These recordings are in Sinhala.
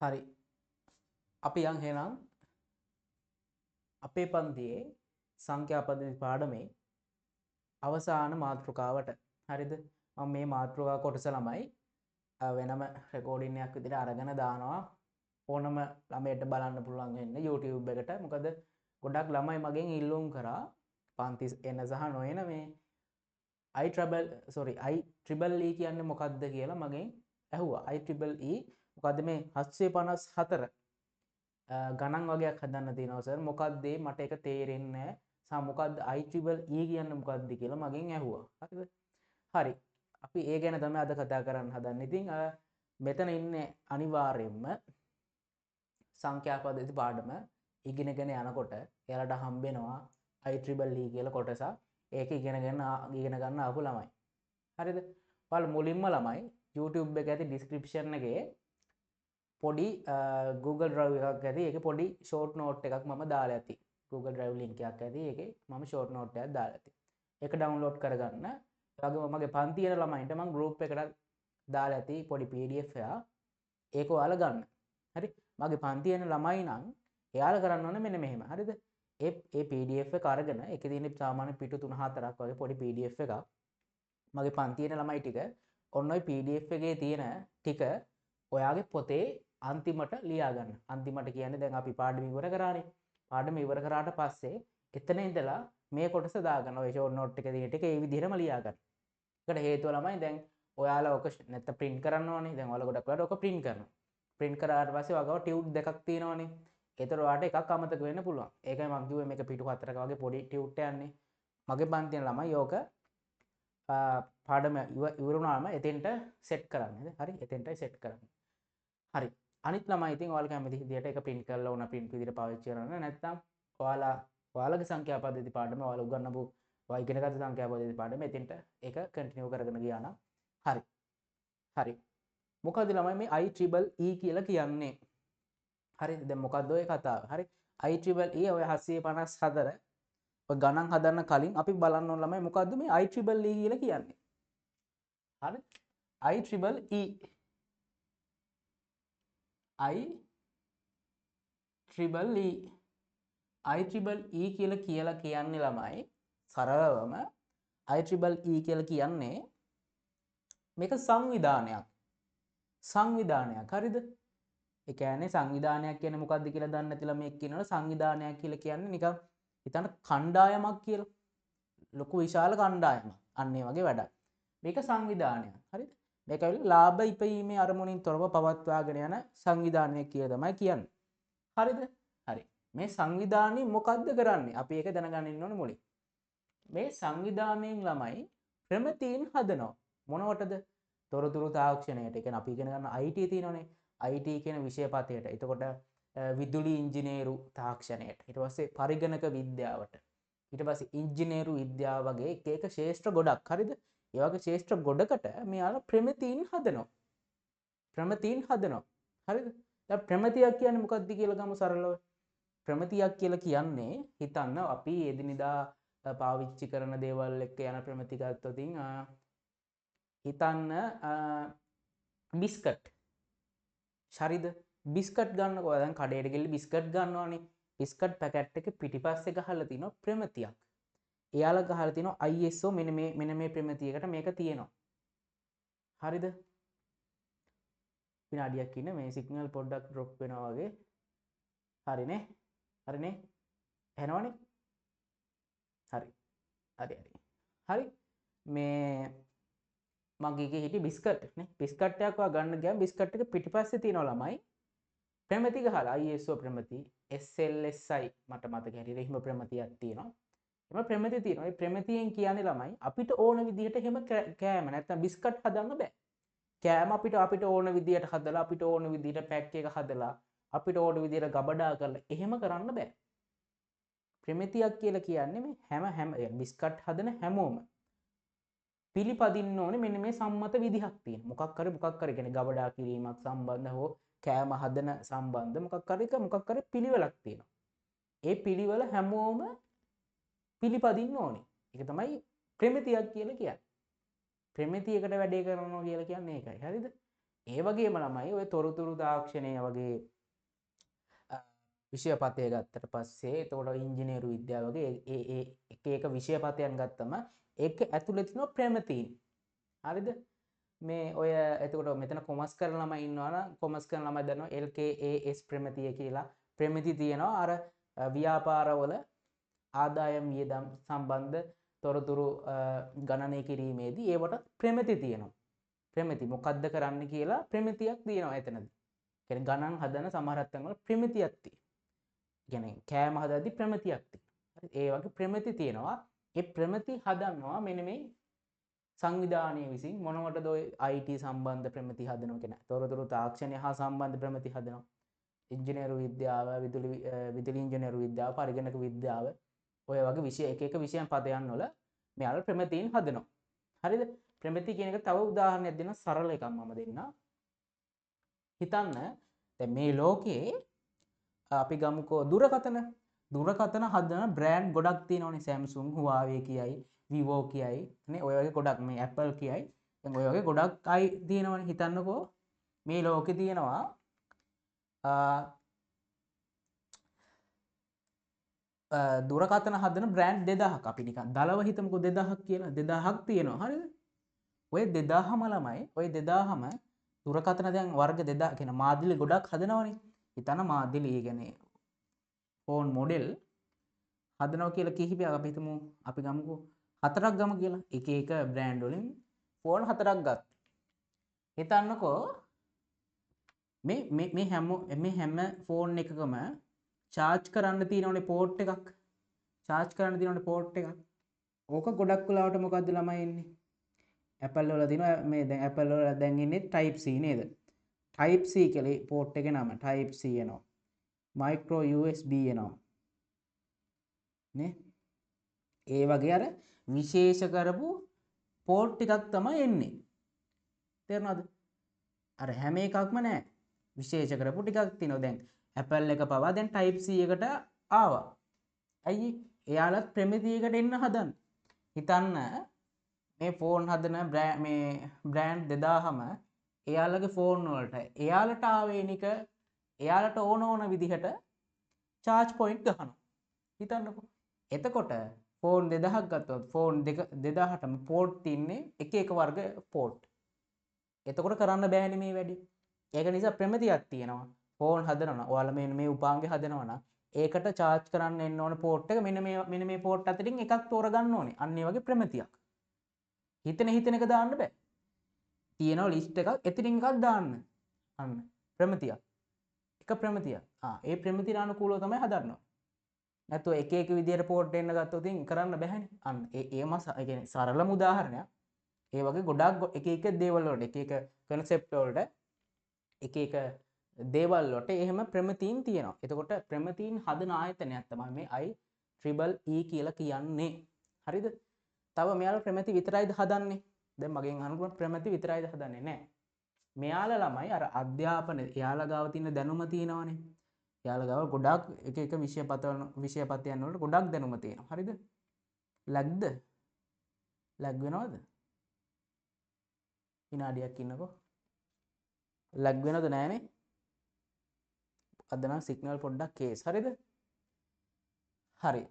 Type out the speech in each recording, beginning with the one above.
හරි. අපි යන් එහෙනම් අපේ පන්තියේ සංඛ්‍යා පද්ධති පාඩමේ අවසාන මාතෘකාවට. හරිද? මම මේ මාතෘකා කොටස ළමයි වෙනම රෙකෝඩින් එකක් විදිහට අරගෙන දානවා. ඕනම ළමයට බලන්න පුළුවන් වෙන්න YouTube එකට. මොකද ගොඩක් ළමයි මගෙන් ඉල්ලුම් කරා පන්ති එන සහ නොඑන මේ I triple E කියන්නේ මොකද්ද කියලා මගෙන් ඇහුවා. I triple E මොකද්ද මේ 754 ගණන් වගේක් හදන්න තියෙනවා සර්. මොකද්ද ඒ මට ඒක තේරෙන්නේ නැහැ. සහ මොකද්ද I triple E කියන්නේ මොකද්ද කියලා මගෙන් ඇහුවා. හරිද? හරි. අපි ඒ ගැන තමයි අද කතා කරන්න හදන්නේ. ඉතින් මෙතන ඉන්නේ අනිවාර්යයෙන්ම සංඛ්‍යා පද්ධති පාඩම ඉගෙනගෙන යනකොට එයාලට හම්බෙනවා I triple E කියලා කොටසක්. ඒක ඉගෙන ගන්න ආපු ළමයි. හරිද? ඔයාලා මුලින්ම ළමයි YouTube එක ඇති ඩිස්ක්‍රිප්ෂන් එකේ පොඩි Google Drive එකක් ඇති. ඒකේ පොඩි ෂෝට් නෝට් එකක් මම දාලා ඇති. Google Drive link එකක් ඇති. ඒකේ මම ෂෝට් නෝට් එකක් දාලා ඇති. ඒක ඩවුන්ලෝඩ් කරගන්න. ඒ වගේම මගේ පන්ති යන ළමයින්ට මම ගෲප් එකට දාලා ඇති පොඩි PDF එකක්. ඒක ඔයාලා ගන්න. හරි? මගේ පන්ති යන ළමයි නම් එයාලා කරන්න ඕනේ මෙන්න මෙහෙම. හරිද? ඒ PDF එක අරගෙන ඒකේ තියෙන සාමාන්‍ය පිටු 3-4ක් වගේ පොඩි PDF එකක්. මගේ පන්ති යන ළමයි ටික ඔන්න ඔය PDF එකේ තියෙන ටික ඔයාගේ පොතේ අන්තිමට ලියා ගන්න. අන්තිමට කියන්නේ දැන් අපි පාඩම ඉවර කරානේ. පාඩම ඉවර කරාට පස්සේ එතන ඉඳලා මේ කොටස දාගන්න. ඔය ෂෝට් නෝට් එකේ තියෙන ටික ඒ විදිහටම ලියා ගන්න. ඒකට හේතුව ළමයි දැන් ඔයාලා ඔක නැත්තම් ප්‍රින්ට් කරන්න ඕනේ. දැන් ඔයාලා ගොඩක් වෙලාවට ඔක ප්‍රින්ට් කරනවා. ප්‍රින්ට් කරාට පස්සේ ඔයාගාව ටියුට් දෙකක් තියෙනවනේ. ඒතර ඔයාට එකක් අමතක වෙන්න පුළුවන්. ඒකයි මම කිව්වේ මේක පිටු 4ක වගේ පොඩි ටියුට් එකක් නේ. මගේ පන්තියේ ළමයි ඕක පාඩම ඉවර වුණාම එතෙන්ට සෙට් කරන්න. හරි? එතෙන්ටයි සෙට් කරන්න. හරි. අනිත් ළමයි ඉතින් ඔයාලා කැමති විදියට ඒක ප්‍රින්ට් කරලා ඕන ප්‍රින්ට් විදියට පාවිච්චි කරන්න. නැත්නම් ඔයාලා ඔයාලගේ සංඛ්‍යා පද්ධති පාඩම ඔයාලා උගන්වපු ඔයා ඉගෙන ගත්ත සංඛ්‍යා පද්ධති පාඩම එතෙන්ට ඒක කන්ටිනියු කරගෙන ගියා නම් හරි. හරි. මොකද්ද ළමයි මේ I triple E කියලා කියන්නේ? හරි. දැන් මොකද්ද ඔය කතාව? හරි. I triple E ඔය 754 ඔය ගණන් හදන්න කලින් අපි බලන්න ඕන ළමයි මොකද්ද මේ I triple E කියලා කියන්නේ? හරි. I triple E I triple E I triple E කියලා කියන්නේ ළමයි සරලවම I triple E කියලා කියන්නේ මේක සංවිධානයක්. සංවිධානයක්. හරිද? ඒ කියන්නේ සංවිධානයක් කියන්නේ මොකද්ද කියලා දන්නේ නැති ළමයෙක් කියනවනේ සංවිධානයක් කියලා කියන්නේ නිකන් හිතන්න කණ්ඩායමක් කියලා. ලොකු විශාල කණ්ඩායමක්. අන්න ඒ වගේ වැඩක්. මේක සංවිධානයක්. හරිද? මේක ඇවිල්ලා ලාභ ඉපයීමේ අරමුණින් තොරව පවත්වාගෙන යන සංවිධානයක් කියලා තමයි කියන්නේ. හරිද? හරි. මේ සංවිධානය මොකද්ද කරන්නේ? අපි ඒක දැනගන්න ඉන්න ඕනේ මුලින්. මේ සංවිධානයෙන් ළමයි ප්‍රමතීන් හදනවා. මොනවටද? තොරතුරු තාක්ෂණයට. ඒ කියන්නේ අපි ඉගෙන ගන්න IT තියෙනවනේ. IT කියන විෂය පතයට. එතකොට විදුලි ඉංජිනේරු තාක්ෂණයට. ඊට පස්සේ පරිගණක විද්‍යාවට. ඊට පස්සේ ඉංජිනේරු විද්‍යාව වගේ එක එක ශේෂ්ත්‍ර ගොඩක්. හරිද? ඒ වගේ ශේෂ්ත්‍ර ගොඩකට මෙයාලා ප්‍රමතීන් හදනවා. ප්‍රමතීන් හදනවා. හරිද? දැන් ප්‍රමතියක් කියන්නේ මොකක්ද කියලා ගමු සරලව. ප්‍රමතියක් කියලා කියන්නේ හිතන්න අපි එදිනෙදා පාවිච්චි කරන දේවල් එක්ක යන ප්‍රමති ගත්තොත් හිතන්න බිස්කට්. හරිද? බිස්කට් ගන්නකෝ. දැන් කඩේට ගිහලා බිස්කට් ගන්නවනේ. බිස්කට් පැකට් එක පිටිපස්සේ ගහලා තිනවා ප්‍රමතියක්. එයාලා ගහලා තිනවා ISO මෙන්න මේ ප්‍රමතියකට මේක තියෙනවා. හරිද? විනාඩියක් ඉන්න මේ සිග්නල් පොඩ්ඩක් ඩ්‍රොප් වෙනවා වගේ. හරිනේ? හරිනේ? ඇහෙනවනේ? හරි. හරි හරි. හරි. මේ මගේ එකේ හිටිය බිස්කට් නේ. බිස්කට් එකක් ඔයා ගන්න ගියාම බිස්කට් එක පිටිපස්සේ තියෙනවා ළමයි ප්‍රමති ගහලා ISO ප්‍රමති SLSI මට මතක හැටියට එහෙම ප්‍රමතියක් තියෙනවා. එහෙම ප්‍රමති තියෙනවා. ඒ ප්‍රමතියෙන් කියන්නේ ළමයි අපිට ඕන විදිහට එහෙම කෑම නැත්නම් බිස්කට් හදන්න බෑ. කෑම අපිට ඕන විදිහට හදලා අපිට ඕන විදිහට පැක් එක හදලා අපිට ඕන විදිහට ගබඩා කරලා එහෙම කරන්න බෑ. ප්‍රමතියක් කියලා කියන්නේ මේ හැම බිස්කට් හදන හැමෝම පිළිපදින්න ඕනේ මෙන්න මේ සම්මත විදිහක් තියෙන. මොකක් හරි කියන්නේ ගබඩා කිරීමක් සම්බන්ධ හෝ කෑම හදන සම්බන්ධ මොකක් හරි පිළිවෙලක් තියෙනවා. ඒ පිළිවෙල හැමෝම පිළිපදින්න ඕනේ. ඒක තමයි ප්‍රමිතියක් කියලා කියන්නේ. ප්‍රමිතියකට වැඩේ කරනවා කියලා කියන්නේ ඒකයි. හරිද? ඒ වගේම ළමයි ඔය තොරතුරු තාක්ෂණය වගේ විෂයපතය ගත්තට පස්සේ එතකොට ඉංජිනේරු විද්‍යාව වගේ ඒ ඒ එක එක විෂයපතයන් ගත්තම ඒක ඇතුලේ තියෙනවා ප්‍රමිතීන්. හරිද? මේ ඔය එතකොට මෙතන කොමර්ස් කරන ළමයි ඉන්නවා නම් කොමර්ස් කරන ළමයි දන්නවා LKAS ප්‍රමිතිය කියලා. ප්‍රමිති තියෙනවා අර ව්‍යාපාරවල ආදායම් වියදම් සම්බන්ධ තොරතුරු ගණනය කිරීමේදී ඒවට ප්‍රමිති තියෙනවා. ප්‍රමිති මොකද්ද කරන්න කියලා ප්‍රමිතියක් තියෙනවා එතනදී. කියන්නේ ගණන් හදන සමහර තැන්වල ප්‍රමිතියක් තියෙනවා. කියන්නේ කෑම හදද්දී ප්‍රමිතියක් තියෙනවා. හරි, ඒ වගේ ප්‍රමිති තියෙනවා. ඒ ප්‍රමිති හදනවා මෙන්න මේ සංවිධානය විසින්. මොනවටද ඔය IT සම්බන්ධ ප්‍රමිති හදනවා කියන්නේ තොරතුරු තාක්ෂණය හා සම්බන්ධ ප්‍රමිති හදනවා. ඉංජිනේරු විද්‍යාව, විදුලි ඉංජිනේරු විද්‍යාව, පරිගණක විද්‍යාව, ඔය වගේ විෂය එක එක විෂයන් පදයන් වල මෙයාලා ප්‍රමිතීන් හදනවා. හරිද? ප්‍රමිති කියන එක තව උදාහරණයක් දෙන්න, සරල එකක් මම දෙන්නම්. හිතන්න දැන් මේ ලෝකේ අපි ගමුකෝ දුරකථන හදන බ්‍රෑන්ඩ් ගොඩක් තියෙනවනේ. Samsung, Huawei කියයි, Vivo කියයි නේ, ඔය වගේ ගොඩක්, මේ Apple කියයි. දැන් ඔය වගේ ගොඩක් අය තියෙනවනේ. හිතන්නකෝ මේ ලෝකේ තියෙනවා දුරකථන හදන බ්‍රෑන්ඩ් 2000ක්. අපි නිකන් දලව හිතමුකෝ 2000ක් කියලා. 2000ක් තියෙනවා. හරිද? ඔය 2000ම ළමයි, ඔය 2000ම දුරකථන දැන් වර්ග 2000 කියන මාදිලි ගොඩක් හදනවනේ. හිතන්න මාදිලි, ඒ කියන්නේ ෆෝන් මොඩෙල් හදනවා කියලා කිහිපයක් අපි හිතමු, අපි ගමුකෝ හතරක් ගමු කියලා. එක එක බ්‍රෑන්ඩ් වලින් ෆෝන් හතරක් ගත්තා. හිතන්නකෝ මේ මේ මේ හැම මේ හැම ෆෝන් එකකම චාර්ජ් කරන්න තියෙනවනේ පෝට් එකක්. චාර්ජ් කරන්න තියෙනවනේ පෝට් එකක්. ඕක ගොඩක් වෙලාවට මොකද්ද ළමයි එන්නේ? Apple වල තියෙනවා මේ දැන් Apple වල දැන් ඉන්නේ Type C නේද? Type C කියලා පෝට් එකේ නම Type C එනවා. Micro USB එනවා. නේ? ඒ වගේ අර විශේෂ කරපු පෝට් ටිකක් තමයි එන්නේ. තේරුණාද? අර හැම එකක්ම නෑ. විශේෂ කරපු ටිකක් තියෙනවා. දැන් Apple එක පවා දැන් Type C එකට ආවා. ඇයි? එයාලත් ප්‍රමිතියකට එන්න හදන. හිතන්න මේ ෆෝන් හදන මේ බ්‍රෑන්ඩ් 2000ම එයාලගේ ෆෝන් වලට එයාලට ආවේනික එයාලට ඕන ඕන විදිහට චාර්ජ් පොයින්ට් ගහනවා. හිතන්නකෝ. එතකොට ෆෝන් 2000ක් ගත්තොත් ෆෝන් 2000ටම පෝට් තින්නේ එක එක වර්ග පෝට්. එතකොට කරන්න බෑනේ මේ වැඩි. ඒක නිසා ප්‍රමිතියක් තියෙනවා. ෆෝන් හදනවා. ඔයාලා මේ මේ උපාංගේ හදනවා නම් ඒකට චාර්ජ් කරන්න එන්න ඕන පෝට් එක මෙන්න මේ පෝට් අතරින් එකක් තෝරගන්න ඕනේ. අන්න ඒ වගේ ප්‍රමිතියක්. හිතන හිතන එක දාන්න බෑ. තියෙනවා ලිස්ට් එකක්, එතනින් එකක් දාන්න. අන්න ප්‍රමිතියක්. එක ප්‍රමිතියක්. ඒ ප්‍රමිතියට අනුකූලව තමයි හදන්න ඕනේ. නැත්නම් එක එක විදියට පෝට් එන්න ගත්තොත් ඉතින් කරන්න බැහැනේ. අන්න ඒ ඒම ඒ කියන්නේ සරලම උදාහරණයක්. ඒ වගේ ගොඩාක් එක එක දේවල් වලට, එක එක කන්සෙප්ට් වලට, එක එක දේවල් වලට එහෙම ප්‍රමිතීන් තියෙනවා. එතකොට ප්‍රමිතීන් හදන ආයතනයක් තමයි මේ IEEE කියලා කියන්නේ. හරිද? තව මෙයාලා ප්‍රමිති විතරයිද හදන්නේ? දැන් මගෙන් අහනකොට ප්‍රමිති විතරයිද හදන්නේ? නෑ. මෙයාලා ළමයි අර අධ්‍යාපන එයාලා ගාව තියෙන දැනුම තියෙනවනේ. එයාලා ගාව ගොඩාක් එක එක විෂයපතයන් වලට ගොඩක් දැනුම තියෙනවා. හරිද? ලැග්ද? ලැග් වෙනවද? විනාඩියක් ඉන්නකෝ. ලැග් වෙනවද? නෑනේ. අද නම් සිග්නල් පොඩ්ඩක් කේස්. හරිද? හරි.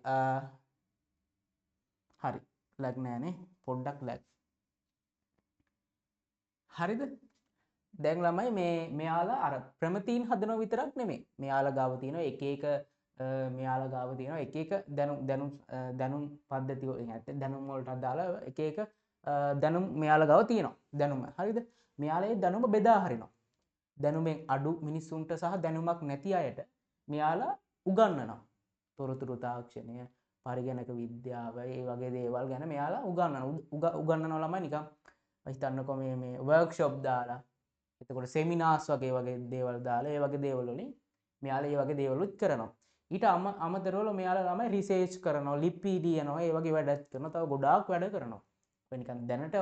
හරි. ලැග් නෑනේ. පොඩ්ඩක් ලැග්. හරිද? දැන් ළමයි මේ මෙයාලා අර ප්‍රමිතීන් හදනව විතරක් නෙමෙයි. මෙයාලා ගාව තියෙන එක එක මෙයාලා ගාව තියෙන එක එක දැනුම් දැනුම් දැනුම් පද්ධති වලින් නැත්නම් දැනුම් වලට අදාළ එක එක දැනුම් මෙයාලා ගාව තියෙනවා. දැනුම. හරිද? මෙයාලා ඒ දැනුම බෙදා හරිනවා. දැනුමෙන් අඩු මිනිස්සුන්ට සහ දැනුමක් නැති අයට මෙයාලා උගන්වනවා. තොරතුරු තාක්ෂණය, පරිගණක විද්‍යාව, ඒ වගේ දේවල් ගැන මෙයාලා උගන්වනවා. උගන්වනවා ළමයි නිකන් හිතන්නකෝ මේ මේ වර්ක්ෂොප් දාලා, එතකොට සෙමිනාර්ස් වගේ වගේ දේවල් දාලා, ඒ වගේ දේවල් වලින් මෙයාලා ඒ වගේ දේවලුත් කරනවා. ඊට අමතරව මෙයාලා ළමයි රිසර්ච් කරනවා, ලිපි ලියනවා, ඒ වගේ වැඩත් කරනවා. තව ගොඩාක් වැඩ කරනවා. ඔය නිකන් දැනට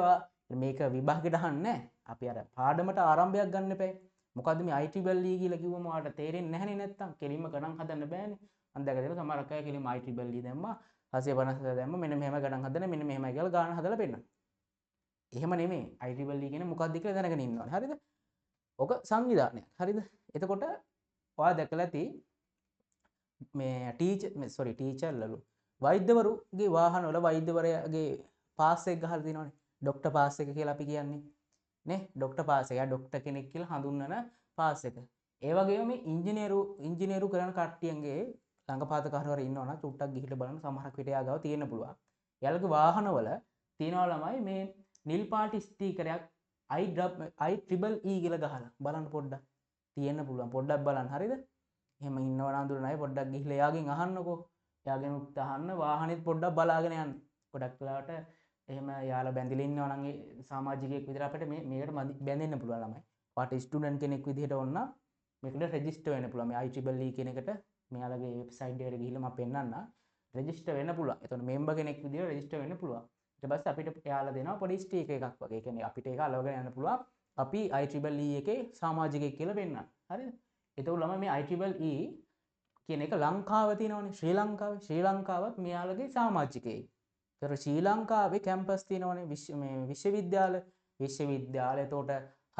මේක විභාගෙට අහන්නේ නැහැ. අපි අර පාඩමට ආරම්භයක් ගන්න එපා. මොකද්ද මේ IEEE කියලා කිව්වම ඔයාලට තේරෙන්නේ නැහනේ. නැත්තම් කෙලින්ම ගණන් හදන්න බෑනේ. මම දැක දෙනවා සමහරක් අය කෙලින්ම IEEE දැම්මා, 754 දැම්මා, මෙන්න මෙහෙම ගණන් හදන, මෙන්න මෙහෙමයි කියලා ගාන හදලා පෙන්නනවා. එහෙම නෙමෙයි. IEEE කියන්නේ මොකද්ද කියලා දැනගෙන ඉන්න ඕනේ. හරිද? ඔක සංවිධානයක්. හරිද? එතකොට ඔයා දැකලා ඇති මේ ටීචර් සෝරි ටීචර්ලලු වෛද්‍යවරුගේ වාහන වල වෛද්‍යවරයාගේ පාස් එක ගහලා තියෙනවනේ. ඩොක්ටර් පාස් එක කියලා අපි කියන්නේ නේ. ඩොක්ටර් පාස් එක. එයා ඩොක්ටර් කෙනෙක් කියලා හඳුන්වන පාස් එක. ඒ වගේම මේ ඉංජිනේරු කරන කට්ටියන්ගේ ළඟපාත කවුරු හරි ඉන්නවනම් චුට්ටක් ගිහිල්ලා බලන්න සමහරක් විට එයා ගාව තියෙන්න පුළුවන්. එයාලගේ වාහනවල තියෙනවා ළමයි මේ නිල් පාට ස්ටිකරයක් I triple E කියලා ගහලා බලන්න පොඩ්ඩක් තියෙන්න පුළුවන්. පොඩ්ඩක් බලන්න හරිද? එහෙම ඉන්නවනම් අඳුරන අය පොඩ්ඩක් ගිහිල්ලා එයාගෙන් අහන්නකෝ. එයාගෙන් උත් අහන්න වාහනේත් පොඩ්ඩක් බලාගෙන යන්න. ගොඩක් වෙලාවට එහෙම යාලා බැඳිලා ඉන්නවා නම් ඒ සමාජිකයෙක් විදිහට අපිට මේකට බැඳෙන්න පුළුවන් ළමයි. ඔයාට ස්ටුඩන්ට් කෙනෙක් විදිහට ඕන නම් මේකට රෙජිස්ටර් වෙන්න පුළුවන්. මේ IEEE කියන එකට මෙයාලගේ වෙබ්සයිට් එකට ගිහිල්ලා මම පෙන්නන්නම්. රෙජිස්ටර් වෙන්න පුළුවන්. එතකොට මෙම්බර් කෙනෙක් විදිහට රෙජිස්ටර් වෙන්න පුළුවන්. ඊට පස්සේ අපිට එයාලා දෙනවා පොඩි ස්ටිකර් එකක් වගේ. ඒ කියන්නේ අපිට ඒක අලවගෙන යන්න පුළුවන්. අපි IEEE එකේ සමාජිකයෙක් කියලා පෙන්නන්න. හරිද? එතකොට ළමයි මේ IEEE කියන එක ලංකාව තියෙනවනේ. ශ්‍රී ලංකාවේ. ශ්‍රී ලංකාවත් මෙයාලගේ සමාජිකයෙක්. ඒතර ශ්‍රී ලංකාවේ කැම්පස් තියෙනවනේ. මේ විශ්වවිද්‍යාල එතකොට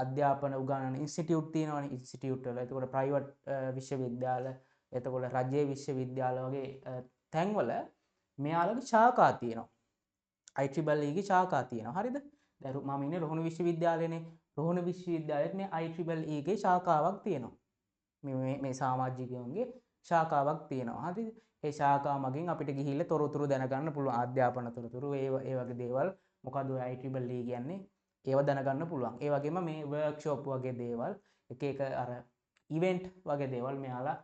අධ්‍යාපන උගන්වන ඉන්ස්ටිටියුට් තියෙනවනේ. ඉන්ස්ටිටියුට් වල එතකොට ප්‍රයිවට් විශ්වවිද්‍යාල, එතකොට රජයේ විශ්වවිද්‍යාල වගේ තැන්වල මෙයාලගේ ශාඛා තියෙනවා. IEEE ගේ ශාඛා තියෙනවා. හරිද? දැන් මම ඉන්නේ රුහුණු විශ්වවිද්‍යාලයේනේ. රුහුණු විශ්වවිද්‍යාලයේත් මේ IEEE ගේ ශාඛාවක් තියෙනවා. මේ මේ සමාජිකයන්ගේ ශාඛාවක් තියෙනවා. හරිද? ඒ ශාඛා මගින් අපිට ගිහිල්ලා තොරතුරු දැනගන්න පුළුවන්. අධ්‍යාපන තොරතුරු ඒ වගේ දේවල් මොකද්ද ඔය IEEE කියන්නේ? ඒව දැනගන්න පුළුවන්. ඒ වගේම මේ වර්ක්ෂොප් වගේ දේවල්, එක එක අර ඉවෙන්ට් වගේ දේවල් මෙයාලා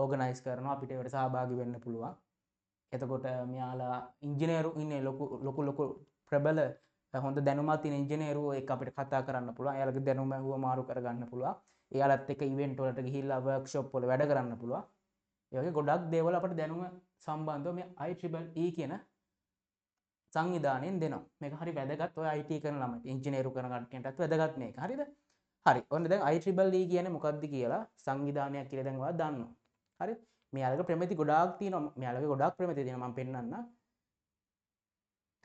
ඕගනයිස් කරනවා. අපිට ඒවට සහභාගී වෙන්න පුළුවන්. එතකොට මෙයාලා ඉංජිනේරු ඉන්නේ ලොකු ලොකු ලොකු ප්‍රබල හොඳ දැනුමක් තියෙන ඉංජිනේරුවෝ එක්ක අපිට කතා කරන්න පුළුවන්. එයාලගේ දැනුම හුවමාරු කරගන්න පුළුවන්. එයාලත් එක්ක ඉවෙන්ට් වලට ගිහිල්ලා වර්ක්ෂොප් වල වැඩ කරන්න පුළුවන්. ඒ වගේ ගොඩක් දේවල් අපිට දැනුම සම්බන්ධව මේ IEEE කියන සංවිධානයෙන් දෙනවා. මේක හරි වැදගත් ඔය IT කරන ළමයිට, ඉංජිනේරු කරන කට්ටියටත් වැදගත් මේක. හරිද? හරි. ඔන්න දැන් IEEE කියන්නේ මොකක්ද කියලා සංවිධානයක් කියලා දැන් ඔයා දන්නවා. හරි? මෙයාලගේ ප්‍රමිති ගොඩාක් තියෙනවා. මෙයාලගේ ගොඩාක් ප්‍රමිති තියෙනවා. මම පෙන්නන්නම්.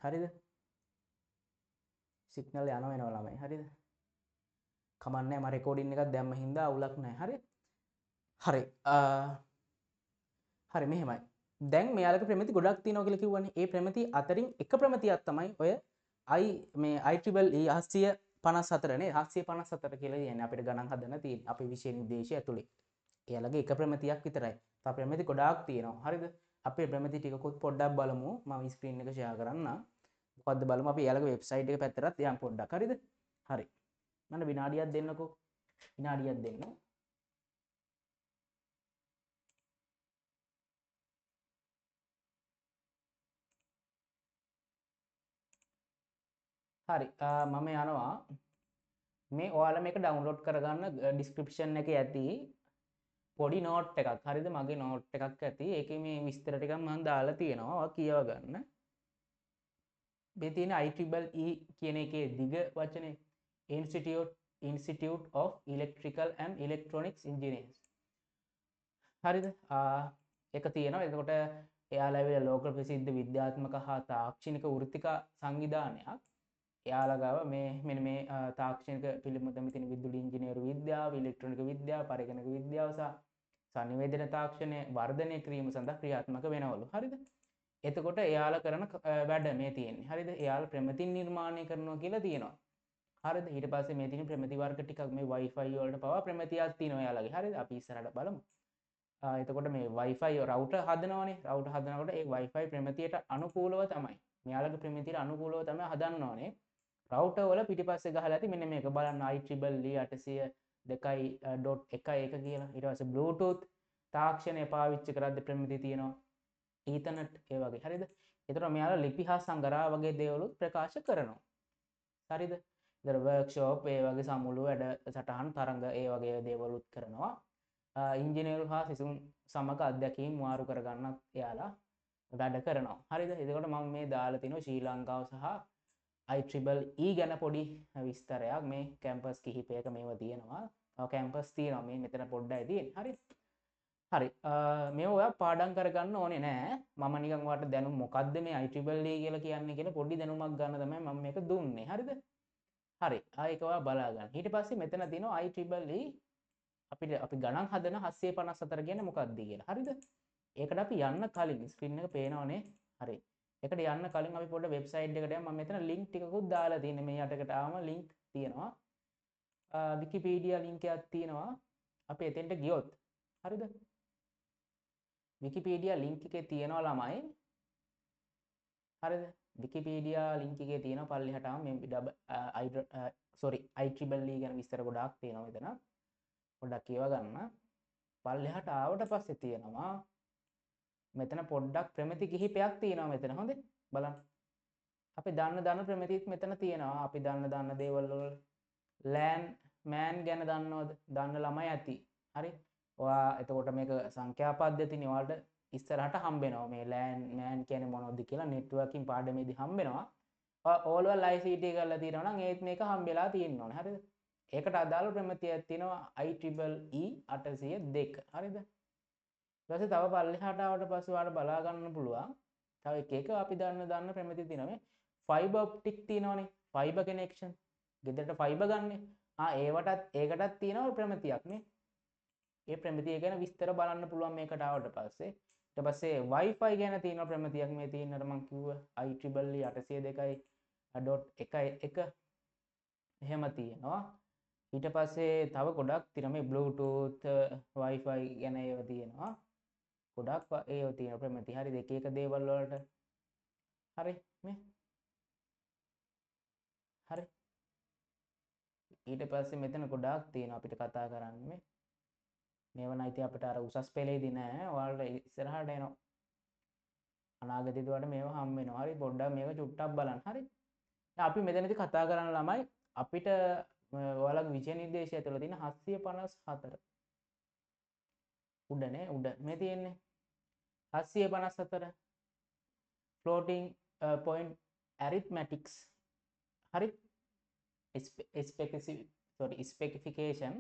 හරිද? සිග්නල් යනවා එනවා ළමයි. හරිද? කමක් නැහැ මම රෙකෝඩින් එකක් දැම්ම හින්දා අවුලක් නැහැ. හරි? හරි. හරි මෙහෙමයි. දැන් මෙයාලගේ ප්‍රමිති ගොඩක් තියෙනවා කියලා කිව්වනේ. ඒ ප්‍රමිති අතරින් එක ප්‍රමිතියක් තමයි ඔය I මේ IEEE 754 නේ. 754 කියලා කියන්නේ අපිට ගණන් හදන්න තියෙන අපේ විෂය නිර්දේශය ඇතුලේ. එයාලගේ එක ප්‍රමිතියක් විතරයි. තව ප්‍රමිති ගොඩාක් තියෙනවා. හරිද? අපේ ප්‍රමිති ටිකකුත් පොඩ්ඩක් බලමු. මම ස්ක්‍රීන් එක ෂෙයා කරන්න. මොකද්ද බලමු අපි එයාලගේ වෙබ්සයිට් එක පැත්තටත් යන් පොඩ්ඩක්. හරිද? හරි. මම විනාඩියක් දෙන්නකෝ. විනාඩියක් දෙන්න. හරි. මම යනවා. මේ ඔයාලා මේක ඩවුන්ලෝඩ් කරගන්න ඩිස්ක්‍රිප්ෂන් එකේ ඇති පොඩි නෝට් එකක්. හරිද? මගේ නෝට් එකක් ඇති. ඒකේ මේ විස්තර ටිකක් මම දාලා තියෙනවා. ඔයා කියව ගන්න. මේ තියෙන IEEE කියන එකේ දිග වචනේ Institute of Electrical and Electronics Engineers. හරිද? ඒක තියෙනවා. එතකොට එයාලා ඇවිල්ලා ලෝක ප්‍රසිද්ධ විද්‍යාත්මක හා තාක්ෂණික වෘත්තික සංවිධානයක්. එයාලා ගාව මේ මෙන්න මේ තාක්ෂණික පිළිබඳව තියෙන විදුලි ඉංජිනේරු විද්‍යාව, ඉලෙක්ට්‍රොනික විද්‍යාව, පරිගණක විද්‍යාව සහ සංනිවේදන තාක්ෂණය වර්ධනය කිරීම සඳහා ක්‍රියාත්මක වෙනවලු. හරිද? එතකොට එයාලා කරන වැඩ මේ තියෙන්නේ. හරිද? එයාලා ප්‍රමිති නිර්මාණය කරනවා කියලා තියෙනවා. හරිද? ඊට පස්සේ මේ තියෙන ප්‍රමිති වර්ග ටිකක් මේ Wi-Fi වලට පවා ප්‍රමිතියක් තියෙනවා එයාලගේ. හරිද? අපි ඉස්සරහට බලමු. එතකොට මේ Wi-Fi router හදනවනේ. රවුටර් හදනකොට ඒ Wi-Fi ප්‍රමිතියට අනුකූලව තමයි. මෙයාලගේ ප්‍රමිතියට අනුකූලව තමයි හදන්න ඕනේ. රවුටර් වල පිටිපස්සේ ගහලා ඇති මෙන්න මේක බලන්න IEEE 802.11 කියලා. ඊට පස්සේ Bluetooth තාක්ෂණය පාවිච්චි කරද්දී ප්‍රමිති තියෙනවා. ඊතර්නෙට් ඒ වගේ. හරිද? එතකොට මෙයාලා ලිපි හා සංග්‍රහ වගේ දේවලුත් ප්‍රකාශ කරනවා. හරිද? ඉතින් වර්ක්ෂොප් ඒ වගේ සමුළු වැඩ සටහන් තරඟ ඒ වගේ දේවලුත් කරනවා. ඉංජිනේරු හා සිසුන් සමග අත්දැකීම් මාරු කරගන්නත් එයාලා වැඩ කරනවා. හරිද? එතකොට මම මේ දාලා තිනවා ශ්‍රී ලංකාව සහ IEEE ගැන පොඩි විස්තරයක්. මේ කැම්පස් කිහිපයක මේවා තියෙනවා. තව කැම්පස් තියෙනවා. මේ මෙතන පොඩ්ඩයි තියෙන්නේ. හරි. හරි. මේව ඔයා පාඩම් කරගන්න ඕනේ නෑ. මම නිකන් ඔයාලට දැනුම් මොකද්ද මේ IEEE කියලා කියන්නේ කියලා පොඩි දැනුමක් ගන්න තමයි මම මේක දුන්නේ. හරිද? හරි. ආ ඒක ඔයා බලා ගන්න. ඊට පස්සේ මෙතන තියෙනවා IEEE අපිට අපි ගණන් හදන 754 කියන්නේ මොකක්ද කියලා. හරිද? ඒකට අපි යන්න කලින් ස්ක්‍රීන් එක පේනවනේ. හරි. ඒකට යන්න කලින් අපි පොඩ්ඩක් වෙබ්සයිට් එකට යමු. මම මෙතන ලින්ක් ටිකකුත් දාලා තියෙන්නේ. මේ යටකට ආවම ලින්ක් තියෙනවා. විකිපීඩියා ලින්ක් එකක් තියෙනවා. අපි එතෙන්ට ගියොත් හරිද? විකිපීඩියා ලින්ක් එකේ තියෙනවා ළමයි. හරිද? විකිපීඩියා ලින්ක් එකේ තියෙනවා පල්ලෙහාට ආවම මේ සෝරි IEEE ගැන විස්තර ගොඩාක් තියෙනවා මෙතන. පොඩ්ඩක් කියව ගන්න. පල්ලෙහාට ආවට පස්සේ තියෙනවා මෙතන පොඩ්ඩක් ප්‍රමිති කිහිපයක් තියෙනවා මෙතන. හොඳේ බලන්න. අපි දන්න දන්න ප්‍රමිතිත් මෙතන තියෙනවා. අපි දන්න දන්න දේවල් වල ලෑන් මෑන් ගැන දන්නවද? දන්න ළමයි ඇති. හරි. ඔයා එතකොට මේක සංඛ්‍යා පද්ධතිනේ ඔයාලට ඉස්සරහට හම්බෙනවා. මේ ලෑන් මෑන් කියන්නේ මොනවද කියලා නෙට්වර්කින් පාඩමේදී හම්බෙනවා. ඔයා ඕ ලෙවල් ICT කරලා තියෙනවා නම් ඒත් මේක හම්බෙලා තියෙන්න ඕනේ. හරිද? ඒකට අදාළ ප්‍රමිතියක් තියෙනවා IEEE 802. හරිද? ඊට පස්සේ තව පල්ලෙහාට ආවට පස්සේ ඔයාලට බලා ගන්න පුළුවන්. තව එක එක අපි දන්න දන්න ප්‍රමිති තියෙනවා. මේ ෆයිබර් ඔප්ටික් තියෙනවනේ. Fibre connection. ගෙදරට ෆයිබර් ගන්නෙ. ආ ඒවටත් ඒකටත් තියෙනවා ප්‍රමිතියක් නේ. ඒ ප්‍රමිතිය ගැන විස්තර බලන්න පුළුවන් මේකට ආවට පස්සේ. ඊට පස්සේ Wi-Fi ගැන තියෙනවා ප්‍රමිතියක් මේ තියෙන අර මං කිව්ව IEEE 802.11 එහෙම තියෙනවා. ඊට පස්සේ තව ගොඩක් තියෙනවා මේ Bluetooth Wi-Fi ගැන ඒවා තියෙනවා. ගොඩක් ඒවා තියෙනවා ප්‍රමිති. හරිද? එක එක දේවල් වලට. හරි මේ. හරි. ඊට පස්සේ මෙතන ගොඩාක් තියෙනවා අපිට කතා කරන්න මේ. මේවා නම් ඉතින් අපිට අර උසස් පෙළේදී නෑ. ඔයාලට ඉස්සරහට එනවා. අනාගතයේදී ඔයාලට මේවා හම් වෙනවා. හරි පොඩ්ඩක් මේක චුට්ටක් බලන්න. හරි. දැන් අපි මෙතනදී කතා කරන ළමයි අපිට ඔයාලගේ විෂය නිර්දේශය ඇතුළේ තියෙන 754 උඩ නේ උඩ මේ තියෙන්නේ 754 floating point arithmetics. හරි. ස්පෙසිෆිකේෂන්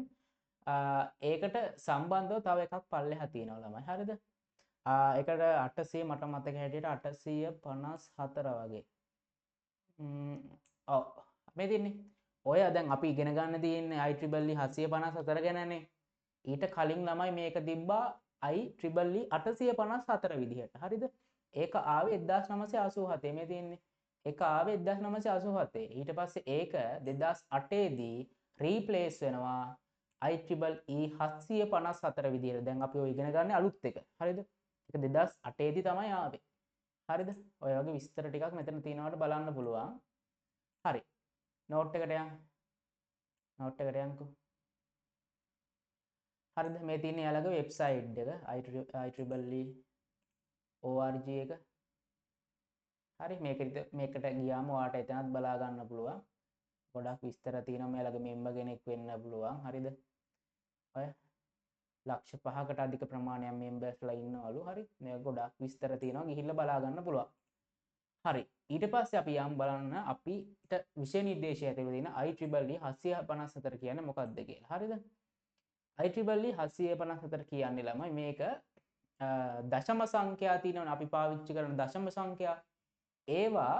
ඒකට සම්බන්ධව තව එකක් පල්ලෙහා තියෙනවා ළමයි. හරිද? ඒකට 800 මට මතක හැටියට 854 වගේ. ඔව් මේ තියෙන්නේ. ඔය දැන් අපි ඉගෙන ගන්න තියෙන්නේ IEEE 754 ගැනනේ. ඊට කලින් ළමයි මේක තිබ්බා IEEE 854 විදිහට. හරිද? ඒක ආවේ 1987 මේ තියෙන්නේ. ඒක ආවේ 1987. ඊට පස්සේ ඒක 2008 දී රීප්ලේස් වෙනවා IEEE 754 විදිහට. දැන් අපි ඔය ඉගෙන ගන්න අලුත් එක. හරිද? ඒක 2008 දී තමයි ආවේ. හරිද? ඔය වගේ විස්තර ටිකක් මෙතන තියෙනවට බලන්න පුළුවන්. හරි. නෝට් එකට යන්න. නෝට් එකට යන්කෝ. හරිද? මේ තියෙන්නේ යාළගේ වෙබ්සයිට් එක IEEE org එක. හරි මේකට ගියාම ඔයාට එතනත් බලා ගන්න පුළුවන්. ගොඩක් විස්තර තියෙනවා. මෙයාලගේ මෙම්බර් කෙනෙක් වෙන්න පුළුවන්. හරිද? ඔය ලක්ෂ 5කට අධික ප්‍රමාණයක් මෙම්බර්ස්ලා ඉන්නවලු. හරි. මේ ගොඩක් විස්තර තියෙනවා. ගිහිල්ලා බලා ගන්න පුළුවන්. හරි. ඊට පස්සේ අපි යම් බලන්න අපිට විෂය නිර්දේශය ඇතුළේ තියෙන IEEE 754 කියන්නේ මොකක්ද කියලා. හරිද? IEEE 754 කියන්නේ ළමයි මේක දශම සංඛ්‍යා තියෙනවනේ අපි පාවිච්චි කරන දශම සංඛ්‍යා ඒවා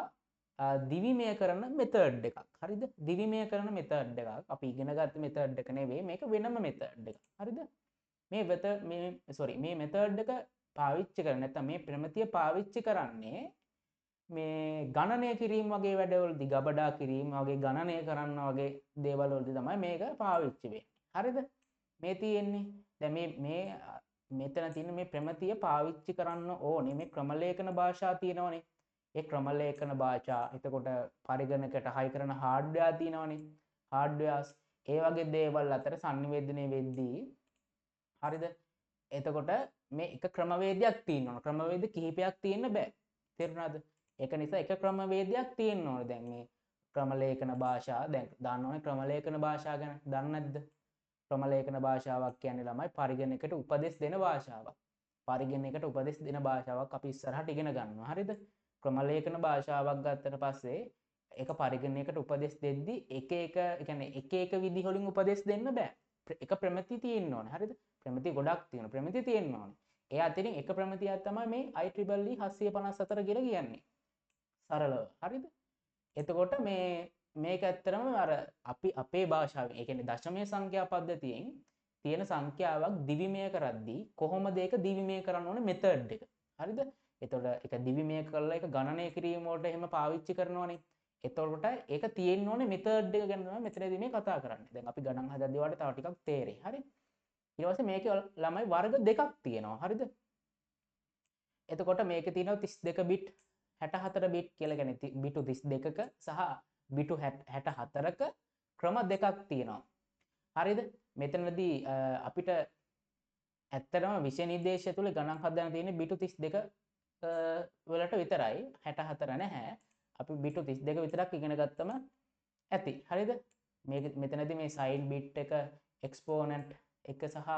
දිවිමය කරන මෙතඩ් එකක්. හරිද? දිවිමය කරන මෙතඩ් එකක්. අපි ඉගෙන ගත්ත මෙතඩ් එක නෙවෙයි මේක වෙනම මෙතඩ් එකක්. හරිද? මේ වෙත මේ සෝරි මේ මෙතඩ් එක පාවිච්චි කරන නැත්නම් මේ ප්‍රමිතිය පාවිච්චි කරන්නේ මේ ගණනය කිරීම වගේ වැඩවලදී ගබඩා කිරීම වගේ ගණනය කරන්න වගේ දේවල් වලදී තමයි මේක පාවිච්චි වෙන්නේ. හරිද? මේ තියෙන්නේ දැන් මේ මේ මෙතන තියෙන මේ ප්‍රමිතිය පාවිච්චි කරන්න ඕනේ මේ ක්‍රමලේඛන භාෂා තියෙනවනේ. ඒ ක්‍රමලේඛන භාෂා එතකොට පරිගණකට හයි කරන හાર્ඩ්වෙයාර් තියෙනවනේ. හાર્ඩ්වෙයාර්ස් ඒ වගේ දේවල් අතර සංනිවේදනය වෙද්දී හරිද? එතකොට මේ එක ක්‍රමවේදයක් තියෙන්න ඕන. ක්‍රමවේද කිහිපයක් තියෙන්න බෑ. තේරුණාද? ඒක නිසා එක ක්‍රමවේදයක් තියෙන්න ඕනේ. දැන් මේ ක්‍රමලේඛන භාෂා දැන් දන්නවනේ ක්‍රමලේඛන භාෂා ගැන දන්නේ නැද්ද? ක්‍රමලේඛන භාෂාවක් කියන්නේ ළමයි පරිගණකට උපදෙස් දෙන භාෂාවක්. පරිගණකට උපදෙස් දෙන භාෂාවක් අපි ඉස්සරහට ඉගෙන ගන්නවා. හරිද? ක්‍රමලේඛන භාෂාවක් ගත්තට පස්සේ ඒක පරිගණකයට උපදෙස් දෙද්දි එක එක ඒ කියන්නේ එක එක විදි වලින් උපදෙස් දෙන්න බෑ. එක ප්‍රමිති තියෙන්න ඕනේ. හරිද? ප්‍රමිති ගොඩක් තියෙනවා. ප්‍රමිති තියෙන්න ඕනේ. ඒ අතරින් එක ප්‍රමිතියක් තමයි මේ IEEE 754 කියලා කියන්නේ. සරලව. හරිද? එතකොට මේ මේක ඇත්තටම අර අපි අපේ භාෂාවෙන්, ඒ කියන්නේ දශමය සංඛ්‍යා පද්ධතියෙන් තියෙන සංඛ්‍යාවක් දිවිමය කරද්දී කොහොමද ඒක දිවිමය කරන්න ඕනේ මෙතඩ් එක. හරිද? එතකොට ඒක දිවිමය කරලා ඒක ගණනය කිරීම වලට එහෙම පාවිච්චි කරනවනේ. එතකොට ඒක තියෙන්න ඕනේ මෙතඩ් එක ගැන තමයි මෙතනදී මේ කතා කරන්නේ. දැන් අපි ගණන් හදද්දී ඔයාලට තව ටිකක් තේරෙයි. හරි? ඊට පස්සේ මේකේ ළමයි වර්ග දෙකක් තියෙනවා. හරිද? එතකොට මේකේ තියෙනවා 32 බිට් 64 බිට් කියලා කියන්නේ බිටු 32ක සහ බිටු 64ක ක්‍රම දෙකක් තියෙනවා. හරිද? මෙතනදී අපිට ඇත්තටම විෂය නිර්දේශය තුල ගණන් හදන්න තියෙන්නේ බිටු 32 වලට විතරයි, 64 නැහැ. අපි බිටු 32 විතරක් ඉගෙන ගත්තම ඇති. හරිද? මේක මෙතනදී මේ සයින් බිට් එක, එක්ස්පෝනන්ට් එක සහ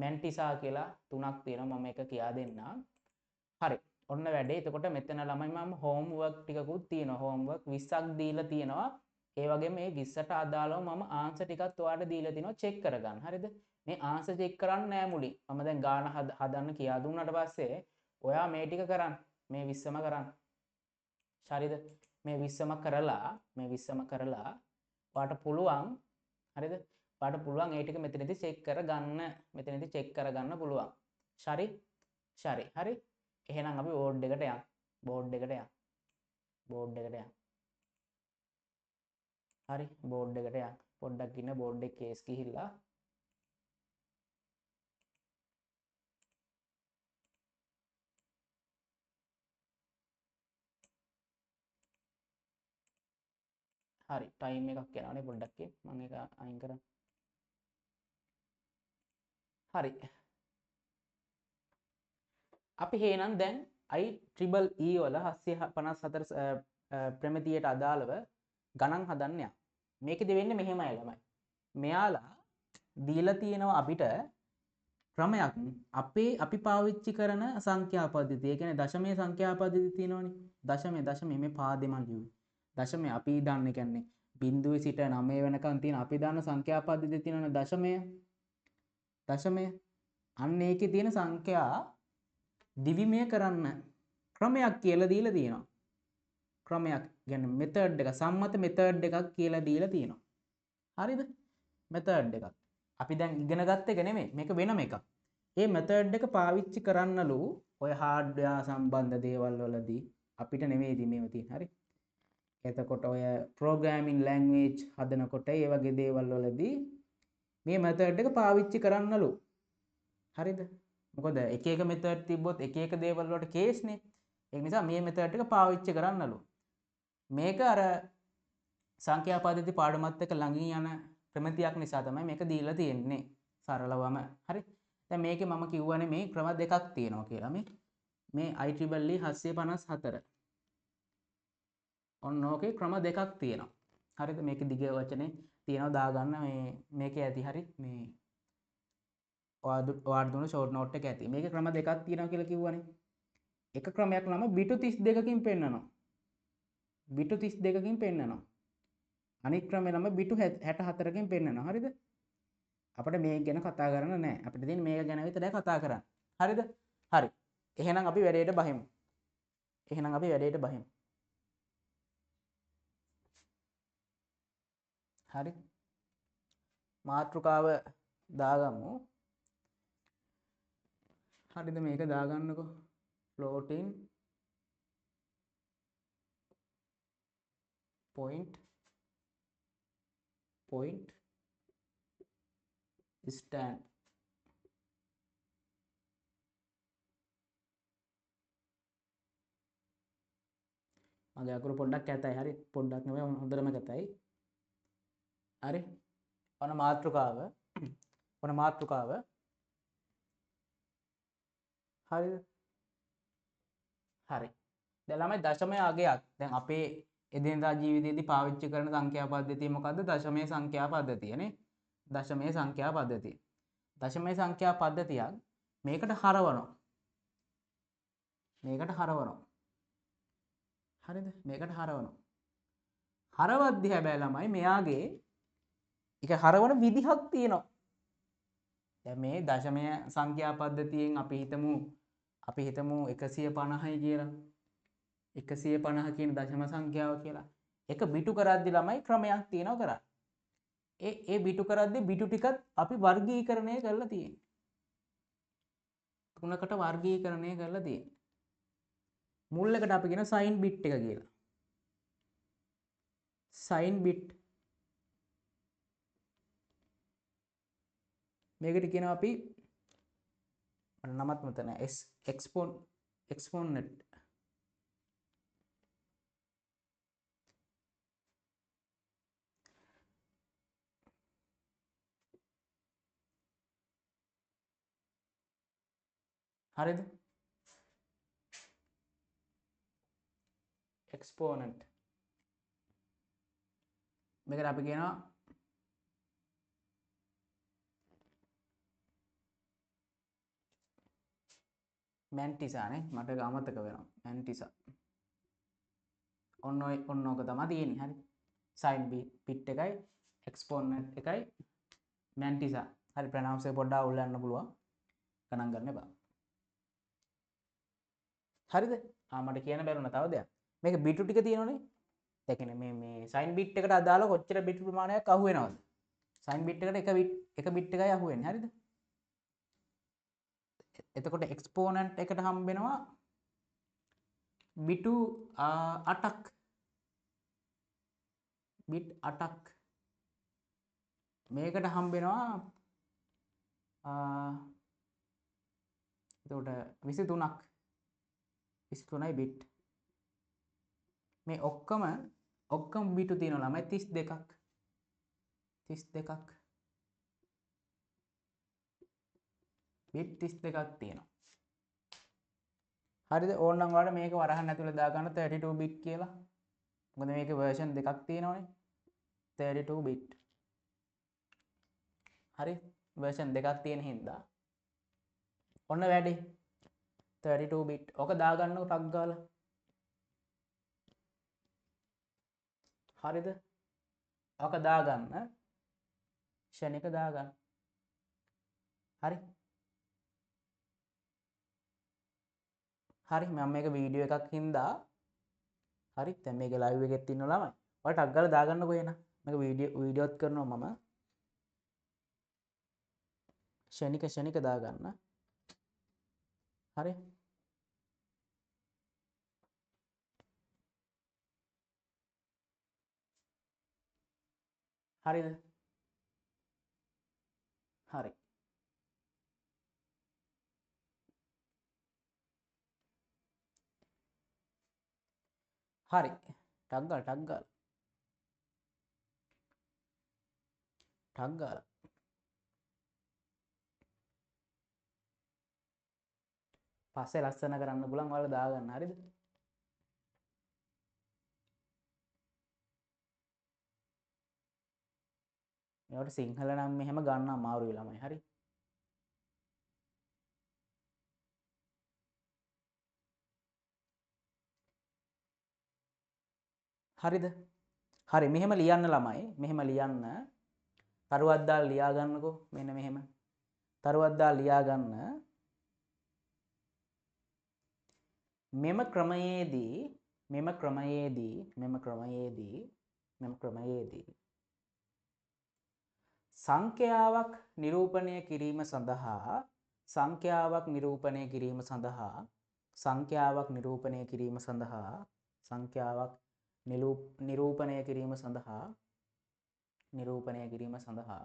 මැන්ටිසා කියලා තුනක් තියෙනවා. මම ඒක කියා දෙන්නම්. හරි. ඔන්න වැඩේ. එතකොට මෙතන ළමයි මම හෝම්වර්ක් ටිකකුත් තියෙනවා. හෝම්වර්ක් 20ක් දීලා තියෙනවා. ඒ වගේම මේ 20ට අදාළව මම ආන්සර් ටිකත් ඔයාලට දීලා තිනවා චෙක් කරගන්න. හරිද? මේ ආන්සර් චෙක් කරන්න නෑ මුලින්. මම දැන් ගාන හදන්න කියා දුන්නාට පස්සේ ඔයා මේ ටික කරන්න. මේ 20ම කරන්න. හරිද? මේ 20ම කරලා, මේ 20ම කරලා ඔයාට පුළුවන්, හරිද? ඔයාට පුළුවන් ඒ ටික මෙතනදී චෙක් කරගන්න. මෙතනදී චෙක් කරගන්න පුළුවන්. හරි? හරි. හරි. එහෙනම් අපි බෝඩ් එකට යන්. බෝඩ් එකට යන්. බෝඩ් එකට යන්. හරි, බෝඩ් එකට යන්. පොඩ්ඩක් ඉන්න බෝඩ් එකේ කේස් ගිහිල්ලා. හරි, ටයිම් එකක් යනවානේ පොඩ්ඩක් ඉන්න. මම ඒක අයින් කරා. හරි. අපි හේනම් දැන් IEEE වල 754 ප්‍රමිතියට අදාළව ගණන් හදන්න යමු. මේකෙදි වෙන්නේ මෙහෙමයි ළමයි. මෙයාලා දීලා තියෙනවා අපිට ක්‍රමයක්. අපි පාවිච්චි කරන සංඛ්‍යා පද්ධතිය. ඒ කියන්නේ දශමයේ සංඛ්‍යා පද්ධතිය තියෙනවනේ. දශමයේ මේ පාදේ මං ලිව්වේ. දශමය අපි දන්නේ කියන්නේ බිංදුවේ සිට 9 වෙනකන් තියෙන අපි දන්න සංඛ්‍යා පද්ධතිය තියෙනවනේ දශමය. දශමය. අන්න ඒකේ තියෙන සංඛ්‍යා දිවිමය කරන්න ක්‍රමයක් කියලා දීලා තියෙනවා. ක්‍රමයක් කියන්නේ මෙතඩ් එක, සම්මත මෙතඩ් එකක් කියලා දීලා තියෙනවා. හරිද? මෙතඩ් එකක්. අපි දැන් ඉගෙන ගත්ත එක නෙමෙයි, මේක වෙනම එකක්. මේ මෙතඩ් එක පාවිච්චි කරන්නලු ඔය හાર્ඩ්වෙයාර් සම්බන්ධ දේවල් වලදී අපිට නෙමෙයි ඉතින් මේව තියෙන්නේ. හරි? එතකොට ඔය ප්‍රෝග්‍රෑමින් ලැන්ග්වේජ් හදනකොට ඒ වගේ දේවල් වලදී මේ මෙතඩ් එක පාවිච්චි කරන්නලු. හරිද? මොකද එක එක මෙතඩ් තිබ්බොත් එක එක දේවල් වලට කේස් නේ. ඒ නිසා මේ මෙතඩ් එක පාවිච්චි කරන්නලු. මේක අර සංඛ්‍යා පද්ධති පාඩමත් එක්ක ළඟින් යන ප්‍රමිතියක් නිසා තමයි මේක දීලා තියෙන්නේ සරලවම. හරි? දැන් මේකේ මම කිව්වනේ මේ ක්‍රම දෙකක් තියෙනවා කියලා. මේ IEEE 754. ඔන්න ඕකේ ක්‍රම දෙකක් තියෙනවා. හරිද? මේකේ දිග වචනේ තියෙනවා දාගන්න මේ මේකේ ඇති. හරි? මේ ඔයාට දුන්න ෂෝට් නෝට් එක ඇති. මේකේ ක්‍රම දෙකක් තියෙනවා කියලා කිව්වනේ. එක ක්‍රමයක් නම බිටු 32කින් පෙන්නනවා. බිටු 32කින් පෙන්නනවා. අනිත් ක්‍රමය නම බිටු 64කින් පෙන්නනවා. හරිද? අපිට මේක ගැන කතා කරන්න නෑ. අපිට තියෙන්නේ මේක ගැන විතරයි කතා කරන්න. හරිද? හරි. එහෙනම් අපි වැඩේට බහිමු. එහෙනම් අපි වැඩේට බහිමු. හරි. මාතෘකාව දාගමු. හරිද? මේක දාගන්නකෝ. Floating point point stand. මගේ අකුරු පොඩ්ඩක් කැතයි. හරි, පොඩ්ඩක් නෙවෙයි හොඳටම කැතයි. හරි, ඔන්න මාතෘකාව. ඔන්න මාතෘකාව. හරිද? හරි. දැන් ළමයි දශමය අගයක්. දැන් අපේ එදිනදා ජීවිතයේදී පාවිච්චි කරන සංඛ්‍යා පද්ධතිය මොකද්ද? දශමය සංඛ්‍යා පද්ධතිය නේ. දශමය සංඛ්‍යා පද්ධතිය. දශමය සංඛ්‍යා පද්ධතියක් මේකට හරවනවා. මේකට හරවනවා. හරිද? මේකට හරවනවා. හරවද්දි හැබැයි ළමයි මෙයාගේ ඒක හරවන විදිහක් තියෙනවා. දැන් මේ දශමය සංඛ්‍යා පද්ධතියෙන් අපි හිතමු 150යි කියලා. 150 කියන දශම සංඛ්‍යාව කියලා. එක බිටු කරද්දි ළමයි ක්‍රමයක් තියෙනවා කරන්න. ඒ ඒ බිටු කරද්දි බිටු ටිකත් අපි වර්ගීකරණය කරලා තියෙන්නේ. තුනකට වර්ගීකරණය කරලා තියෙන්නේ. මුල් එකට අපි කියන සයින් බිට් එක කියලා. සයින් බිට් මේකට කියනවා අපි නමත් මතක නෑ S එක්ස්පොනන්ට් හරිද? එක්ස්පොනන්ට් මේකට අපි කියනවා මැන්ටිසා නේ, මට ඒක අමතක වෙනවා. මැන්ටිසා. ඔන්න ඔය ඔන්න ඕක තමයි තියෙන්නේ. හරි. සයින් බිට් එකයි එක්ස්පොනන්ට් එකයි මැන්ටිසා. හරි, ප්‍රොනවුන්ස් එක පොඩ්ඩක් අවුල් යන්න පුළුවන්. ගණන් ගන්න එපා. හරිද? ආ මට කියන්න බැරුණා තව දෙයක්. මේක බිටු ටික තියෙනවනේ. ඒ කියන්නේ මේ මේ සයින් බිට් එකට අදාළව කොච්චර බිට් ප්‍රමාණයක් අහු වෙනවද? සයින් බිට් එකට එක බිට් එකයි අහු වෙන්නේ. හරිද? එතකොට එක්ස්පොනන්ට් එකට හම්බ වෙනවා බිටු 8ක්. බිට් 8ක්. මේකට හම්බ වෙනවා එතකොට 23ක්. 23යි බිට්. මේ ඔක්කොම බිටු තියෙනවා ළමයි 32ක්. 32ක්. බිට් 32ක් තියෙනවා. හරිද? ඕනනම් ඔයාලට මේක වරහන් ඇතුලේ දාගන්න 32 බිට් කියලා. මොකද මේකේ වර්ෂන් දෙකක් තියෙනවනේ. 32 බිට්. හරි? වර්ෂන් දෙකක් තියෙන හින්දා ඔන්න වැඩි 32 බිට්. ඔක දාගන්නකො ටක් ගාලා. හරිද? ඔක දාගන්න. ක්ෂණික දාගන්න. හරි? හරි, මම මේක වීඩියෝ එකක් හින්දා හරි, දැන් මේක ලයිව් එකෙත් ඉන්න ළමයි. ඔයාලා ටක් ගාලා දාගන්නකෝ එහෙනම්. මේක වීඩියෝත් කරනවා මම. ක්ෂණික ක්ෂණික දාගන්න. හරි? හරිද? හරි. හරි. ටක් ගාලා ටක් ගාලා. ටක් ගාලා. පස්සේ ලස්සන කරන්න පුළුවන් ඔයාලා දාගන්න. හරිද? මේවට සිංහල නම් මෙහෙම ගන්න අමාරුයි ළමයි. හරි? හරිද? හරි, මෙහෙම ලියන්න ළමයි. මෙහෙම ලියන්න. තරුවක් දාලා ලියා ගන්නකෝ. මෙන්න මෙහෙම. තරුවක් දාලා ලියා ගන්න. මෙම ක්‍රමයේදී මෙම ක්‍රමයේදී මෙම ක්‍රමයේදී මෙම ක්‍රමයේදී සංඛ්‍යාවක් නිරූපණය කිරීම සඳහා සංඛ්‍යාවක් නිරූපණය කිරීම සඳහා සංඛ්‍යාවක් නිරූපණය කිරීම සඳහා සංඛ්‍යාවක් නිරූපණය කිරීම සඳහා නිරූපණය කිරීම සඳහා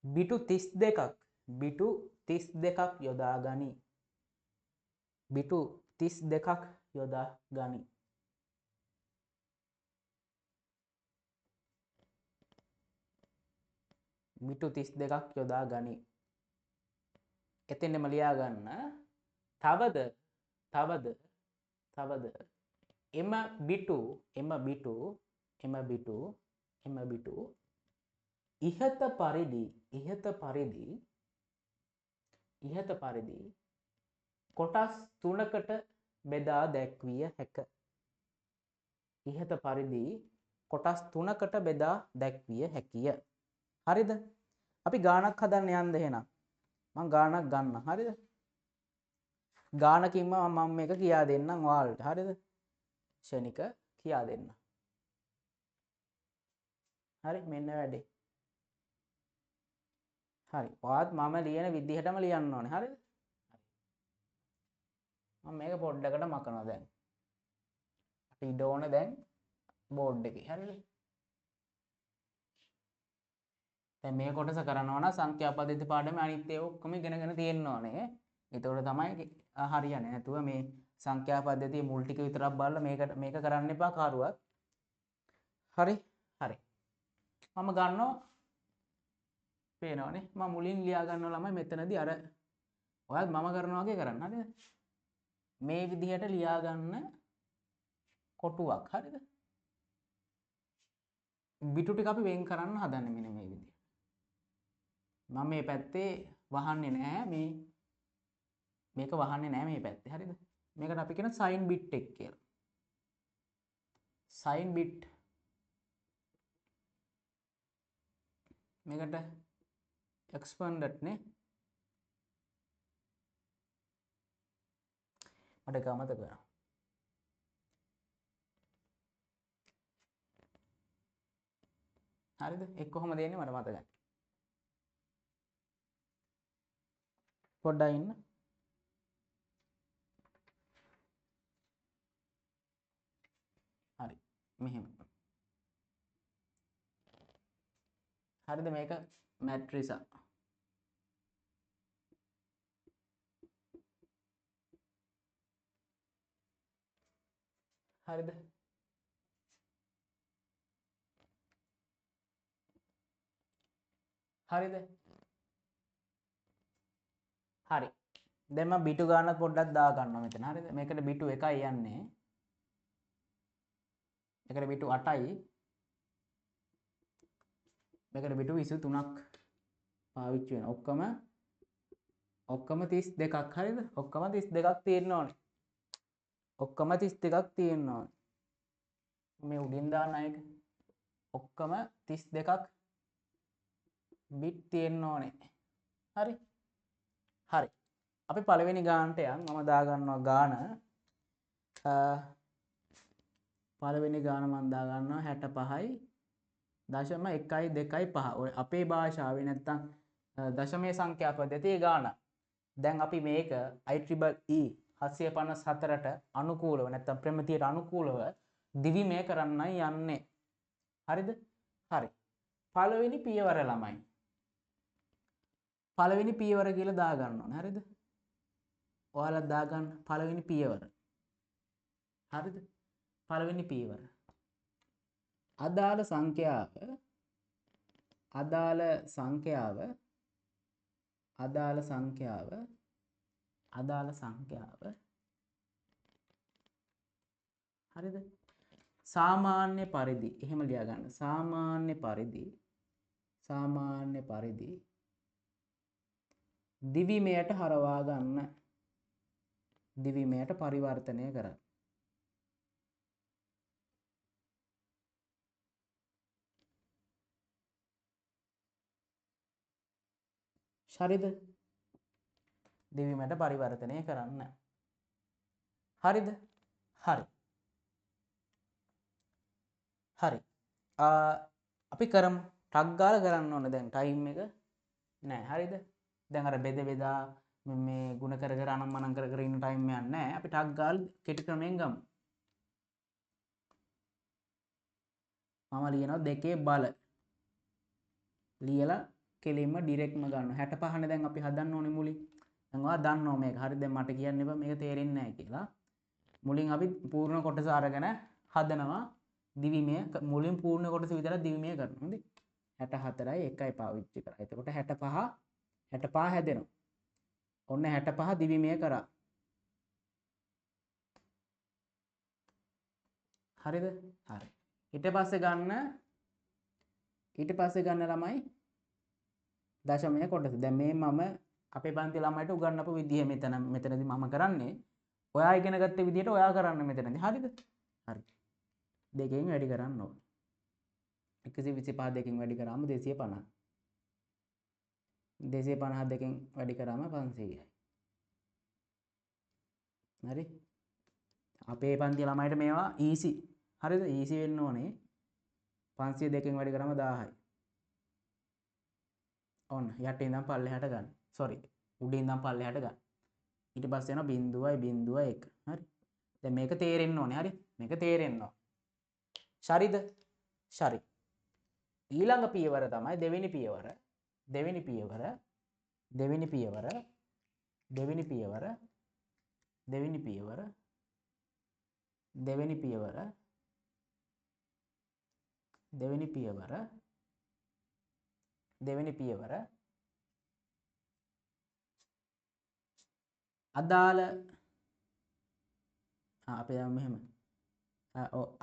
බිටු 32ක් බිටු 32ක් යොදා ගනි. බිටු 32ක් යොදා ගනි. බිටු 32ක් යොදා ගනි. එතෙන්ම ලියා ගන්න. තවද තවද තවද එම බිටු එම බිටු එම බිටු එම බිටු ඉහත පරිදි ඉහත පරිදි ඉහත පරිදි කොටස් තුනකට බෙදා දැක්විය හැක. ඉහත පරිදි කොටස් තුනකට බෙදා දැක්විය හැකිය. හරිද? අපි ගාණක් හදන්න යන්න එහෙනම්. මං ගාණක් ගන්න. හරිද? ගාණකින්ම මම මේක කියා දෙන්නම් ඔයාලට. හරිද? ක්ෂණික කියා දෙන්න. හරි, මෙන්න වැඩේ. හරි, ඔයාත් මම ලියන විදිහටම ලියන්න ඕනේ. හරිද? මම මේක පොඩ්ඩකට මකනවා දැන්. අපිට ඉඩ ඕනේ දැන් බෝඩ් එකේ. හරිද? දැන් මේ කොටස කරනවා නම් සංඛ්‍යා පද්ධති පාඩමේ අනිත් ඒවා ඔක්කොම ඉගෙනගෙන තියෙන්න ඕනේ. එතකොට තමයි හරියන්නේ. නැතුව මේ සංඛ්‍යා පද්ධතියේ මුල් ටික විතරක් බලලා මේක කරන්න එපා කාරුවත්. හරි? හරි. මම ගන්නවා පේනවනේ. මම මුලින් ලියා ගන්නවා ළමයි මෙතනදී අර ඔයාත් මම කරනවා වගේ කරන්න. හරිද? මේ විදිහට ලියා ගන්න කොටුවක්. හරිද? බිටු ටික අපි වෙන් කරන්න හදන්නේ මෙන්න මේ විදිහට. මම මේ පැත්තේ වහන්නේ නෑ, මේක වහන්නේ නෑ මේ පැත්තේ. හරිද? මේකට අපි කියන සයින් බිට් එක කියලා. සයින් බිට් මේකට එක්ස්පැන්ඩඩ් නේ. මට ඒක අමතක වෙනවා. හරිද? ඒක කොහොමද එන්නේ මට මතකයි. පොඩ්ඩක් ඉන්න. හරි, මෙහෙම. හරිද? මේක මැට්‍රිසා. හරිද? හරිද? හරි. දැන් මම බිටු ගානත් පොඩ්ඩක් දා ගන්නවා මෙතන. හරිද? මේකට බිටු 1යි යන්නේ. මේකට බිටු 8යි. මේකට බිටු 23ක් පාවිච්චි වෙනවා. ඔක්කොම 32ක්. හරිද? ඔක්කොම 32ක් තියෙන්න ඕනේ. ඔක්කොම 32ක් තියෙන්න ඕනේ. මේ උඩින් දාන අයක ඔක්කොම 32ක් බිට් තියෙන්න ඕනේ. හරි? හරි. අපි පළවෙනි ගානට යන්. මම දා ගන්නවා ගාන. පළවෙනි ගාන මම දා ගන්නවා 65යි දශම 1යි 2යි 5. ඔය අපේ භාෂාවේ නැත්තම් දශමයේ සංඛ්‍යා පද්ධතියේ ගාන. දැන් අපි මේක IEEE 754ට අනුකූලව නැත්තම් ප්‍රමිතියට අනුකූලව දිවිමය කරන්නයි යන්නේ. හරිද? හරි. පළවෙනි පියවර ළමයි. පළවෙනි පියවර කියලා දා ගන්න ඕනේ. හරිද? ඔයාලා දා ගන්න පළවෙනි පියවර. හරිද? පළවෙනි පියවර. අදාළ සංඛ්‍යාව අදාළ සංඛ්‍යාව අදාළ සංඛ්‍යාව අදාළ සංඛ්‍යාව හරිද? සාමාන්‍ය පරිදි එහෙම ලියා ගන්න. සාමාන්‍ය පරිදි සාමාන්‍ය පරිදි දිවිමයට හරවා ගන්න. දිවිමයට පරිවර්තනය කරන්න. හරිද? දිවිමයට පරිවර්තනය කරන්න. හරිද? හරි. හරි. අපි කරමු. ටක් ගාලා කරන්න ඕන දැන් ටයිම් එක නෑ. හරිද? දැන් අර බෙද බෙදා මේ ගුණ කර කර අනම්මනම් කර කර ඉන්න ටයිම් එකක් නෑ. අපි ටක් ගාලා කෙටි ක්‍රමයෙන් ගමු. මම ලියනවා දෙකේ බල ලියලා කෙලින්ම ඩිරෙක්ට්ම ගන්නවා. 65 නේ දැන් අපි හදන්න ඕනේ මුලින්. දැන් ඔයා දන්නවා මේක. හරි, දැන් මට කියන්න එපා මේක තේරෙන්නේ නැහැ කියලා. මුලින් අපි පූර්ණ කොටස අරගෙන හදනවා දිවිමය. මුලින් පූර්ණ කොටස විතරක් දිවිමය කරනවා. හොඳයි. 64යි 1යි පාවිච්චි කරා. එතකොට 65 හැදෙනවා. ඔන්න 65 දිවිමය කරා. හරිද? හරි. ඊට පස්සේ ගන්න ළමයි දශමය කොටස. දැන් මේ මම අපේ පන්ති ළමයිට උගන්වපු විදිහ මෙතනදී මම කරන්නේ. ඔයා ඉගෙන ගත්ත විදිහට ඔයා කරන්න මෙතනදී. හරිද? හරි. දෙකෙන් වැඩි කරන්න ඕනේ. 125 දෙකෙන් වැඩි කරාම 250. 250 දෙකෙන් වැඩි කරාම 500යි. හරි? අපේ පන්ති ළමයිට මේවා ඊසි. හරිද? ඊසි වෙන්න ඕනේ. 502න් වැඩි කරාම 1000යි. ඔන්න යටින් ඉඳන් පල්ලෙහාට ගන්න. සෝරි, උඩින් ඉඳන් පල්ලෙහාට ගන්න. ඊට පස්සේ යනවා 0යි 0 1. හරි. දැන් මේක තේරෙන්න ඕනේ. හරි. මේක තේරෙන්න ඕනේ. ශරිද? ශරි. ඊළඟ පියවර තමයි දෙවෙනි පියවර. දෙවෙනි පියවර. දෙවෙනි පියවර. දෙවෙනි පියවර. දෙවෙනි පියවර. දෙවෙනි පියවර. දෙවෙනි පියවර. දෙවෙනි පියවර. අදාළ අපි දැන් මෙහෙම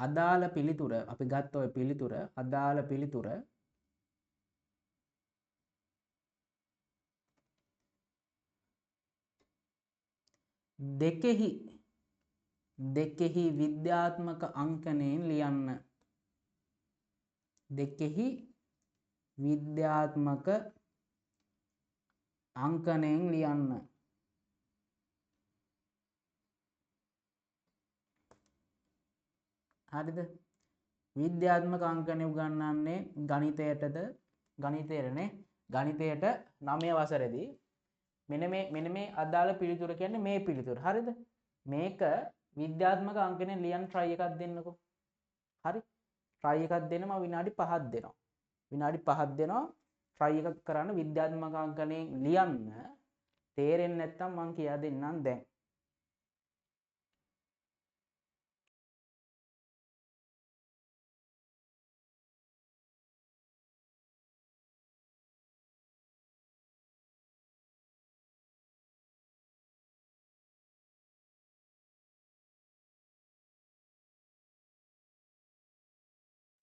අදාළ පිළිතුර අපි ගත්ත ඔය පිළිතුර අදාළ පිළිතුර දෙකෙහි විද්‍යාත්මක අංකණයෙන් ලියන්න. දෙකෙහි විද්‍යාත්මක අංකණයෙන් ලියන්න. හරිද? විද්‍යාත්මක අංකණය උගන්වන්නේ ගණිතයටද? ගණිතයටනේ. ගණිතයට 9 වසරේදී මෙන්න මේ අදාළ පිළිතුර කියන්නේ මේ පිළිතුර. හරිද? මේක විද්‍යාත්මක අංකණයෙන් ලියන්න try එකක් දෙන්නකෝ. හරි? try එකක් දෙන්න මම විනාඩි 5ක් දෙනවා. විනාඩි 5ක් දෙනවා try එකක් කරන්න විද්‍යාත්මක අංකණයෙන් ලියන්න. තේරෙන්නේ නැත්නම් මං කියා දෙන්නම් දැන්.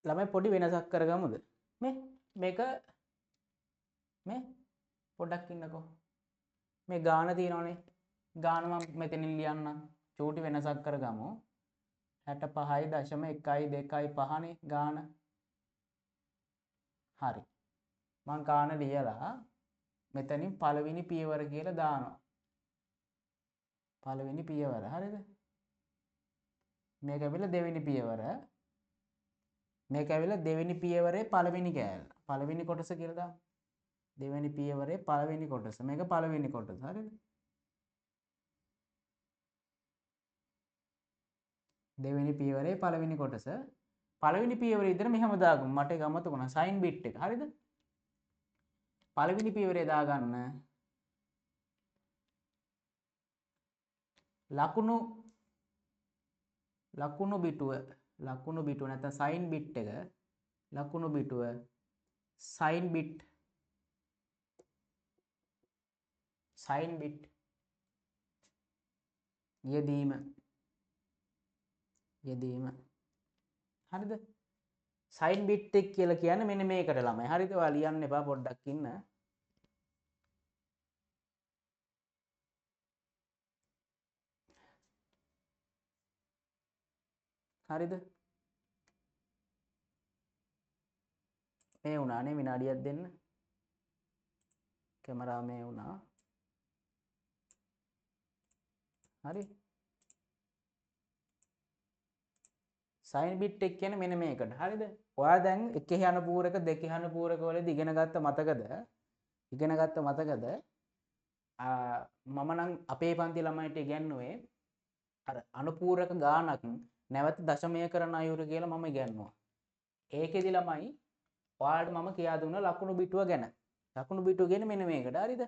ළමයි පොඩි වෙනසක් කරගමුද? මේ මේක මේ පොඩ්ඩක් ඉන්නකෝ. මේ ගාන තියෙනවනේ. ගාන මම මෙතනින් ලියන්නම්. චූටි වෙනසක් කරගමු. 65.1 2 5 නේ ගාන. හරි. මං ගාන ලියලා මෙතනින් පළවෙනි පියවර කියලා දානවා. පළවෙනි පියවර. හරිද? මේක ඇවිල්ලා දෙවෙනි පියවර. මේක ඇවිල්ලා දෙවෙනි පියවරේ පළවෙනි කෑල්ල. පළවෙනි කොටස කියලා දාමු. දෙවෙනි පියවරේ පළවෙනි කොටස. මේක පළවෙනි කොටස. හරිද? දෙවෙනි පියවරේ පළවෙනි කොටස. පළවෙනි පියවරේ විතර මෙහෙම දාගමු. මට ඒක අමතක වුණා. සයින් බිට් එක. හරිද? පළවෙනි පියවරේ දාගන්න. ලකුණු බිටුව ලකුණු බිටුව නැත්නම් සයින් බිට් එක ලකුණු බිටුව සයින් බිට් යෙදීම හරිද? සයින් බිට් එක කියලා කියන්නේ මෙන්න මේකට ළමයි. හරිද? ඔයා ලියන්න එපා පොඩ්ඩක් ඉන්න. හරිද? මේ වුණානේ විනාඩියක් දෙන්න. කැමරාව මේ වුණා. හරි. සයින් බිට් එක කියන්නේ මෙන්න මේකට. හරිද? ඔයා දැන් එකෙහි අනුපූරක දෙකෙහි අනුපූරක වලදී ඉගෙන ගත්ත මතකද? ඉගෙන ගත්ත මතකද? මම නම් අපේ පන්ති ළමයිට ඉගැන්නුවේ අර අනුපූරක ගානක් නැවත දශමය කරන අයුරු කියලා මම ඉගැන්නුවා. ඒකෙදි ළමයි ඔයාලට මම කියා දුන්නා ලකුණු බිටුව ගැන. ලකුණු බිටුව කියන්නේ මෙන්න මේකට. හරිද?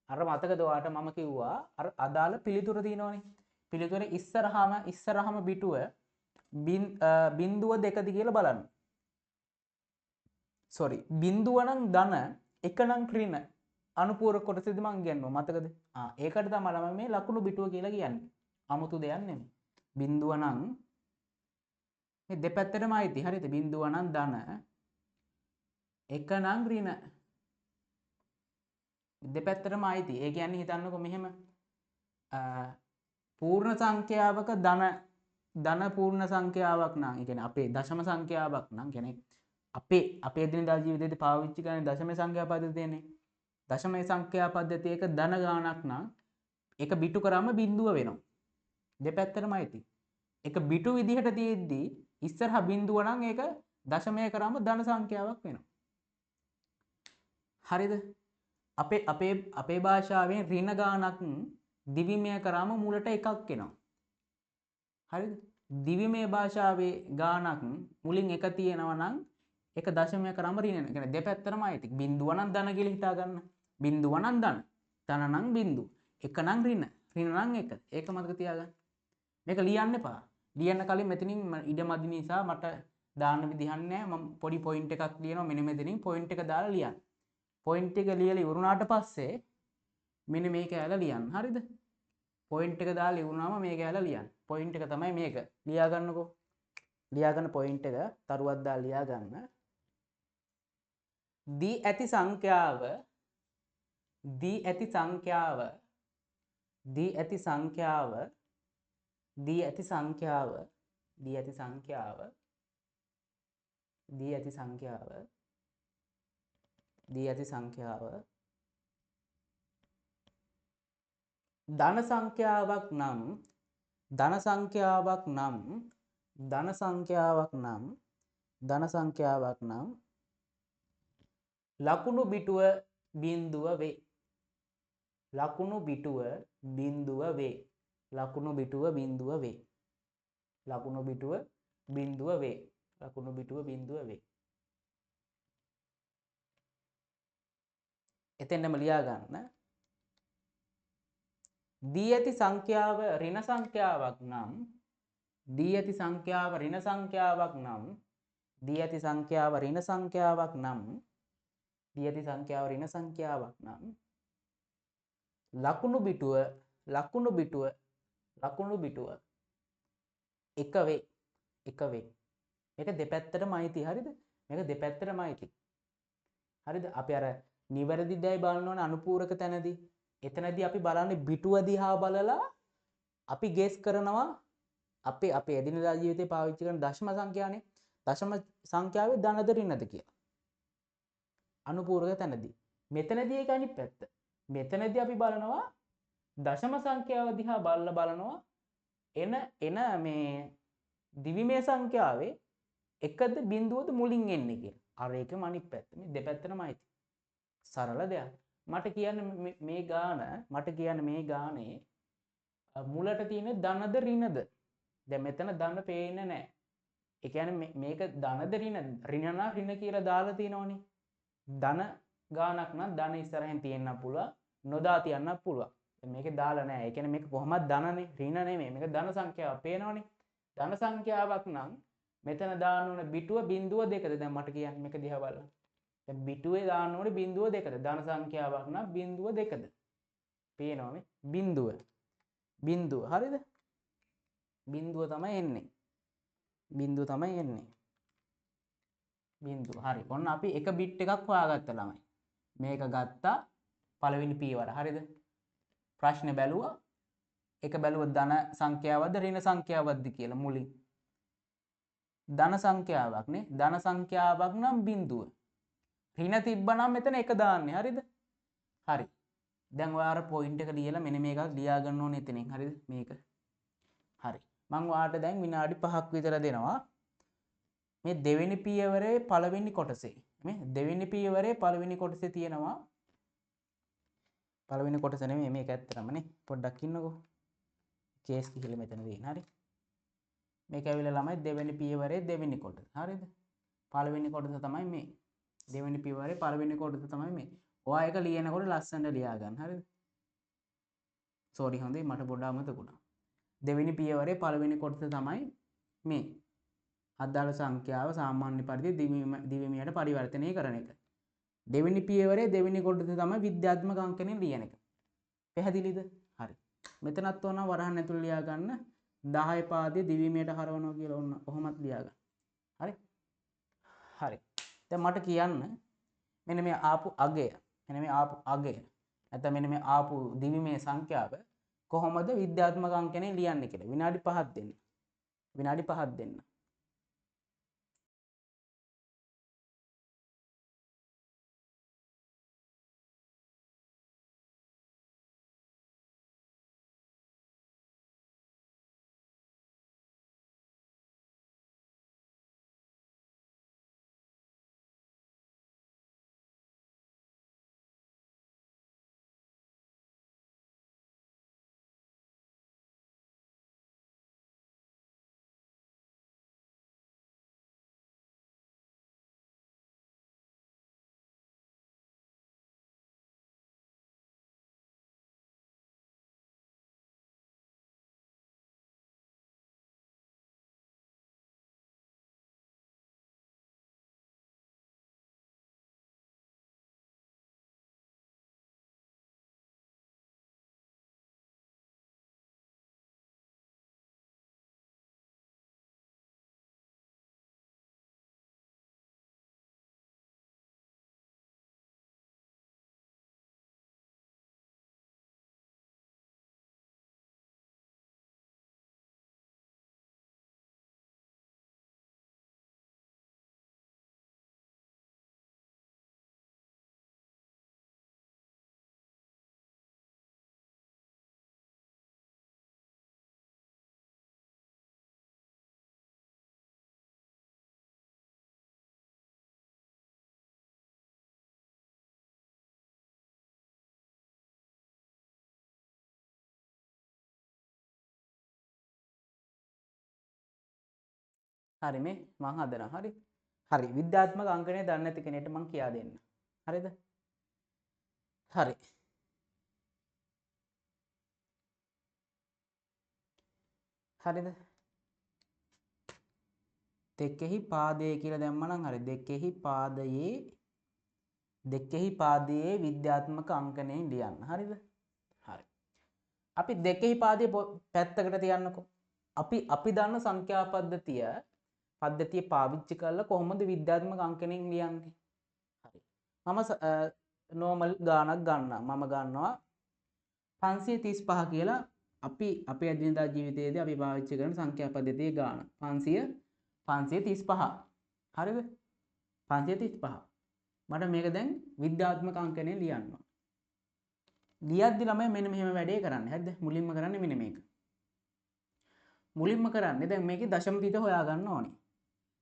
අර මතකද ඔයාලට මම කිව්වා අර අදාළ පිළිතුර තියෙනවනේ. පිළිතුර ඉස්සරහම බිටුව බිඳුව දෙකද කියලා බලන්න. සෝරි, බිඳුව නම් ධන එක නම් ඍණ අනුපූරක කොටසේදී මං ඉගැන්නුවා. මතකද? ඒකට තමයි ළමයි මේ ලකුණු බිටුව කියලා කියන්නේ. 아무තු දෙයක් නෙමෙයි. බිඳුව නම් මේ දෙපැත්තටම අයිති. හරිද? බිඳුව නම් ධන එක නම් ඍණ දෙපැත්තටම අයිති. ඒ කියන්නේ හිතන්නකෝ මෙහෙම පූර්ණ සංඛ්‍යාවක ධන පූර්ණ සංඛ්‍යාවක් නම්, ඒ කියන්නේ අපේ දශම සංඛ්‍යාවක් නම්, කියන්නේ අපේ එදිනෙදා ජීවිතේදී පාවිච්චි කරන දශම සංඛ්‍යා පද්ධතියනේ. දශම සංඛ්‍යා පද්ධතියක ධන ගාණක් නම් ඒක බිටු කරාම බිඳුව වෙනවා. දෙපැත්තටම අයිති. එක බිටු විදිහට තියෙද්දි ඉස්සරහා බිඳුව නම් ඒක දශමය කරාම ධන සංඛ්‍යාවක් වෙනවා. හරිද? අපේ අපේ අපේ භාෂාවෙන් ඍණ ගානක් දිවිමය කරාම මුලට එකක් එනවා. හරිද? දිවිමය භාෂාවේ ගානක් මුලින් එක තියෙනවා නම් ඒක දශමය කරාම ඍණ එනවා. ඒ කියන්නේ දෙපැත්තටම අයිති. බිඳුව නම් ධන කියලා හිතා ගන්න. බිඳුව නම් ධන. ධන නම් බිඳුව. එක නම් ඍණ. ඍණ නම් එක. ඒක මතක තියාගන්න. මේක ලියන්න එපා. ලියන්න කලින් මෙතනින් ඉඩ මදි නිසා මට දාන්න විදිහක් නැහැ. මම පොඩි පොයින්ට් එකක් ලියනවා. මෙන්න මෙතනින් පොයින්ට් එක දාලා ලියන්න. පොයින්ට් එක ලියලා ඉවරුනාට පස්සේ මෙන්න මේ කෑල්ල ලියන්න. හරිද? පොයින්ට් එක දාලා ඉවරුනාම මේ කෑල්ල ලියන්න. පොයින්ට් එක තමයි මේක. ලියා ගන්නකෝ. ලියා ගන්න පොයින්ට් එක තරුවක් දාලා ලියා ගන්න. දී ඇති සංඛ්‍යාව දී ඇති සංඛ්‍යාව දී ඇති සංඛ්‍යාව දී ඇති සංඛ්‍යාව දී ඇති සංඛ්‍යාව දී ඇති සංඛ්‍යාව දී ඇති සංඛ්‍යාව ධන සංඛ්‍යාවක් නම් ධන සංඛ්‍යාවක් නම් ධන සංඛ්‍යාවක් නම් ධන සංඛ්‍යාවක් නම් ලකුණු බිටුව බිඳුව වේ. ලකුණු බිටුව බිඳුව වේ. ලකුණු බිටුව බිඳුව වේ. ලකුණු බිටුව බිඳුව වේ. ලකුණු බිටුව බිඳුව වේ. එතෙන්ම ලියා ගන්න. දී ඇති සංඛ්‍යාව ඍණ සංඛ්‍යාවක් නම් දී ඇති සංඛ්‍යාව ඍණ සංඛ්‍යාවක් නම් දී ඇති සංඛ්‍යාව ඍණ සංඛ්‍යාවක් නම් දී ඇති සංඛ්‍යාව ඍණ සංඛ්‍යාවක් නම් ලකුණු බිටුව ලකුණු බිටුව ලකුණු බිටුව එක වේ. එක වේ. මේක දෙපැත්තටම අයිති. හරිද? මේක දෙපැත්තටම අයිති. හරිද? අපි අර නිවැරදි දැයි බලන ඕන අනුපූරක තැනදී එතනදී අපි බලන්නේ බිටුව දිහා බලලා අපි ගෙස් කරනවා. අපේ අපේ එදිනෙදා ජීවිතේ පාවිච්චි කරන දශම සංඛ්‍යානේ. දශම සංඛ්‍යාවේ ධනද ඍණද කියලා. අනුපූරක තැනදී. මෙතනදී ඒක අනිත් පැත්ත. මෙතනදී අපි බලනවා දශම සංඛ්‍යාව දිහා බලලා බලනවා එන එන මේ දිවිමය සංඛ්‍යාවේ එකද බිඳුවද මුලින් එන්නේ කියලා. අර ඒකම අනිත් පැත්ත. මේ දෙපැත්තටම අයිති. සරල දෙයක්. මට කියන්න මේ ගාන මට කියන්න මේ ගානේ මුලට තියෙන ධනද ඍණද? දැන් මෙතන ධන පේන්නේ නැහැ. ඒ කියන්නේ මේක ධනද ඍණද? ඍණ නම් ඍණ කියලා දාලා තියෙනවනේ. ධන ගානක් නම් ධන ඉස්සරහින් තියෙන්න පුළුවන්, නොදා තියන්නත් පුළුවන්. දැන් මේකේ දාලා නැහැ. ඒ කියන්නේ මේක කොහොමද ධනනේ, ඍණ නෙමෙයි. මේක ධන සංඛ්‍යාවක් පේනවනේ. ධන සංඛ්‍යාවක් නම් මෙතන දාන්න ඕන බිටුව බිඳුව දෙකද? දැන් මට කියන්න මේක දිහා බලන්න. දැන් බිටුවේ දාන්න ඕනේ බිඳුව දෙකද? ධන සංඛ්‍යාවක් නම් බිඳුව දෙකද? පේනවා මේ බිඳුව. බිඳුව. හරිද? බිඳුව තමයි එන්නේ. බිඳුව තමයි එන්නේ. බිඳුව. හරි. ඔන්න අපි එක බිට් එකක් හොයාගත්ත ළමයි. මේක ගත්තා පළවෙනි පියවර. හරිද? ප්‍රශ්නේ බැලුවා. එක බැලුවා ධන සංඛ්‍යාවක්ද ඍණ සංඛ්‍යාවක්ද කියලා මුලින්. ධන සංඛ්‍යාවක් නේ. ධන සංඛ්‍යාවක් නම් බිඳුව. ඍණ තිබ්බනම් මෙතන එක දාන්නේ. හරිද? හරි. දැන් ඔයා අර පොයින්ට් එක ලියලා මෙන්න මේක ලියා ගන්න ඕනේ එතනින්. හරිද? මේක. හරි. මං ඔයාට දැන් විනාඩි 5ක් විතර දෙනවා. මේ දෙවෙනි පියවරේ පළවෙනි කොටසේ. මේ දෙවෙනි පියවරේ පළවෙනි කොටසේ තියෙනවා. පළවෙනි කොටස නෙමෙයි මේක ඇත්තටම නේ. පොඩ්ඩක් ඉන්නකෝ. කේස් ගිහලා මෙතන තියෙන. හරි. මේක ඇවිල්ලා ළමයි දෙවෙනි පියවරේ දෙවෙනි කොටස. හරිද? පළවෙනි කොටස තමයි මේ. දෙවෙනි පියවරේ පළවෙනි කොටස තමයි මේ. ඔයා ඒක ලියනකොට ලස්සනට ලියා ගන්න. හරිද? සෝරි හොඳේ මට පොඩ්ඩක් අමතක වුණා. දෙවෙනි පියවරේ පළවෙනි කොටස තමයි මේ. අදාළ සංඛ්‍යාව සාමාන්‍ය පරිදි දිවිමයට පරිවර්තනය කරන එක. දෙවෙනි පියවරේ දෙවෙනි කොටස තමයි විද්‍යාත්මක අංකණය ලියන එක. පැහැදිලිද? හරි. මෙතනත් ඕන වරහන් ඇතුළේ ලියා ගන්න 10 පාදයේ දිවිමයට හරවනවා කියලා ඕන ඔහොමත් ලියා ගන්න. හරි? හරි. දැන් මට කියන්න මෙන්න මේ ආපු අගය, මෙන්න මේ ආපු අගය නැත්නම් මෙන්න මේ ආපු දිවිමය සංඛ්‍යාව කොහොමද විද්‍යාත්මක අංකණය ලියන්නේ කියලා. විනාඩි 5ක් දෙන්න. විනාඩි 5ක් දෙන්න. හරි මේ මං හදනවා. හරි. හරි විද්‍යාත්මක අංකණය දන්නේ නැති කෙනෙක්ට මං කියා දෙන්න. හරිද? හරි. හරිද? දෙකෙහි පාදය කියලා දැම්මනම් හරි. දෙකෙහි පාදයේ විද්‍යාත්මක අංකණයෙන් ලියන්න. හරිද? හරි. අපි දෙකෙහි පාදයේ පැත්තකට තියන්නකෝ. අපි දන්න සංඛ්‍යා පද්ධතිය පාවිච්චි කරලා කොහොමද විද්‍යාත්මක අංකණයෙන් ලියන්නේ? හරි. මම නෝමල් ගාණක් ගන්නවා. මම ගන්නවා 535 කියලා. අපි අපේ එදිනදා ජීවිතයේදී අපි පාවිච්චි කරන සංඛ්‍යා පද්ධතියේ ගාණ 535. හරිද? 535. මට මේක දැන් විද්‍යාත්මක අංකණයෙන් ලියන්න ඕන. ලියද්දි ළමයි මෙන්න මෙහෙම වැඩේ කරන්නේ. හරිද? මුලින්ම කරන්නේ මෙන්න මේක. මුලින්ම කරන්නේ දැන් මේකේ දශම තිත හොයාගන්න ඕනේ.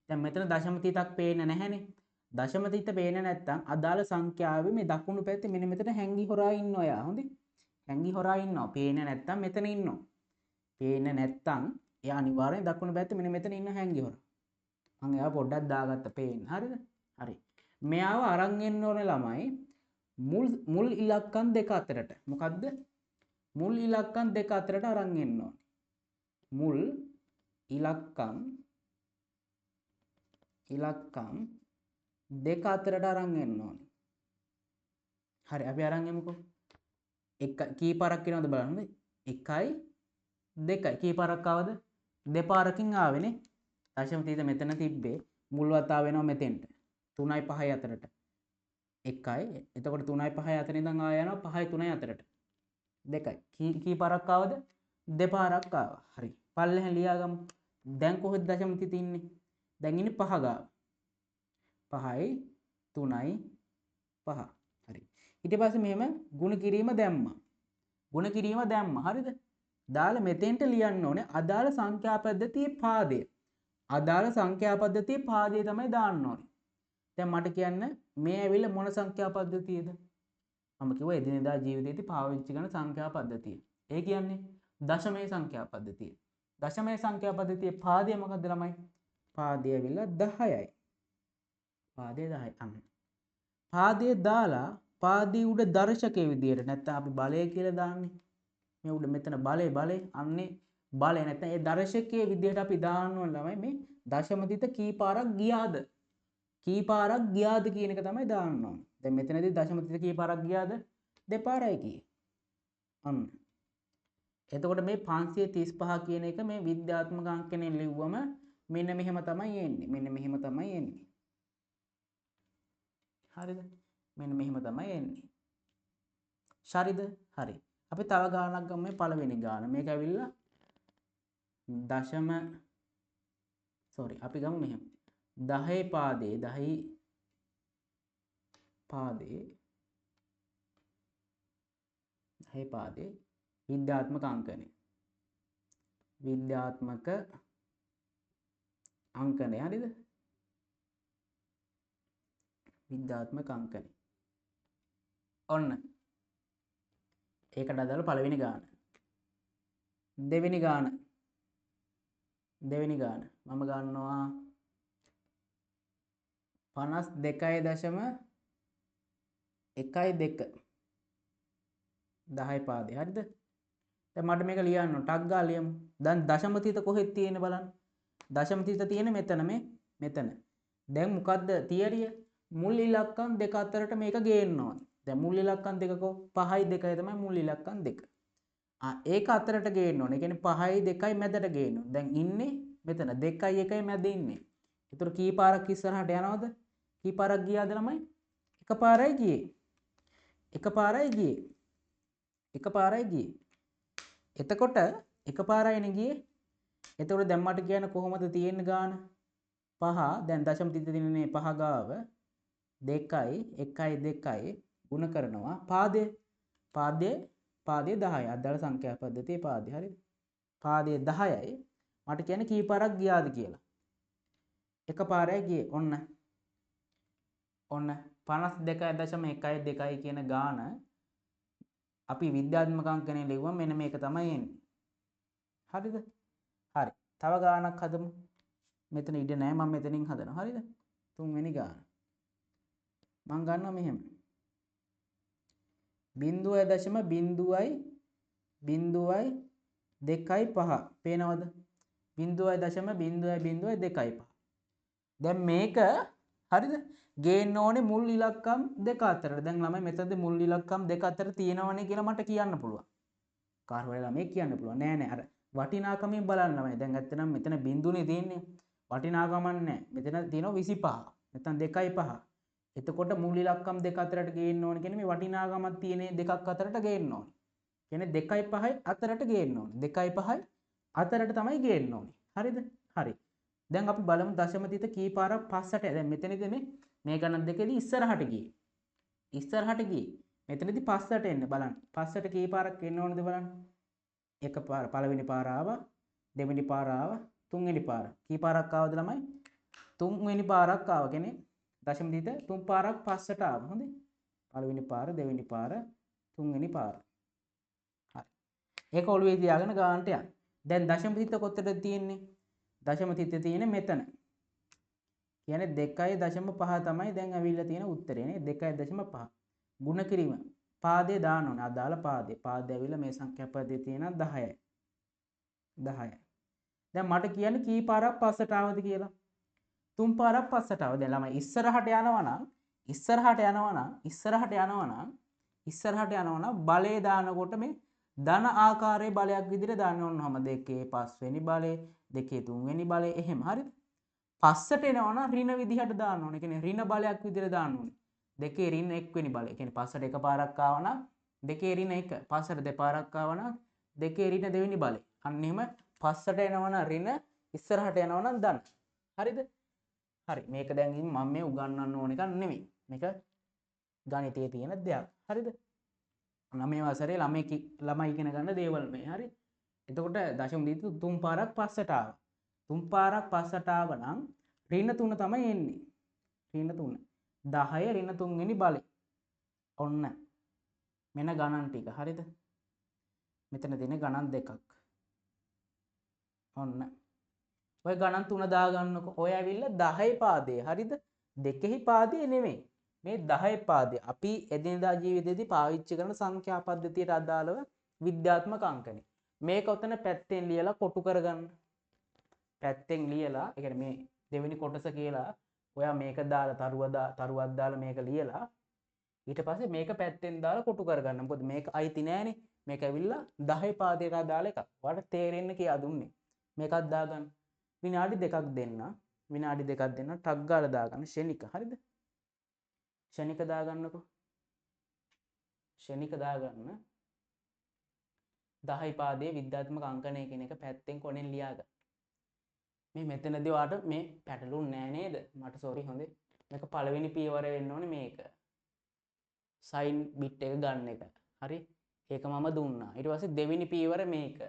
දැන් මෙතන දශම තිතක් පේන්නේ නැහැනේ. දශම තිත පේන්නේ නැත්නම් අදාළ සංඛ්‍යාවේ මේ දකුණු පැත්තේ මෙන්න මෙතන හැංගි හොරා ඉන්නවා යා. හොඳේ? හැංගි හොරා ඉන්නවා. පේන්නේ නැත්නම් මෙතන ඉන්නවා. පේන්නේ නැත්නම් එයා අනිවාර්යෙන් දකුණු පැත්තේ මෙන්න මෙතන ඉන්න හැංගි හොරා. මං එයා පොඩ්ඩක් දාගත්ත පේන්න. හරිද? හරි. මෙයාව අරන් එන්න ඕනේ ළමයි මුල් ඉලක්කම් දෙක අතරට. මොකද්ද? මුල් ඉලක්කම් දෙක අතරට අරන් එන්න ඕනේ. මුල් ඉලක්කම් දෙක අතරට අරන් එන්න ඕනේ. හරි අපි අරන් එමුකෝ. එක කී පාරක් එනවද බලන්න. 1යි 2යි කී පාරක් ආවද? දෙපාරකින් ආවේනේ. දශම තීත මෙතන තිබ්බේ මුල් වතාව වෙනවා මෙතෙන්ට. 3යි 5යි අතරට. 1යි. එතකොට 3යි 5යි අතර ඉඳන් ආය යනවා 5යි 3යි අතරට. 2යි. කී පාරක් ආවද? දෙපාරක් ආවා. හරි. පල්ලෙහාන් ලියාගමු. දැන් කොහෙද දශම තිත ඉන්නේ? දැන් ඉන්නේ 5 ගාව. 5යි 3යි 5. හරි. ඊට පස්සේ මෙහෙම ගුණ කිරීම දැම්මා. ගුණ කිරීම දැම්මා. හරිද? දාලා මෙතෙන්ට ලියන්න ඕනේ අදාළ සංඛ්‍යා පද්ධතියේ පාදය. අදාළ සංඛ්‍යා පද්ධතියේ පාදය තමයි දාන්න ඕනේ. දැන් මට කියන්න මේ ඇවිල්ලා මොන සංඛ්‍යා පද්ධතියද? මම කිව්වා එදිනෙදා ජීවිතයේදී පාවිච්චි කරන සංඛ්‍යා පද්ධතිය. ඒ කියන්නේ දශමයේ සංඛ්‍යා පද්ධතිය. දශමයේ සංඛ්‍යා පද්ධතියේ පාදය මොකද්ද ළමයි? පාදය ඇවිල්ලා 10යි. පාදය 10යි. අන්න. පාදය දාලා පාදයේ උඩ දර්ශකයේ විදියට නැත්තම් අපි බලය කියලා දාන්නේ. මේ උඩ මෙතන බලය අන්නේ බලය නැත්තම් ඒ දර්ශකයේ විදියට අපි දාන්න ඕන ළමයි මේ දශම තිත කී පාරක් ගියාද? කී පාරක් ගියාද කියන එක තමයි දාන්න ඕන. දැන් මෙතනදී දශම තිත කී පාරක් ගියාද? දෙපාරයි ගියේ. අන්න. එතකොට මේ 535 කියන එක මේ විද්‍යාත්මක අංකණයෙන් ලිව්වම මෙන්න මෙහෙම තමයි එන්නේ. මෙන්න මෙහෙම තමයි එන්නේ. හරිද? මෙන්න මෙහෙම තමයි එන්නේ. හරිද? හරි. අපි තව ගාණක් ගමු මේ පළවෙනි ගාණ. මේක ඇවිල්ලා දශම සෝරි අපි ගමු මෙහෙම. 10 පාදයේ 10 පාදයේ 10 පාදයේ විද්‍යාත්මක අංකණය. විද්‍යාත්මක අංකණය. හරිද? විද්‍යාත්මක අංකණය. ඔන්න. ඒකට අදාළ පළවෙනි ගාන. දෙවෙනි ගාන. දෙවෙනි ගාන. මම ගන්නවා 52.12 10 පාදේ. හරිද? දැන් මට මේක ලියන්න ඕන. ටක් ගාලා ලියමු. දැන් දශම තිත කොහෙද තියෙන්නේ බලන්න. දශම තිත තියෙන්නේ මෙතන මේ මෙතන. දැන් මොකද්ද තියරිය? මුල් ඉලක්කම් දෙක අතරට මේක ගේන්න ඕනේ. දැන් මුල් ඉලක්කම් දෙකකෝ 5යි 2යි තමයි මුල් ඉලක්කම් දෙක. ආ ඒක අතරට ගේන්න ඕනේ. ඒ කියන්නේ 5යි 2යි මැදට ගේන්න ඕනේ. දැන් ඉන්නේ මෙතන 2යි 1යි මැද ඉන්නේ. ඒතර කී පාරක් ඉස්සරහට යනවද? කී පාරක් ගියාද ළමයි? එක පාරයි ගියේ. එක පාරයි ගියේ. එක පාරයි ගියේ. එතකොට එක පාරයිනේ ගියේ. එතකොට දැන් මට කියන්න කොහොමද තියෙන්නේ ගාන? 5 දැන් දශම තිත තියෙන්නේ 5 ගාව 2යි 1යි 2යි ගුණ කරනවා පාදය පාදය පාදය 10යි. අදාළ සංඛ්‍යා පද්ධතියේ පාදය. හරිද? පාදය 10යි. මට කියන්නේ කී පාරක් ගියාද කියලා. එක පාරයි ගියේ. ඔන්න. ඔන්න 52.12 කියන ගාන අපි විද්‍යාත්මක අංකණය ලිව්වම මෙන්න මේක තමයි එන්නේ. හරිද? හරි. තව ගානක් හදමු. මෙතන ඉඩ නෑ මම මෙතනින් හදනවා. හරිද? තුන්වෙනි ගාන. මං ගන්නවා මෙහෙම. 0.0 0 25. පේනවද? 0.0 0.25. දැන් මේක හරිද? ගේන්න ඕනේ මුල් ඉලක්කම් දෙක අතරට. දැන් ළමයි මෙතනදී මුල් ඉලක්කම් දෙක අතර තියෙනවනේ කියලා මට කියන්න පුළුවන්. කාර් වල ළමයි කියන්න පුළුවන්. නෑ නෑ අර වටිනාකමින් බලන්න ළමයි. දැන් ඇත්තටම මෙතන බිඳුනේ තියෙන්නේ. වටිනාකමක් නෑ. මෙතන තියෙනවා 25. නැත්තම් 2.5. එතකොට මුල් ඉලක්කම් දෙක අතරට ගේන්න ඕනේ කියන්නේ මේ වටිනාකමක් තියෙන දෙකක් අතරට ගේන්න ඕනේ. කියන්නේ 2.5 අතරට ගේන්න ඕනේ. 2.5 අතරට තමයි ගේන්න ඕනේ. හරිද? හරි. දැන් අපි බලමු දශම තිත කී පාරක් පස්සට. දැන් මෙතනදී මේ ගණන් දෙකේදී ඉස්සරහට ගියේ. ඉස්සරහට ගියේ. මෙතනදී පස්සට එන්න බලන්න. පස්සට කී පාරක් එන්න ඕනද බලන්න. එක පාර පළවෙනි පාර ආවා, දෙවෙනි පාර ආවා, තුන්වෙනි පාර. කී පාරක් ආවද ළමයි? තුන්වෙනි පාරක් ආවා. කියන්නේ දශම තිත තුන් පාරක් පස්සට ආවා. හොඳේ. පළවෙනි පාර, දෙවෙනි පාර, තුන්වෙනි පාර. හරි. ඒක ඔළුවේ තියාගෙන ගානට යන්න. දැන් දශම තිත කොතනද තියෙන්නේ? දශම තිත තියෙන්නේ මෙතන. කියන්නේ 2.5 තමයි දැන් ඇවිල්ලා තියෙන උත්තරේ නේ. 2.5. ගුණ කිරීම. පාදේ දාන්න ඕනේ. අදාළ පාදේ. පාදේ ඇවිල්ලා මේ සංඛ්‍යා පදේ තියෙන 10යි. 10යි. දැන් මට කියන්න කී පාරක් පස්සට ආවද කියලා. තුන් පාරක් පස්සට ආවා. දැන් ළමයි ඉස්සරහට යනවා නම් ඉස්සරහට යනවා නම් ඉස්සරහට යනවා නම් ඉස්සරහට යනවා නම් බලය දානකොට මේ ධන ආකාරයේ බලයක් විදිහට දාන්න ඕන. ඔහම දෙකේ පස්වෙනි බලය, දෙකේ තුන්වෙනි බලය එහෙම. හරිද? පස්සට එනවා නම් ඍණ විදිහට දාන්න ඕනේ. ඒ කියන්නේ ඍණ බලයක් විදිහට දාන්න ඕනේ. දෙකේ ඍණ එක්වෙනි බලය. ඒ කියන්නේ පස්සට එක පාරක් ආවා නම් දෙකේ ඍණ එක, පස්සට දෙපාරක් ආවා නම් දෙකේ ඍණ දෙවෙනි බලය. අන්න එහෙම පස්සට එනවා නම් ඍණ, ඉස්සරහට යනවා නම් ධන. හරිද? හරි. මේක දැන් ඉතින් මම මේ උගන්වන්න ඕන එකක් නෙමෙයි. මේක ගණිතයේ තියෙන දෙයක්. හරිද? නවයේ වසරේ ළමයි ඉගෙන ගන්න දේවල් මේ. හරි. එතකොට දශම දීතු තුන් පාරක් පස්සට ආවා. තුන් පාරක් පස්සට ආව නම් ඍණ තුන තමයි එන්නේ. ඍණ තුන. 10 ඍණ තුන්වෙනි බලය. ඔන්න. මෙන්න ගණන් ටික. හරිද? මෙතන තියෙන ගණන් දෙකක්. ඔන්න. ඔය ගණන් තුන දාගන්නකො. ඔය ඇවිල්ලා 10 පාදේ. හරිද? දෙකෙහි පාදේ නෙමෙයි. මේ 10 පාදේ. අපි එදිනදා ජීවිතයේදී පාවිච්චි කරන සංඛ්‍යා පද්ධතියට අදාළව විද්‍යාත්මක අංකණය. මේක ඔතන පැත්තෙන් ලියලා කොටු කරගන්න. පැත්තෙන් ලියලා, ඒ කියන්නේ මේ දෙවෙනි කොටස කියලා ඔයා මේක දාලා තරුවක් දාලා මේක ලියලා ඊට පස්සේ මේක පැත්තෙන් දාලා කොටු කරගන්න. මොකද මේක අයිති නෑනේ. මේක ඇවිල්ලා 10 පාදයට අදාළ එකක්. ඔයාලට තේරෙන්න කියා දුන්නේ. මේකත් දාගන්න. විනාඩි දෙකක් දෙන්න. විනාඩි දෙකක් දෙන්න. ටක් ගාලා දාගන්න. ෂණික. හරිද? ෂණික දාගන්නකෝ. ෂණික දාගන්න. 10 පාදයේ විද්‍යාත්මක අංකණය කියන එක පැත්තෙන් කොනෙන් ලියාගන්න. මේ මෙතනදී ඔයාට මේ පැටලුන්නේ නෑ නේද? මට සෝරි හොඳේ. මේක පළවෙනි පියවර වෙන්න ඕනේ මේක. සයින් බිට් එක ගන්න එක. හරි? ඒක මම දුන්නා. ඊට පස්සේ දෙවෙනි පියවර මේක.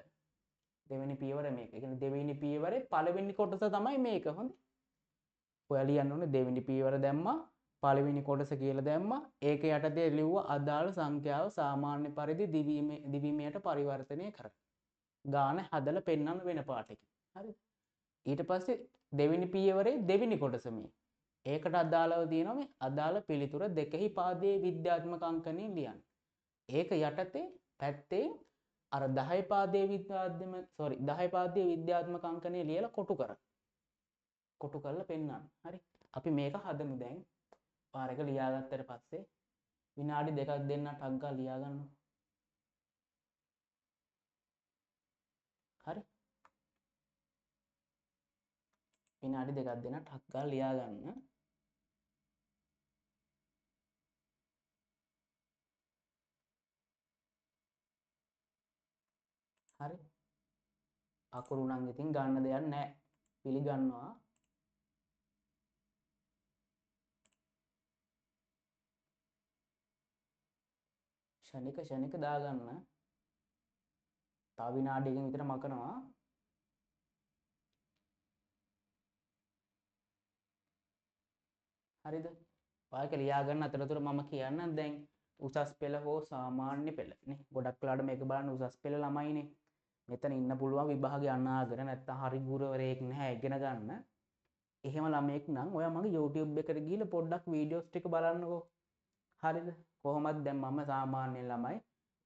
දෙවෙනි පියවර මේක. ඒ කියන්නේ දෙවෙනි පියවරේ පළවෙනි කොටස තමයි මේක. හොඳේ. ඔයා ලියන්න ඕනේ දෙවෙනි පියවර දැම්මා, පළවෙනි කොටස කියලා දැම්මා. ඒක යටතේ ලිව්වා අදාළ සංඛ්‍යාව සාමාන්‍ය පරිදි දිවීමයට පරිවර්තනය කර. ගාන හදලා පෙන්වන්න වෙන පාටකින්. හරිද? ඊට පස්සේ දෙවෙනි පියවරේ දෙවෙනි කොටස මේ. ඒකට අදාළව තියෙනවා මේ අදාළ පිළිතුර දෙකෙහි පාදයේ විද්‍යාත්මක අංකණය ලියන්න. ඒක යටතේ පැත්තේ අර 10 පාදයේ විද්‍යාත්මක සෝරි 10 පාදයේ විද්‍යාත්මක අංකණය ලියලා කොටු කරන්න. කොටු කරලා පෙන්වන්න. හරි. අපි මේක හදමු දැන්. පාර එක ලියාගත්තට පස්සේ විනාඩි දෙකක් දෙන්න ටක් ගාලා ලියා ගන්න. හරි. විනාඩි දෙකක් දෙන්න ටක් ගාලා ලියා ගන්න. හරි. අකුරු නම් ඉතින් ගන්න දෙයක් නැහැ. පිළිගන්නවා. ෂණික ෂණික දාගන්න. තව විනාඩියකින් විතර මකනවා. හරිද? ඔයාලක ලියා ගන්න අතරතුර මම කියන්නම් දැන් උසස් පෙළ හෝ සාමාන්‍ය පෙළ නේ. ගොඩක් වෙලාවට මේක බලන්න උසස් පෙළ ළමයිනේ. මෙතන ඉන්න පුළුවන් විභාගය අනාගෙන නැත්තම් හරි ගුරුවරයෙක් නැහැ ඉගෙන ගන්න. එහෙම ළමයෙක් නම් ඔයා මගේ YouTube එකට ගිහලා පොඩ්ඩක් වීඩියෝස් ටික බලන්නකෝ. හරිද? කොහොමද දැන් මම සාමාන්‍ය ළමයි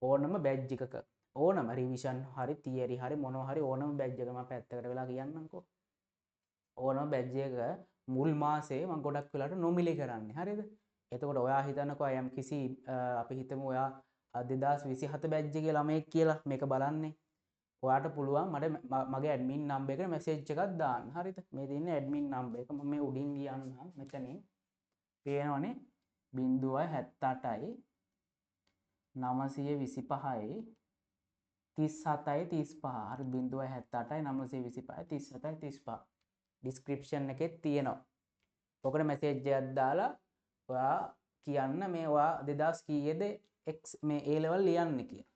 ඕනම බැජ් එකක ඕනම රිවිෂන් හරි තියරි හරි මොනවා හරි ඕනම බැජ් එක මම පැත්තකට වෙලා කියන්නම්කෝ. ඕනම බැජ් එක මුල් මාසේ මම ගොඩක් වෙලාට නොමිලේ කරන්නේ. හරිද? එතකොට ඔයා හිතන්නකෝ යම් කිසි අපි හිතමු ඔයා 2027 බැජ් එකේ ළමයෙක් කියලා මේක බලන්නේ. ඔයාට පුළුවන් මට මගේ ඇඩ්මින් නම්බර් එකට මැසේජ් එකක් දාන්න. හරිද? මේ තියෙන්නේ ඇඩ්මින් නම්බර් එක. මම මේ උඩින් ලියන්නම්. මෙතනින් පේනවනේ 0.78යි 925යි 37යි 35. හරි 0.78යි 925යි 37යි 35. ඩිස්ක්‍රිප්ෂන් එකේ තියෙනවා. ඔකට මැසේජ් එකක් දාලා ඔයා කියන්න මේ ඔයා 2000 කීයේද X මේ A level ලියන්නේ කියලා.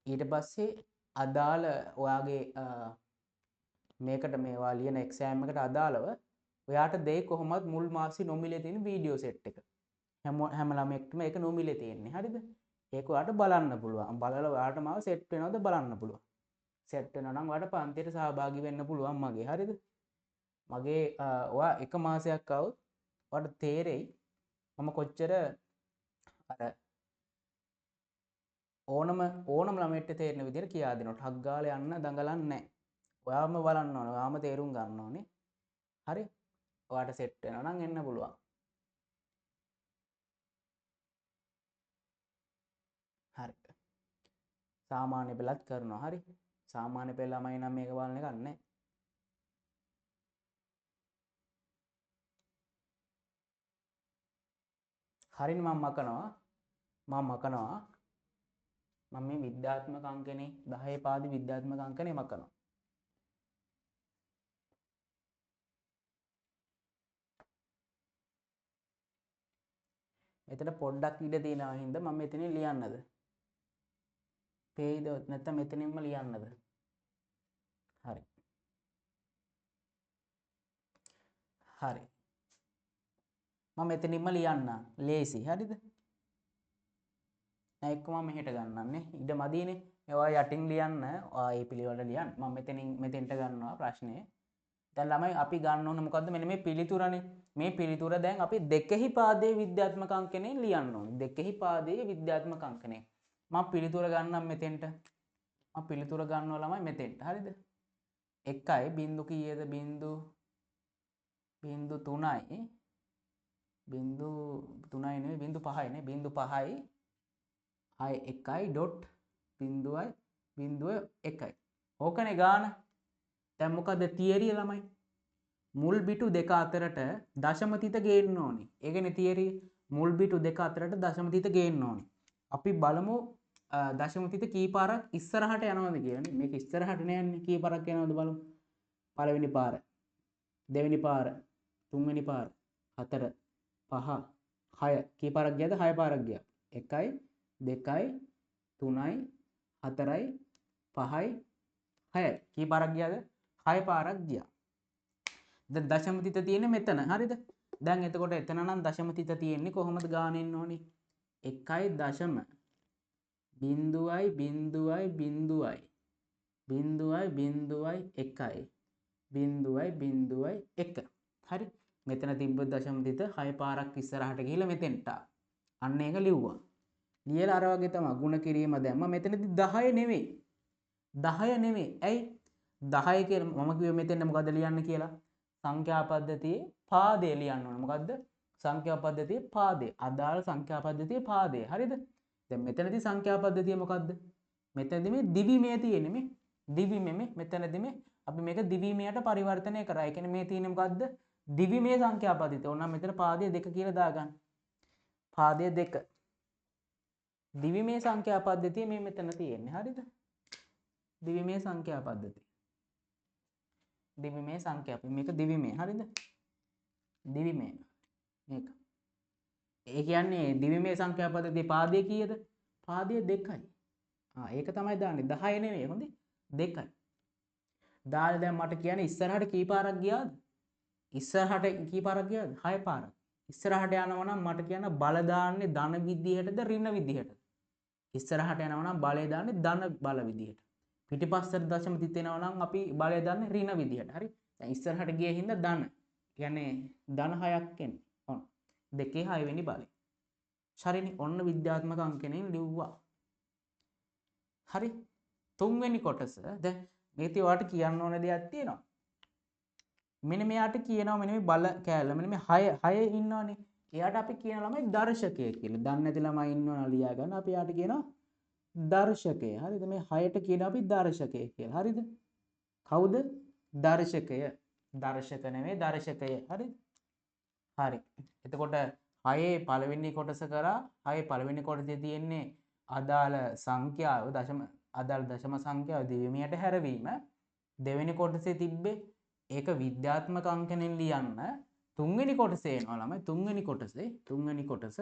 ඊට පස්සේ අදාළ ඔයාගේ මේකට මේවා ලියන එක්සෑම් එකට අදාළව ඔයාට දෙයි කොහොමත් මුල් මාසෙ නොමිලේ තියෙන වීඩියෝ සෙට් එක. හැම ළමයෙක්ටම ඒක නොමිලේ තියෙන්නේ. හරිද? ඒක ඔයාට බලන්න පුළුවන්. බලලා ඔයාට මාව සෙට් වෙනවද බලන්න පුළුවන්. සෙට් වෙනවා නම් ඔයාට පන්තියට සහභාගී වෙන්න පුළුවන් මගේ. හරිද? මගේ ඔයා එක මාසයක් આવුත් ඔයාට තේරෙයි මම කොච්චර අර ඕනම ඕනම ළමයෙක්ට තේරෙන විදිහට කියා දෙනවා. ටක් ගාලා යන්න දඟලන්නේ නැහැ. ඔයාම බලන්න ඕනේ. ඔයාම තේරුම් ගන්න ඕනේ. හරි? ඔයාට සෙට් වෙනවා නම් එන්න පුළුවන්. හරි. සාමාන්‍ය පෙළත් කරනවා. හරි. සාමාන්‍ය පෙළ ළමයි නම් මේක බලන එකක් නැහැ. හරිනේ මම මකනවා. මම මකනවා. මම මේ විද්‍යාත්මක අංකනේ 10 පාදි විද්‍යාත්මක අංකනේ මකනවා. මෙතන පොඩ්ඩක් ඉඩ තියෙනවා හින්දා මම මෙතනින් ලියන්නද? පේයිද නැත්නම් මෙතනින්ම ලියන්නද? හරි. හරි. මම මෙතනින්ම ලියන්නම්. ලේසි. හරිද? නෑ එක්ක මම මෙහෙට ගන්නන්නේ. ඉඩ මදිනේ. මේවා යටින් ලියන්න. ඔයා ඒ පිළිවෙලට ලියන්න. මම මෙතනින් මෙතෙන්ට ගන්නවා ප්‍රශ්නේ. දැන් ළමයි අපි ගන්න ඕන මොකද්ද? මෙන්න මේ පිළිතුරනේ. මේ පිළිතුර දැන් අපි දෙකෙහි පාදයේ විද්‍යාත්මක අංකණයෙන් ලියන්න ඕනේ. දෙකෙහි පාදයේ විද්‍යාත්මක අංකණය. මම පිළිතුර ගන්නම් මෙතෙන්ට. මම පිළිතුර ගන්නවා ළමයි මෙතෙන්ට. හරිද? 1යි බිංදු කීයද? බිංදු බිංදු 3යි බිංදු 3යි නෙවෙයි බිංදු 5යි නේ. බිංදු 5යි 6 1යි ඩොට් බිංදුවයි බිංදුව 1යි. ඕකනේ ගාන. දැන් මොකද්ද තියරිය ළමයි? මුල් බිටු දෙක අතරට දශම තිත ගේන්න ඕනේ. ඒ කියන්නේ තියරිය මුල් බිටු දෙක අතරට දශම තිත ගේන්න ඕනේ. අපි බලමු දශම තිත කී පාරක් ඉස්සරහට යනවද කියලා නේ. මේක ඉස්සරහට නෑ යන්නේ. කී පාරක් යනවද බලමු. පළවෙනි පාර, දෙවෙනි පාර, තුන්වෙනි පාර, හතර, පහ, හය. කී පාරක් ගියාද? හය පාරක් ගියා. 1යි 2යි 3යි 4යි 5යි 6යි. කී පාරක් ගියාද? හය පාරක් ගියා. දැන් දශම තිත තියෙන්නේ මෙතන. හරිද? දැන් එතකොට එතන නම් දශම තිත තියෙන්නේ කොහොමද ගාන එන්න ඕනේ? 1යි දශම බිංදුවයි බිංදුවයි බිංදුවයි බිංදුවයි බිංදුවයි 1යි බිංදුවයි බිංදුවයි 1. හරි? මෙතන තිබ්බ දශම තිත හය පාරක් ඉස්සරහට ගිහිල්ලා මෙතෙන්ට ආවා. අන්න ඒක ලිව්වා. ලියලා අර වගේ තමයි ගුණ කිරීම දැම්මා. මෙතනදි 10 නෙවෙයි. 10 නෙවෙයි. ඇයි? 10 කියලා මම කිව්වේ මෙතෙන් මොකද්ද ලියන්න කියලා? සංඛ්‍යා පද්ධතියේ පාදය ලියන්න ඕන. මොකද්ද? සංඛ්‍යා පද්ධතියේ පාදය. අදාළ සංඛ්‍යා පද්ධතියේ පාදය. හරිද? දැන් මෙතනදී සංඛ්‍යා පද්ධතිය මොකද්ද? මෙතනදී මේ දිවිමය තියෙන්නේ මේ දිවිමය මේ මෙතනදී මේ අපි මේක දිවිමයට පරිවර්තනය කරා. ඒ කියන්නේ මේ තියෙන්නේ මොකද්ද? දිවිමය සංඛ්‍යා පද්ධතිය. ඕනනම් මෙතන පාදය 2 කියලා දාගන්න. පාදය 2. දිවිමය සංඛ්‍යා පද්ධතිය මේ මෙතන තියෙන්නේ. හරිද? දිවිමය සංඛ්‍යා පද්ධතිය. දිවිමය සංඛ්‍යා මේක දිවිමය. හරිද? දිවිමය මේක. ඒ කියන්නේ දිවිමය සංඛ්‍යා පද්ධතියේ පාදය කීයද? පාදය 2යි. ආ ඒක තමයි දාන්නේ. 10 නෙමෙයි. හොඳේ. 2යි. දාලා දැන් මට කියන්නේ ඉස්සරහට කී පාරක් ගියාද? ඉස්සරහට කී පාරක් ගියාද? 6 පාරක්. ඉස්සරහට යනවා නම් මට කියන්න බල දාන්නේ ධන විදිහටද ඍණ විදිහටද? ඉස්සරහට යනවා නම් බලය දාන්නේ ධන බල විදිහට. පිටිපස්සට දශම තිත එනවා නම් අපි බලය දාන්නේ ඍණ විදිහට. හරි? දැන් ඉස්සරහට ගිය හින්දා ධන. කියන්නේ ධන 6ක් එන්නේ. ඔන්න දෙකේ 6 වෙනි බලය. හරිනේ. ඔන්න විද්‍යාත්මක අංකණයෙන් ලිව්වා. හරි. තුන්වෙනි කොටස දැන් මේකේ ඔයාලට කියන්න ඕන දෙයක් තියෙනවා. මෙන්න මෙයාට කියනවා මෙන්න මේ බල කෑල්ල මෙන්න මේ 6 6 ඉන්නවනේ. එයාට අපි කියන ළමයි දර්ශකය කියලා. දන්නේ නැති ළමයි ඉන්නවනම් ලියා ගන්න. අපි එයාට කියනවා දර්ශකය. හරිද? මේ 6ට කියනවා අපි දර්ශකය කියලා. හරිද? කවුද? දර්ශකය. දර්ශක නෙමෙයි දර්ශකය. හරිද? හරි. එතකොට 6 පළවෙනි කොටස කරා 6 පළවෙනි කොටසේ තියෙන්නේ අදාළ සංඛ්‍යාව දශම අදාළ දශම සංඛ්‍යාව දිවිමයට හැරවීම. දෙවෙනි කොටසේ තිබ්බේ ඒක විද්‍යාත්මක අංකණයෙන් ලියන්න. තුන්වෙනි කොටසේ එනවා ළමයි. තුන්වෙනි කොටසේ තුන්වෙනි කොටස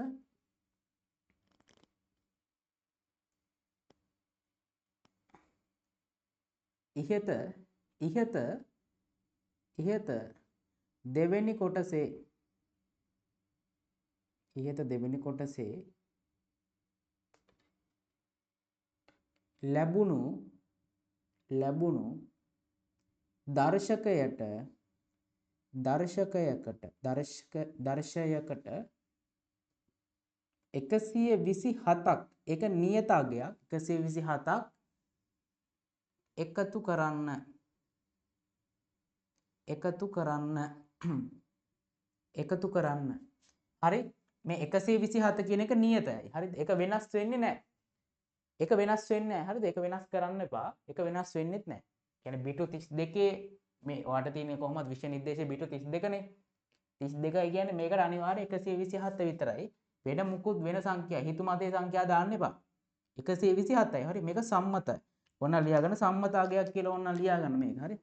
ඉහත ඉහත ඉහත දෙවෙනි කොටසේ ඉහත දෙවෙනි කොටසේ ලැබුණු ලැබුණු දර්ශකයට දර්ශකයකට දර්ශක දර්ශයකට 127ක් ඒක නියත අගයක් 127ක් එකතු කරන්න එකතු කරන්න එකතු කරන්න. හරි. මේ 127 කියන එක නියතයි. හරිද? ඒක වෙනස් වෙන්නේ නැහැ. ඒක වෙනස් වෙන්නේ නැහැ. හරිද? ඒක වෙනස් කරන්න එපා. ඒක වෙනස් වෙන්නෙත් නැහැ. කියන්නේ බිටු 32 මේ ඔයාලට තියෙන්නේ කොහොමද විෂය නිර්දේශයේ බිටු 32 නේ. 32යි කියන්නේ මේකට අනිවාර්ය 127 විතරයි. වෙන මුකුත් වෙන සංඛ්‍යා හිතුමතේ සංඛ්‍යා දාන්න එපා. 127යි. හරි. මේක සම්මතයි. ඔන්න ලියාගන්න සම්මත අගයක් කියලා ඔන්න ලියාගන්න මේක. හරි.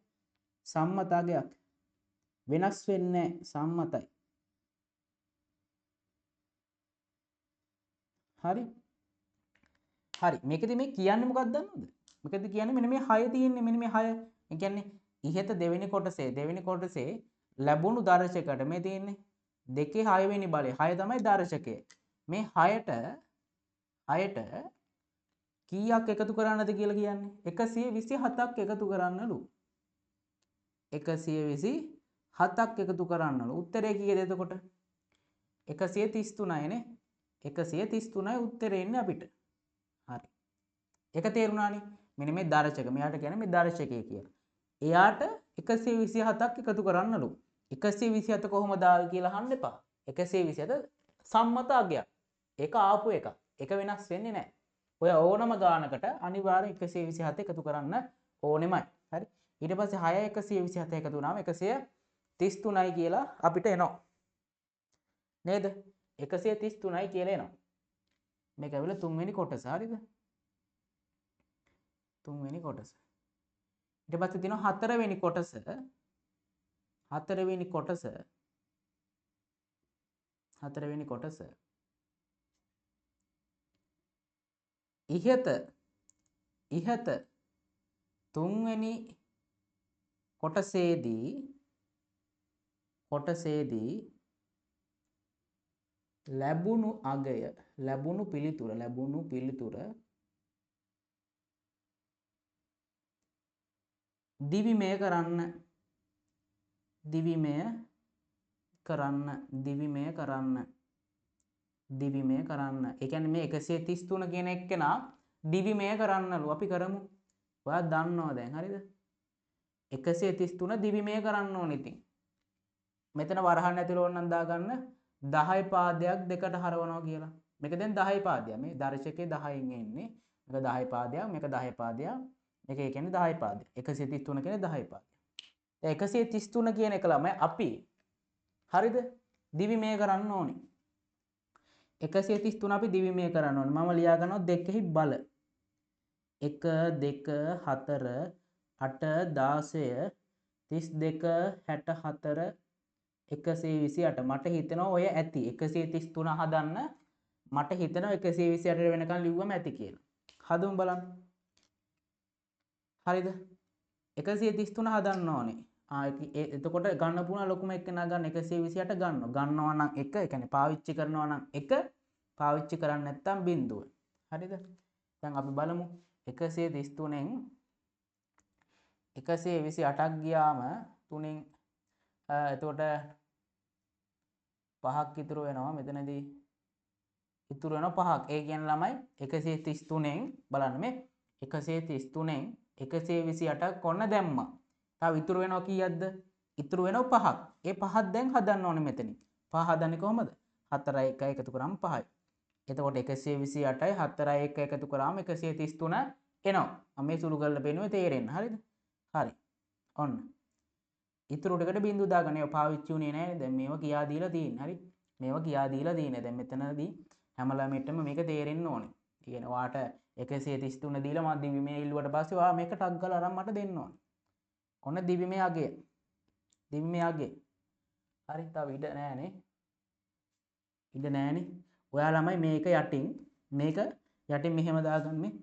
සම්මත අගයක්. වෙනස් වෙන්නේ නැහැ. සම්මතයි. හරි. හරි. මේකෙදි මේ කියන්නේ මොකක්ද දන්නවද? මේකෙදි කියන්නේ මෙන්න මේ 6 තියෙන්නේ. මෙන්න මේ 6. ඒ කියන්නේ ඉහත දෙවෙනි කොටසේ ලැබුණු දර්ශකයට මේ තියෙන්නේ දෙකේ 6 වෙනි බලය. 6 තමයි දර්ශකය. මේ 6ට කීයක් එකතු කරන්නද කියලා කියන්නේ? 127ක් එකතු කරන්නලු. 127ක් එකතු කරන්නලු. උත්තරේ කීයද එතකොට? 133යි නේ. 133යි උත්තරේ එන්නේ අපිට. හරි. ඒක තේරුණානේ. මෙන්න මේ දර්ශක. මෙයාට කියන්නේ මේ දර්ශකය කියලා. එයාට 127ක් එකතු කරන්නලු. 127 කොහොමද ආවේ කියලා අහන්න එපා. 127 සම්මත අගයක්. ඒක ආපු එකක්. ඒක වෙනස් වෙන්නේ නැහැ. ඔය ඕනම ගානකට අනිවාර්යෙන් 127 එකතු කරන්න ඕනෙමයි. හරි. ඊට පස්සේ 6 127 එකතු වුණාම 133යි කියලා අපිට එනවා. නේද? 133යි කියලා එනවා. මේක ඇවිල්ලා තුන්වෙනි කොටස. හරිද? තුන්වෙනි කොටස. ඊට පස්සේ තියෙනවා හතරවෙනි කොටස. හතරවෙනි කොටස. හතරවෙනි කොටස. ඉහත ඉහත තුන්වෙනි කොටසේදී කොටසේදී ලැබුණු අගය ලැබුණු පිළිතුර ලැබුණු පිළිතුර දිවිමය කරන්න දිවිමය කරන්න දිවිමය කරන්න දිවිමය කරන්න. ඒ කියන්නේ මේ 133 කියන එක්කෙනා දිවිමය කරන්නලු. අපි කරමු. ඔයා දන්නවා දැන්. හරිද? 133 දිවිමය කරන්න ඕන ඉතින්. මෙතන වරහන් ඇතුළේ ඕනනම් දාගන්න 10 පාදයක් දෙකට හරවනවා කියලා. මේක දැන් 10 පාදයක්. මේ දර්ශකයේ 10න් එන්නේ. මේක 10 පාදයක්, මේක 10 පාදයක්. මේක ඒ කියන්නේ 10 පාදයක්. 133 කියන්නේ 10 පාදයක්. දැන් 133 කියන එක ළමයි අපි හරිද? දිවිමය කරන්න ඕනේ. 133 අපි දිවිමය කරන්න ඕනේ. මම ලියා ගන්නවා දෙකෙහි බල. 1 2 4 8 16 32 64 128. මට හිතෙනවා ඔය ඇති. 133 හදන්න මට හිතෙනවා 128 වෙනකන් ලිව්වම ඇති කියලා. හදමු බලන්න. හරිද? 133 හදන්න ඕනේ. එතකොට ගන්න පුළුවන් ලොකුම එක්කෙනා ගන්න 128 ගන්නවා. ගන්නවා නම් 1, ඒ කියන්නේ පාවිච්චි කරනවා නම් 1, පාවිච්චි කරන්නේ නැත්නම් බිංදුව. හරිද? දැන් අපි බලමු 133න් 128ක් ගියාම 3න් එතකොට පහක් ඉතුරු වෙනවා. මෙතනදී ඉතුරු වෙනවා පහක්. ඒ කියන්නේ ළමයි 133න් බලන්න මේ 133න් 128ක් ඔන්න දැම්මා. තව ඉතුරු වෙනවා කීයක්ද? ඉතුරු වෙනවා පහක්. ඒ පහක් දැන් හදන්න ඕනේ මෙතනින්. පහ හදන්නේ කොහමද? 4යි 1යි එකතු කරාම 5යි. එතකොට 128යි 4යි 1 එකතු කරාම 133 එනවා. මම මේ සුළු කරලා පෙන්නුවේ තේරෙන්න. හරිද? හරි. ඔන්න. ඉතුරු ටිකට බිංදු දාගන්න. ඒවා පාවිච්චි වුණේ නෑනේ. දැන් මේවා කියා දීලා තියෙන්නේ. හරි. මේවා කියා දීලා තියෙන්නේ. දැන් මෙතනදී හැම ළමයිටම මේක තේරෙන්න ඕනේ. ඒ කියන්නේ ඔයාට 133 දීලා මම දිවිමය ඉල්ලුවට පස්සේ ඔයා මේක ටක් ගාලා අරන් මට දෙන්න ඕනේ. ඔන්න දිවිමය අගය. දිවිමය අගය. හරි. තව ඉඩ නෑනේ. ඉඩ නෑනේ. ඔයා ළමයි මේක යටින් මේක යටින් මෙහෙම දාගන්න මේ.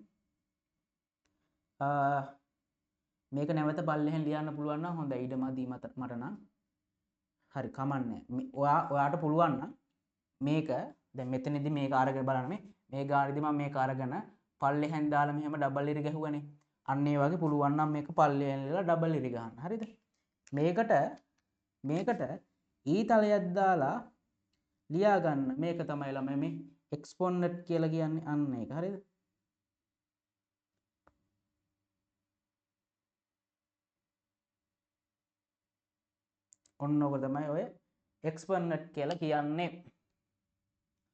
මේක නැවත පල්ලෙහෙන් ලියන්න පුළුවන් නම් හොඳයි. ඉඩ මදි මට නම්. හරි කමන්නේ. ඔයාට පුළුවන් නම් මේක දැන් මෙතනදී මේක අරගෙන බලන්න මේ මේ ගානේදී මම මේක අරගෙන පල්ලෙහෙන් දාලා මෙහෙම ඩබල් ඉරි ගැහුවනේ. අන්න ඒ වගේ පුළුවන් නම් මේක පල්ලෙහෙන් ලියලා ඩබල් ඉරි ගහන්න. හරිද? මේකට මේකට ඊතලයක් දාලා ලියා ගන්න. මේක තමයි ළමයි මේ එක්ස්පොනන්ට් කියලා කියන්නේ. අන්න ඒක. හරිද? ඔන්න ඔක තමයි ඔය එක්ස්පොනන්ට් කියලා කියන්නේ.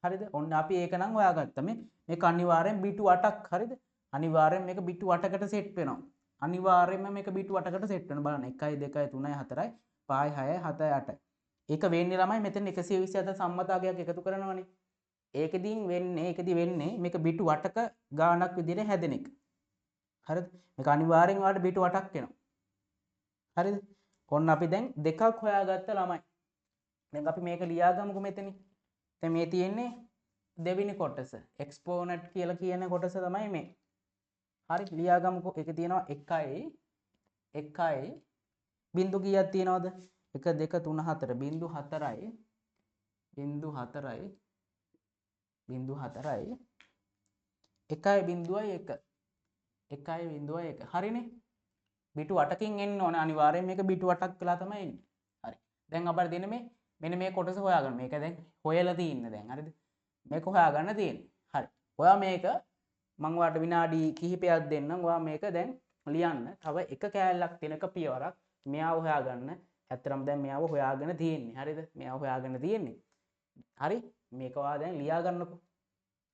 හරිද? ඔන්න අපි ඒක නම් හොයාගත්තා. මේ මේක අනිවාර්යෙන් බිටු 8ක්. හරිද? අනිවාර්යෙන් මේක බිටු 8කට සෙට් වෙනවා. අනිවාර්යෙන්ම මේක බිටු 8කට සෙට් වෙනවා. බලන්න 1යි 2යි 3යි 4යි 5යි 6යි 7යි 8යි. ඒක වෙන්නේ ළමයි මෙතන 127 සම්මතාවයක් එකතු කරනවනේ. ඒකෙදින් වෙන්නේ ඒකෙදි වෙන්නේ මේක බිටු 8ක ගාණක් විදිහට හැදෙන එක. හරිද? මේක අනිවාර්යෙන් ඔයාලට බිටු 8ක් එනවා. හරිද? ඔන්න අපි දැන් දෙකක් හොයාගත්ත ළමයි. දැන් අපි මේක ලියාගමුකෝ මෙතනින්. දැන් මේ තියෙන්නේ දෙවෙනි කොටස. එක්ස්පොනන්ට් කියලා කියන කොටස තමයි මේ. හරි ලියාගමුකෝ. ඒකේ තියෙනවා 1යි 1යි බිංදු කීයක් තියෙනවද? 1 2 3 4 බිංදු 4යි බිංදු 4යි බිංදු 4යි 1යි බිංදුවයි 1 1යි බිංදුවයි 1. හරිනේ? බිටු 8කින් එන්න ඕන අනිවාර්යෙන් මේක බිටු 8ක් වෙලා තමයි එන්නේ. හරි. දැන් අපිට දෙන්නේ මේ මෙන්න මේ කොටස හොයාගන්න. මේක දැන් හොයලා තියෙන්න දැන්. හරිද? මේක හොයාගන්න තියෙන්නේ. හරි. ඔයා මේක මං ඔයාට විනාඩි කිහිපයක් දෙන්නම්. ඔයා මේක දැන් ලියන්න. තව එක කෑල්ලක් තියෙන එක පියවරක් මෙයාව හොයාගන්න. ඇත්තටම දැන් මෙයාව හොයාගෙන තියෙන්නේ. හරිද? මෙයාව හොයාගෙන තියෙන්නේ. හරි? මේක ඔයා දැන් ලියා ගන්නකෝ.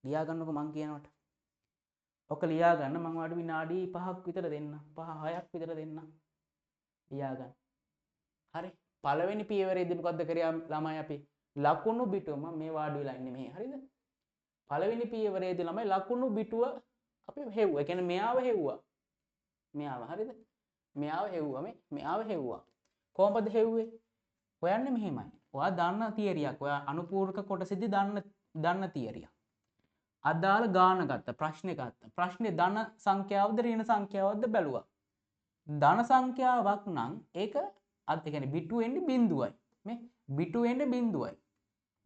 ලියා ගන්නකෝ මං කියනවට. ඔක ලියා ගන්න මං ඔයාලට විනාඩි 5ක් විතර දෙන්න. 5 6ක් විතර දෙන්න. ලියා ගන්න. හරි. පළවෙනි පියවරේදී මොකද්ද කරේ ළමයි අපි? ලකුණු බිටුව මම මේ වාඩි වෙලා ඉන්නේ මෙහි. හරිද? පළවෙනි පියවරේදී ළමයි ලකුණු බිටුව අපි හෙව්වා. ඒ කියන්නේ මෙයාව හෙව්වා. මෙයාව හරිද? මෙයාව හෙව්වා මේ මෙයාව හෙව්වා. කොහොමද හෙව්වේ? හොයන්නේ මෙහෙමයි. ඔයා දන්න තියරියක්. ඔයා අනුපූරක කොටසෙදි දන්න තියරියක්. අදාළ ගාන ගත්ත ප්‍රශ්නේ ගත්ත. ප්‍රශ්නේ ධන සංඛ්‍යාවද ඍණ සංඛ්‍යාවක්ද බැලුවා. ධන සංඛ්‍යාවක් නම් ඒක අත් ඒ කියන්නේ බිටු එන්නේ බිඳුවයි. මේ බිටු එන්නේ බිඳුවයි.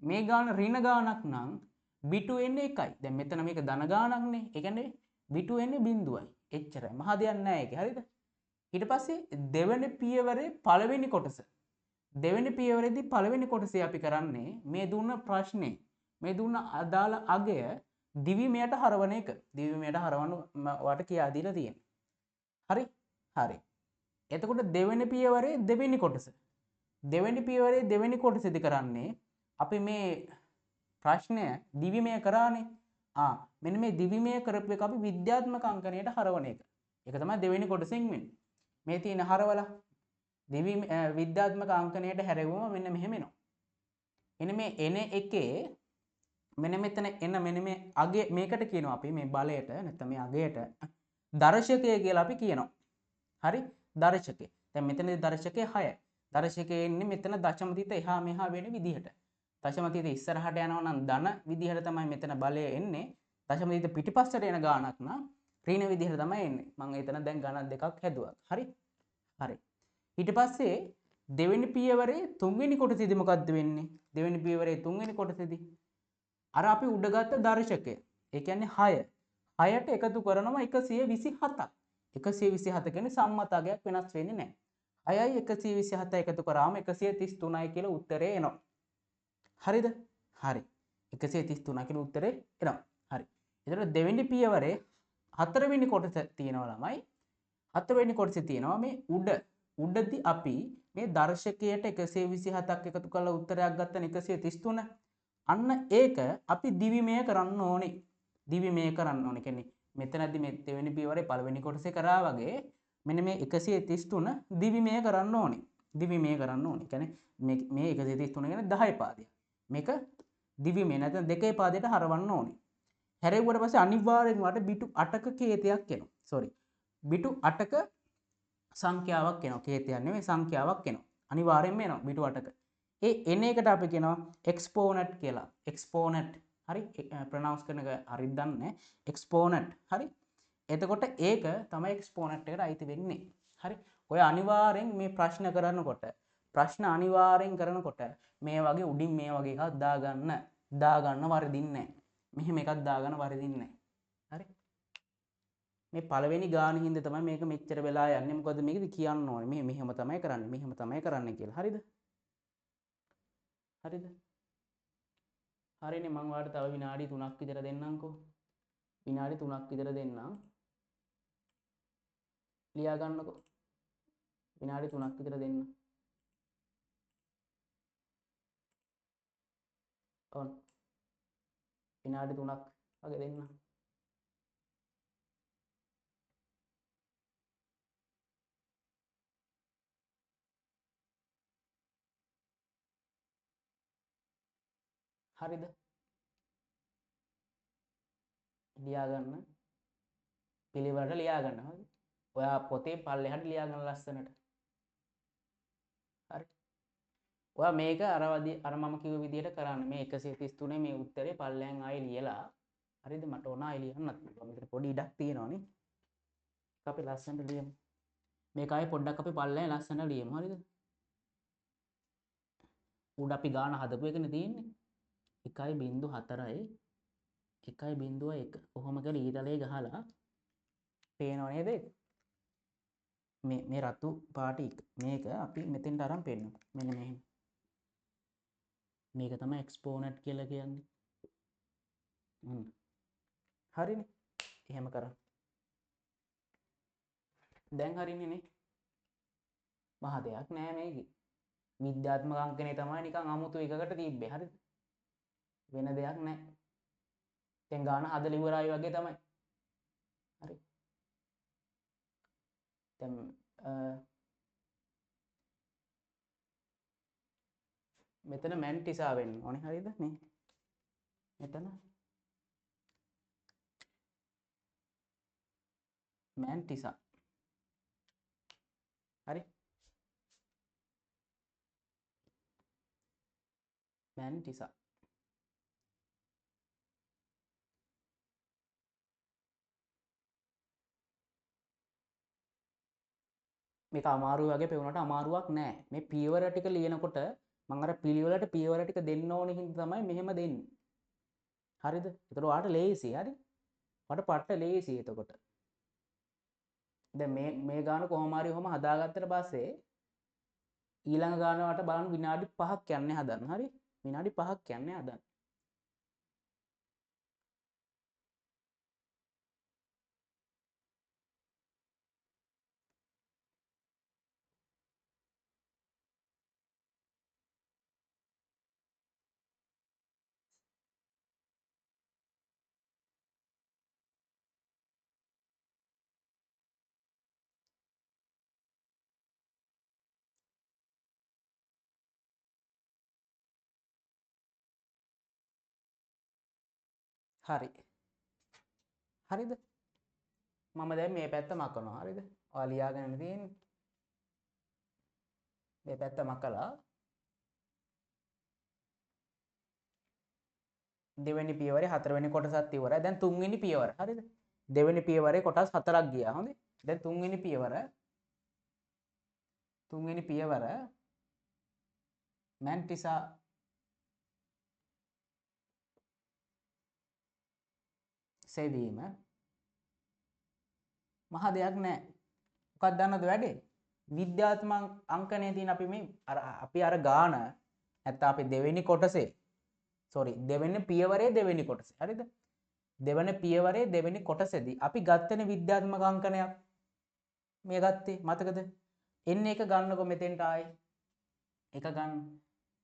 මේ ගාන ඍණ ගානක් නම් බිටු එන්නේ 1යි. දැන් මෙතන මේක ධන ගානක්නේ. ඒ කියන්නේ බිටු එන්නේ බිඳුවයි. එච්චරයි. මහා දෙයක් නෑ ඒකේ. හරිද? ඊට පස්සේ දෙවෙනි පියවරේ පළවෙනි කොටස. දෙවෙනි පියවරේදී පළවෙනි කොටසේ අපි කරන්නේ මේ දුන්න ප්‍රශ්නේ මේ දුන්න අදාළ අගය දිවිමයට හරවන එක. දිවිමයට හරවන්න ඔයාට කියා දීලා තියෙනවා. හරි? හරි. එතකොට දෙවෙනි පියවරේ දෙවෙනි කොටස. දෙවෙනි පියවරේ දෙවෙනි කොටසේදී කරන්නේ අපි මේ ප්‍රශ්නය දිවිමය කරානේ. මෙන්න මේ දිවිමය කරපු එක අපි විද්‍යාත්මක අංකණයට හරවන එක. ඒක තමයි දෙවෙනි කොටසෙන් වෙන්නේ. මේ තියෙන හරවලා විද්‍යාත්මක අංකණයට හැරෙවුවම මෙන්න මෙහෙම එනවා. එන මේ එන එකේ මෙන්න මෙතන එන මෙන්න මේ අගය මේකට කියනවා අපි මේ බලයට නැත්නම් මේ අගයට දර්ශකය කියලා අපි කියනවා. හරි? දර්ශකය. දැන් මෙතනදී දර්ශකය 6යි. දර්ශකය එන්නේ මෙතන දශම තිත එහා මෙහා වෙන විදිහට. දශම තිත ඉස්සරහට යනවා නම් ධන විදිහට තමයි මෙතන බලය එන්නේ. දශම තිත පිටිපස්සට එන ගාණක් නම් ඍණ විදිහට තමයි එන්නේ. මම එතන දැන් ගණන් දෙකක් හැදුවා. හරි? හරි. ඊට පස්සේ දෙවෙනි පියවරේ තුන්වෙනි කොටසේදී මොකද්ද වෙන්නේ? දෙවෙනි පියවරේ තුන්වෙනි කොටසේදී අර අපි උඩගත්ත දර්ශකය. ඒ කියන්නේ 6. 6ට එකතු කරනවා 127ක්. 127 කියන්නේ සම්මත අගයක් වෙනස් වෙන්නේ නැහැ. 6යි 127 එකතු කරාම 133යි කියලා උත්තරේ එනවා. හරිද? හරි. 133 කියලා උත්තරේ එනවා. හරි. එතකොට දෙවෙනි පියවරේ හතරවෙනි කොටස තියෙනවා ළමයි. හතරවෙනි කොටසේ තියෙනවා මේ උඩදී අපි මේ දර්ශකයට 127ක් එකතු කරලා උත්තරයක් ගත්තන 133. අන්න ඒක අපි දිවිමය කරන්න ඕනේ. දිවිමය කරන්න ඕනේ. කියන්නේ මෙතනදී මේ දෙවෙනි පියවරේ පළවෙනි කොටසේ කරා වගේ මෙන්න මේ 133 දිවිමය කරන්න ඕනේ. දිවිමය කරන්න ඕනේ. කියන්නේ මේ 133 කියන්නේ 10 පාදයක්. මේක දිවිමය නැත්නම් දෙකේ පාදයට හරවන්න ඕනේ. හැරෙව්වට පස්සේ අනිවාර්යෙන්ම වට බිටු 8ක කේතයක් එනවා. සෝරි. බිටු 8ක සංඛ්‍යාවක් එනවා. කේතයක් නෙමෙයි සංඛ්‍යාවක් එනවා. අනිවාර්යෙන්ම එනවා බිටු 8ක. ඒ එන එකට අපි කියනවා එක්ස්පෝනට් කියලා. එක්ස්පෝනට්. හරි, ප්‍රොනවුන්ස් කරන එක හරියට දන්නේ නැහැ. එක්ස්පෝනට්. හරි. එතකොට ඒක තමයි එක්ස්පෝනට් එකට අයිති වෙන්නේ. හරි. ඔය අනිවාර්යෙන් මේ ප්‍රශ්න කරනකොට ප්‍රශ්න අනිවාර්යෙන් කරනකොට මේ වගේ උඩින් මේ වගේ එකක් දාගන්න වරදින්නේ නැහැ. මෙහෙම එකක් දාගන්න වරදින්නේ නැහැ. හරි. මේ පළවෙනි ගාන හින්දා තමයි මේක මෙච්චර වෙලා යන්නේ. මොකද මේකද කියන්න ඕනේ. මේ මෙහෙම තමයි කරන්නේ. මෙහෙම තමයි කරන්නේ කියලා. හරිද? හරිද? හරිනේ. මං ඔයාලට තව විනාඩි 3ක් විතර දෙන්නම්කෝ. විනාඩි 3ක් විතර දෙන්නම්. ලියා ගන්නකෝ. විනාඩි 3ක් විතර දෙන්න. ඔන්න. විනාඩි 3ක් වගේ දෙන්න. හරිද? ලියා ගන්න. පිළිවෙලට ලියා ගන්න. හරිද? ඔයා පොතේ පල්ලෙහාට ලියා ගන්න ලස්සනට. හරි. ඔයා මේක අර මම කිව්ව විදිහට කරන්න. මේ 133 මේ උත්තරේ පල්ලෙහාන් ආයෙ ලියලා. හරිද? මට ඕන ආයෙ ලියන්නත් පුළුවන්. මෙතන පොඩි ඉඩක් තියෙනවනේ. අපි ලස්සනට ලියමු. මේක ආයෙ පොඩ්ඩක් අපි පල්ලෙහාන් ලස්සනට ලියමු. හරිද? උඩ අපි ගාන හදපු එකනේ තියෙන්නේ. 1.4යි 1.1 කොහොම කියලා ඊතලේ ගහලා පේනව නේද? මේ රතු පාට මේක අපි මෙතෙන්ට අරන් පෙන්නමු. මෙන්න මෙහෙම. මේක තමයි එක්ස්පෝනට් කියලා කියන්නේ. හරිනේ. එහෙම කරා. දැන් හරිනේ නේ. මහ දෙයක් නෑ මේකේ. විද්‍යාත්මක අංකනේ තමයි නිකන් අමුතු එකකට තිබ්බේ. හරිද? වෙන දෙයක් නෑ. දැන් ගාන හදලා ඉවරයි වගේ තමයි. හරි. දැන් මෙතන මැන්ටිසා වෙන්න ඕනේ. හරිද නේ? මෙතන මැන්ටිසා. හරි. මැන්ටිසා. මේක අමාරු වගේ පෙවුනට අමාරුවක් නෑ. මේ පියවර ටික ලියනකොට මං අර පිළිවෙලට පියවර ටික දෙන්න ඕන හින්දා තමයි මෙහෙම දෙන්නේ. හරිද? එතකොට ඔයාට ලේසි. හරි? ඔයාට පට්ට ලේසි එතකොට. දැන් මේ ගාන කොහොම හරි ඔහොම හදාගත්තට පස්සේ ඊළඟ ගාන වට බලන්න විනාඩි 5ක් යන්නේ හදන්න. හරි? විනාඩි 5ක් යන්නේ හදන්න. හරි. හරිද? මම දැන් මේ පැත්ත මකනවා. හරිද? ඔයා ලියාගෙන තියෙන්නේ. මේ පැත්ත මකලා දෙවෙනි පියවරේ හතරවෙනි කොටසත් ඉවරයි. දැන් තුන්වෙනි පියවර. හරිද? දෙවෙනි පියවරේ කොටස් හතරක් ගියා. හොඳේ. දැන් තුන්වෙනි පියවර තුන්වෙනි පියවර මැන්ටිසා සෙවීම මහ දෙයක් නෑ. මොකක්ද දන්නවද වැඩේ? විද්‍යාත්මක අංකණයේ තියෙන අපි මේ අර අපි අර ගාන නැත්තම් අපි දෙවෙනි කොටසේ සෝරි දෙවෙනි පියවරේ දෙවෙනි කොටස. හරිද? දෙවන පියවරේ දෙවෙනි කොටසේදී අපි ගත්තනේ විද්‍යාත්මක අංකණයක්. මේ ගත්තේ මතකද? එන්න එක ගන්නකො මෙතෙන්ට ආයේ. එක ගන්න.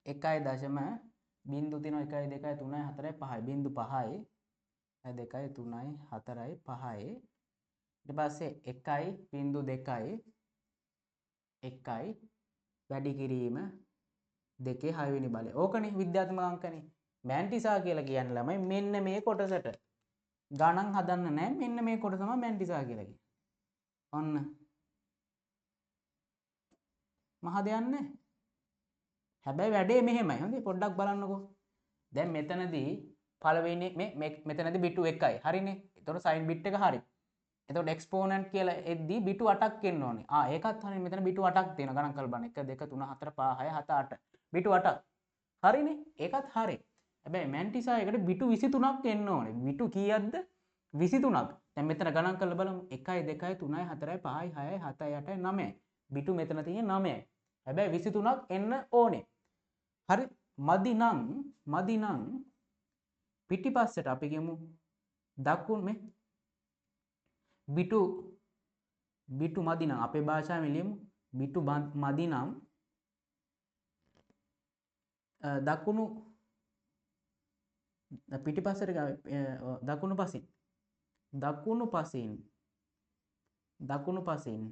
1 දශම බිංදු තියෙනවා 1 2 3 4 5 බිංදු 5යි 2 3 4 5යි ඊට පස්සේ 1 බිංදු 2යි 1යි වැඩි කිරීම 2 6 වෙනි බලය. ඕකනේ විද්‍යාත්මක අංකනේ. මැන්ටිසා කියලා කියන්නේ ළමයි මෙන්න මේ කොටසට. ගණන් හදන්න නෑ, මෙන්න මේ කොටස තමයි මැන්ටිසා කියලා කියන්නේ. ඔන්න. මහ දෙයක් නෑ. හැබැයි වැඩේ මෙහෙමයි. හොඳේ පොඩ්ඩක් බලන්නකෝ. දැන් මෙතනදී පළවෙනි මේ මෙතනදී බිටු 1යි. හරිනේ. එතකොට සයින් බිට් එක හරි. එතකොට එක්ස්පෝනන්ට් කියලා එද්දී බිටු 8ක් එන්න ඕනේ. ආ ඒකත් හරිනේ. මෙතන බිටු 8ක් තියෙනවා. ගණන් කරලා බලන්න. 1 2 3 4 5 6 7 8. බිටු 8ක්. හරිනේ. ඒකත් හරි. හැබැයි මැන්ටිසා එකට බිටු 23ක් එන්න ඕනේ. බිටු කීයක්ද? 23ක්. දැන් මෙතන ගණන් කරලා බලමු. 1 2 3 4 5 6 7 8 9. බිටු මෙතන තියෙන 9යි. හැබැයි 23ක් එන්න ඕනේ. හරි. මදි නම් පිටිපස්සට අපි කියමු දකුණු මේ බිටු බිටු මදි නම් අපේ භාෂාවෙන් ලියමු. බිටු මදි නම් දකුණු පිටිපස්සට දකුණු පසින් දකුණු පසින් දකුණු පසින්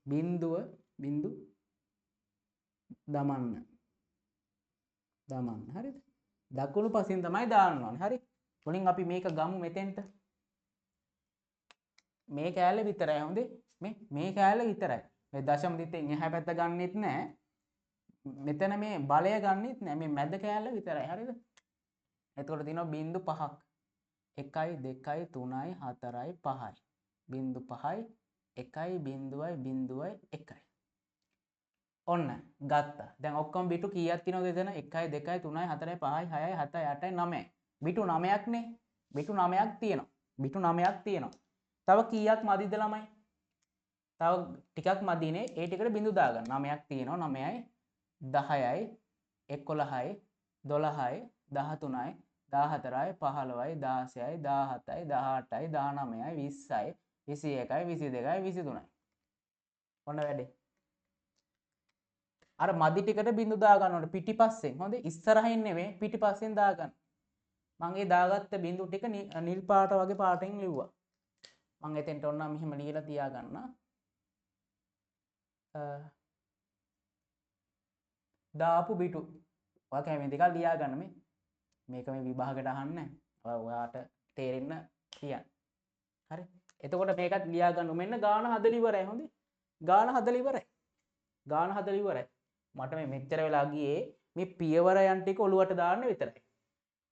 බිඳුව බිඳු දමන්න දමන්න. හරිද? දකුණු පසින් තමයි දාන්න ඕනේ. හරි. මුලින් අපි මේක ගමු මෙතෙන්ට. මේ කෑල්ල විතරයි. හොඳේ. මේ කෑල්ල විතරයි. මේ දශම දිත්තෙන් එහා පැත්ත ගන්නෙත් නෑ. මෙතන මේ බලය ගන්නෙත් නෑ. මේ මැද කෑල්ල විතරයි. හරිද? එතකොට තියෙනවා බිංදු 5ක්. 1 2 3 4 5යි. බිංදු 5යි 1 බිංදුවයි බිංදුවයි 1යි. ඔන්න ගත්තා. දැන් ඔක්කොම බිටු කීයක් තියෙනවද එතන? 1 2 3 4 5 6 7 8 9. බිටු 9ක් නේ. බිටු 9ක් තියෙනවා. බිටු 9ක් තියෙනවා. තව කීයක් මදිද ළමයි? තව ටිකක් මදිනේ. ඒ ටිකට බිංදු දාගන්න. 9ක් තියෙනවා. 9යි 10යි 11යි 12යි 13යි 14යි 15යි 16යි 17යි 18යි 19යි 20යි 21යි 22යි 23යි. ඔන්න වැඩේ. අර මදි ටිකට බිංදු දා ගන්න ඕනේ පිටිපස්සෙන්. හොඳේ, ඉස්සරහින් නෙමෙයි පිටිපස්සෙන් දා ගන්න. මං ඒ දාගත්ත බිංදු ටික නිල් පාට වගේ පාටෙන් ලිව්වා. මං එතෙන්ට ඔන්න මෙහෙම ලියලා තියාගන්න. දාපු බිටු. ඔයා කැමති එකක් ලියා ගන්න මේ. මේක මේ විභාගයට අහන්නේ නැහැ. ඔයාට තේරෙන්න කියන්න. හරි. එතකොට මේකත් ලියා ගන්න. මෙන්න ගාන හදලා ඉවරයි. හොඳේ. ගාන හදලා ඉවරයි. ගාන හදලා ඉවරයි. මට මේ මෙච්චර වෙලා ගියේ මේ පියවරයන් ටික ඔලුවට දාන්න විතරයි.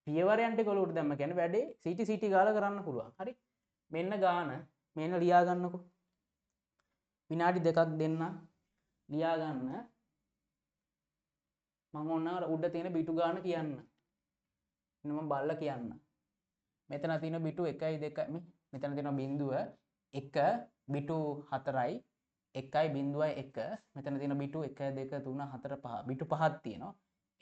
පියවරයන් ටික ඔලුවට දැම්ම කියන්නේ වැඩේ සිටි සිටි ගාලා කරන්න පුළුවන්. හරි. මෙන්න ගාන. මෙන්න ලියා ගන්නකෝ. විනාඩි දෙකක් දෙන්න ලියා ගන්න. මම ඔන්න අර උඩ තියෙන බිටු ගාන කියන්න. එන්න මම බලලා කියන්න. මෙතන තියෙන බිටු 1 2 මේ මෙතන තියෙන බිඳුව 1 බිටු 4යි 1 බිඳුවයි 1. මෙතන තියෙන බිටු 1 2 3 4 5 බිටු 5ක් තියෙනවා.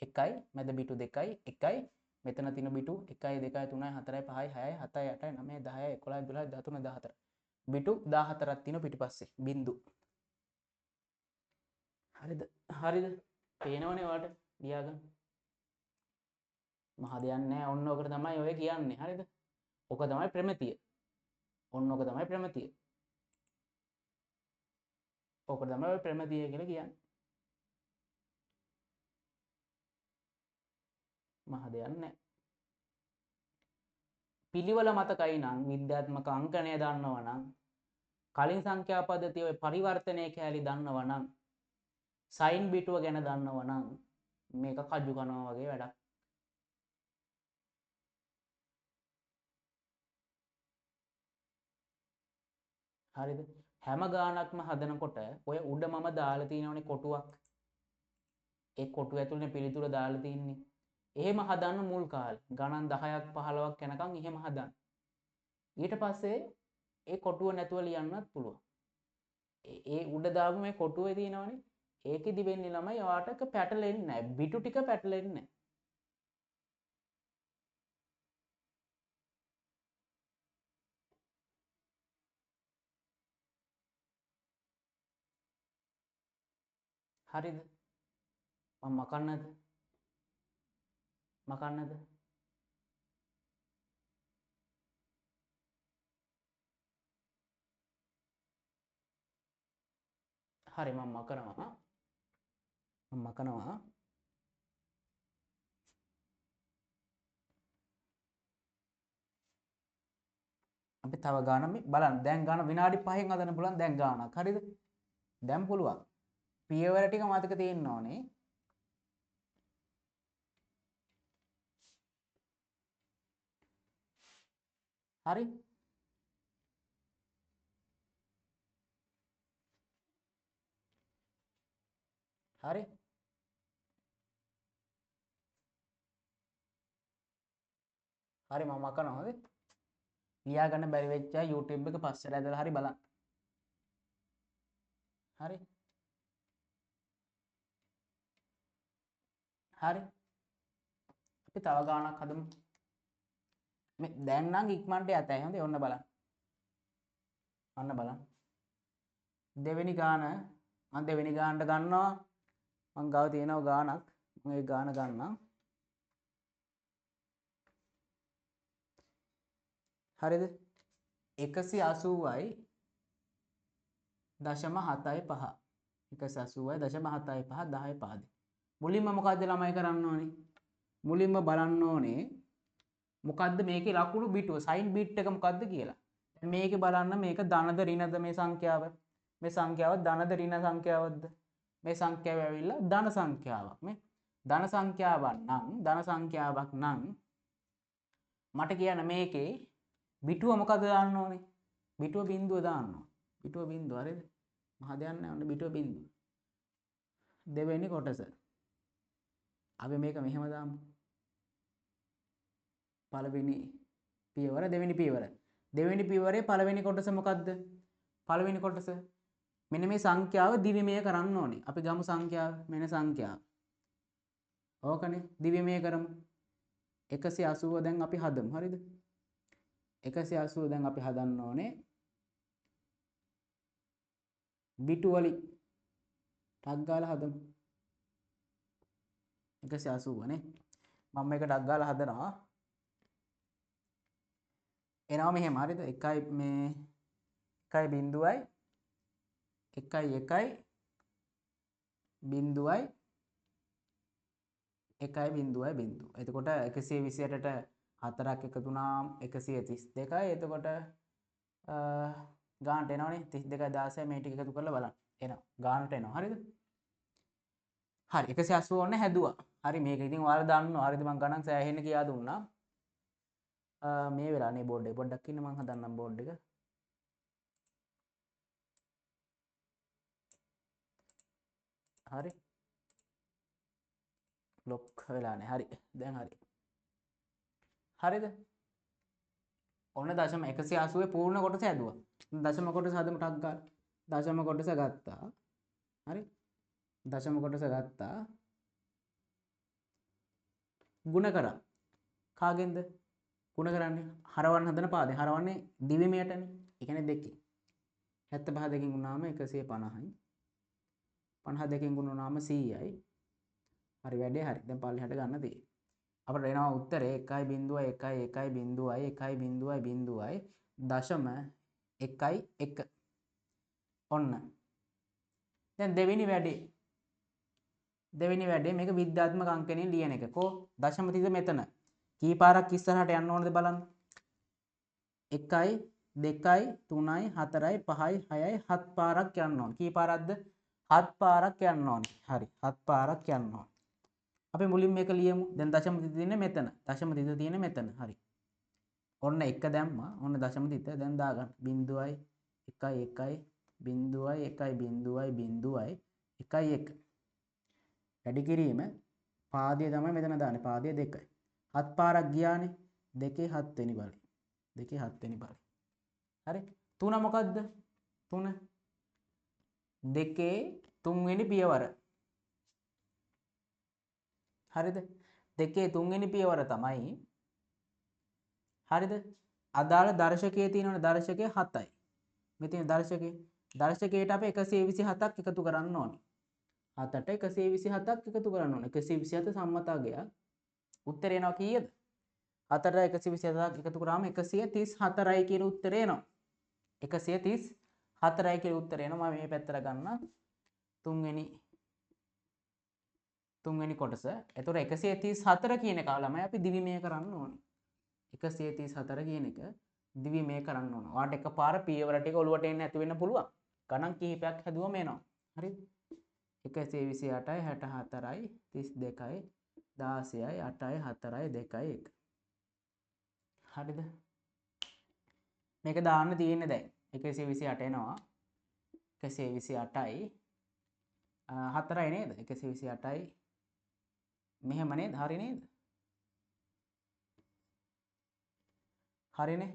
1යි මැද බිටු 2යි 1යි මෙතන තියෙන බිටු 1 2 3 4 5 6 7 8 9 10 11 12 13 14 බිටු 14ක් තියෙනවා පිටිපස්සේ බිඳු. හරිද? හරිද? පේනවනේ ඔයාලට ලියාගන්න. මහ දෙයක් නෑ. ඔන්න ඔකට තමයි ඔය කියන්නේ. හරිද? ඔක තමයි ප්‍රමිතිය. ඔන්න ඔක තමයි ප්‍රමිතිය. ඔක තමයි ඔය ප්‍රමිතිය කියලා කියන්නේ. මහ දෙයක් නෑ. පිළිවෙල මතකයි නම් විද්‍යාත්මක අංකණය දන්නවා නම් කලින් සංඛ්‍යා පද්ධතිය ඔය පරිවර්තනය කෑලි දන්නවා නම් සයින් බිටුව ගැන දන්නවා නම් මේක කජු කනවා වගේ වැඩක්. හරිද? හැම ගානක්ම හදනකොට ඔය උඩ මම දාලා තියෙනවනේ කොටුවක්. ඒ කොටුව ඇතුළේ පිළිතුර දාලා තින්නේ. එහෙම හදන්න මුල් කාලේ ගණන් 10ක් 15ක් යනකම් එහෙම හදන්න. ඊට පස්සේ ඒ කොටුව නැතුව ලියන්නත් පුළුවන්. ඒ උඩ දාපු මේ කොටුවේ තියෙනවනේ. ඒකෙදි වෙන්නේ ළමයි ඔයාට එක පැටලෙන්නේ නැහැ. බිටු ටික පැටලෙන්නේ නැහැ. හරිද? මම මකන්නද? මකන්නද? හරි, මම මකනවා. මම මකනවා. අපි තව ගාන මේ බලන්න. දැන් ගාන විනාඩි 5න් හදන්න පුළුවන් දැන් ගානක්. හරිද? දැන් පුළුවන්. පියවර ටික මතක තියෙන්න ඕනේ. හරි? හරි? හරි, මම මකනවා. හරිද? ලියා ගන්න බැරි වෙච්ච අය YouTube එක පස්සට ඇදලා හරි බලන්න. හරි? හරි. අපි තව ගාණක් හදමු. මේ දැන් නම් ඉක්මනට යතයි. හොඳේ, ඔන්න බලන්න. ඔන්න බලන්න. දෙවෙනි ගාන මම දෙවෙනි ගානට ගන්නවා. මං ගාව තියෙනවා ගානක්. මම ඒ ගාන ගන්නම්. හරිද? 180යි.75. 180යි.75 10 පාදේ. මුලින්ම මොකද්ද ළමයි කරන්න ඕනේ? මුලින්ම බලන්න ඕනේ මොකද්ද මේකේ ලකුණු බිටුව, සයින් බිට් එක මොකද්ද කියලා. දැන් මේකේ බලන්න මේක ධනද ඍණද මේ සංඛ්‍යාව? මේ සංඛ්‍යාව ධනද ඍණ සංඛ්‍යාවක්ද? මේ සංඛ්‍යාව ඇවිල්ලා ධන සංඛ්‍යාවක් නේ. ධන සංඛ්‍යාවක් නම්, ධන සංඛ්‍යාවක් නම් මට කියන්න මේකේ බිටුව මොකද දාන්න ඕනේ? බිටුව බිඳුව දාන්න ඕනේ. බිටුව බිඳුව, හරිද? මහ දෙයක් නෑ, ඔන්න බිටුව බිඳුව. දෙවෙනි කොටස. අපි මේක මෙහෙම දාමු. පළවෙනි පියවර, දෙවෙනි පියවර. දෙවෙනි පියවරේ පළවෙනි කොටස මොකද්ද? පළවෙනි කොටස මෙන්න මේ සංඛ්‍යාව දිවිමය කරන්න ඕනේ. අපි ගමු සංඛ්‍යාව, මෙන්න සංඛ්‍යාව. ඕකනේ දිවිමය කරමු. 180 දැන් අපි හදමු. හරිද? 180 දැන් අපි හදන්න ඕනේ බිටු වලින්. ටක් ගාලා හදමු. 180 නේ. මම මේක ටක් ගාලා හදනවා. එනවා මෙහෙම. හරිද? 1 මේ 1 බිඳුවයි 1 1 බිඳුවයි 1 බිඳුවයි බිඳුව. එතකොට 128ට 4ක් එකතු වුණාම 132යි. එතකොට ගානට එනවනේ 32 16 මේ ටික එකතු කරලා බලන්න. එනවා. ගානට එනවා. හරිද? හරි, 180 ඕනේ හැදුවා. හරි, මේක ඉතින් ඔයාලා දන්නවා. හරිද? මං ගණන් සෑහෙන්න කියා දුන්නා. මේ වෙලාවේ බෝඩ් එක පොඩ්ඩක් ඉන්න, මං හදන්නම් බෝඩ් එක. හරි, ලොක් වෙලා නෑ. හරි, දැන් හරි. හරිද? ඔන්න දශම 180 පූර්ණ කොටස හැදුවා. දශම කොටස හදමු ටක් ගාලා. දශම කොටස ගත්තා. හරි, දශම කොටස ගත්තා. ගුණ කරා. කාගෙන්ද ගුණ කරන්නේ? හරවන්න හදන පාදේ. හරවන්නේ දිවිමයටනේ. ඒ කියන්නේ දෙකෙන්. 75 දෙකෙන් ගුණාම 150යි. 52කින් ගුණ වුණාම 100යි. හරි, වැඩේ හරි. දැන් පල්ලෙහාට ගන්න තියෙන්නේ. අපිට එනවා උත්තරේ 1.1 1.0 1.0 දශම 1 1. ඔන්න. දැන් දෙවෙනි වැඩේ. දෙවෙනි වැඩේ මේක විද්‍යාත්මක අංකණයෙන් ලියන එක. කෝ දශම තිත මෙතන. කී පාරක් ඉස්සරහට යන්න ඕනද බලන්න. 1 2 3 4 5 6 7 පාරක් යන්න ඕන. කී පාරක්ද? 7 පාරක් යන්න ඕනේ. හරි, 7 පාරක් යන්න ඕනේ. අපි මුලින් මේක ලියමු. දැන් දශම තිත තියෙන්නේ මෙතන. දශම තිත තියෙන්නේ මෙතන. හරි. ඔන්න 1 දැම්මා. ඔන්න දශම තිත දැන් දාගන්න. 0යි 1යි 1යි 0යි 1යි 0යි 0යි 1යි 1. වැඩි කිරීම පාදය තමයි මෙතන දාන්නේ. පාදය 2යි. 7 පාරක් ගියානේ. 2 7 වෙනි බලය. 2 7 වෙනි බලය. හරි. 3 මොකද්ද? 3 2 3 වෙනි පියවර. හරිද? 2 3 වෙනි පියවර තමයි. හරිද? අදාළ දර්ශකයේ තියෙනවනේ දර්ශකය 7යි. මේ තියෙන දර්ශකය. දර්ශකයට අපි 127ක් එකතු කරන්න ඕනේ. 7ට 127ක් එකතු කරන්න ඕනේ. 127 සම්මත අගයක්. උත්තරේ එනවා කීයද? 4ට 127ක් එකතු කරාම 134යි කියන උත්තරේ එනවා. 134යි කියන උත්තරේ එනවා. මම මේ පැත්තට ගන්න තුන්වෙනි කොටස. එතකොට 134 කියන එක ළමයි අපි දිවිමය කරන්න ඕනේ. 134 කියන එක දිවිමය කරන්න ඕන. ඔයාලට එකපාර පියවර ටික ඔලුවට එන්නේ නැති වෙන්න පුළුවන්. ගණන් කිහිපයක් හැදුවම එනවා. හරිද? 128යි 64යි 32යි 16යි 8යි 4යි 2යි 1. හරිද? මේක දාන්න තියෙන්නේ දැන්. 128 එනවා. 128යි 4යි නේද? 128යි මෙහෙම නේද? හරි නේද? හරිනේ.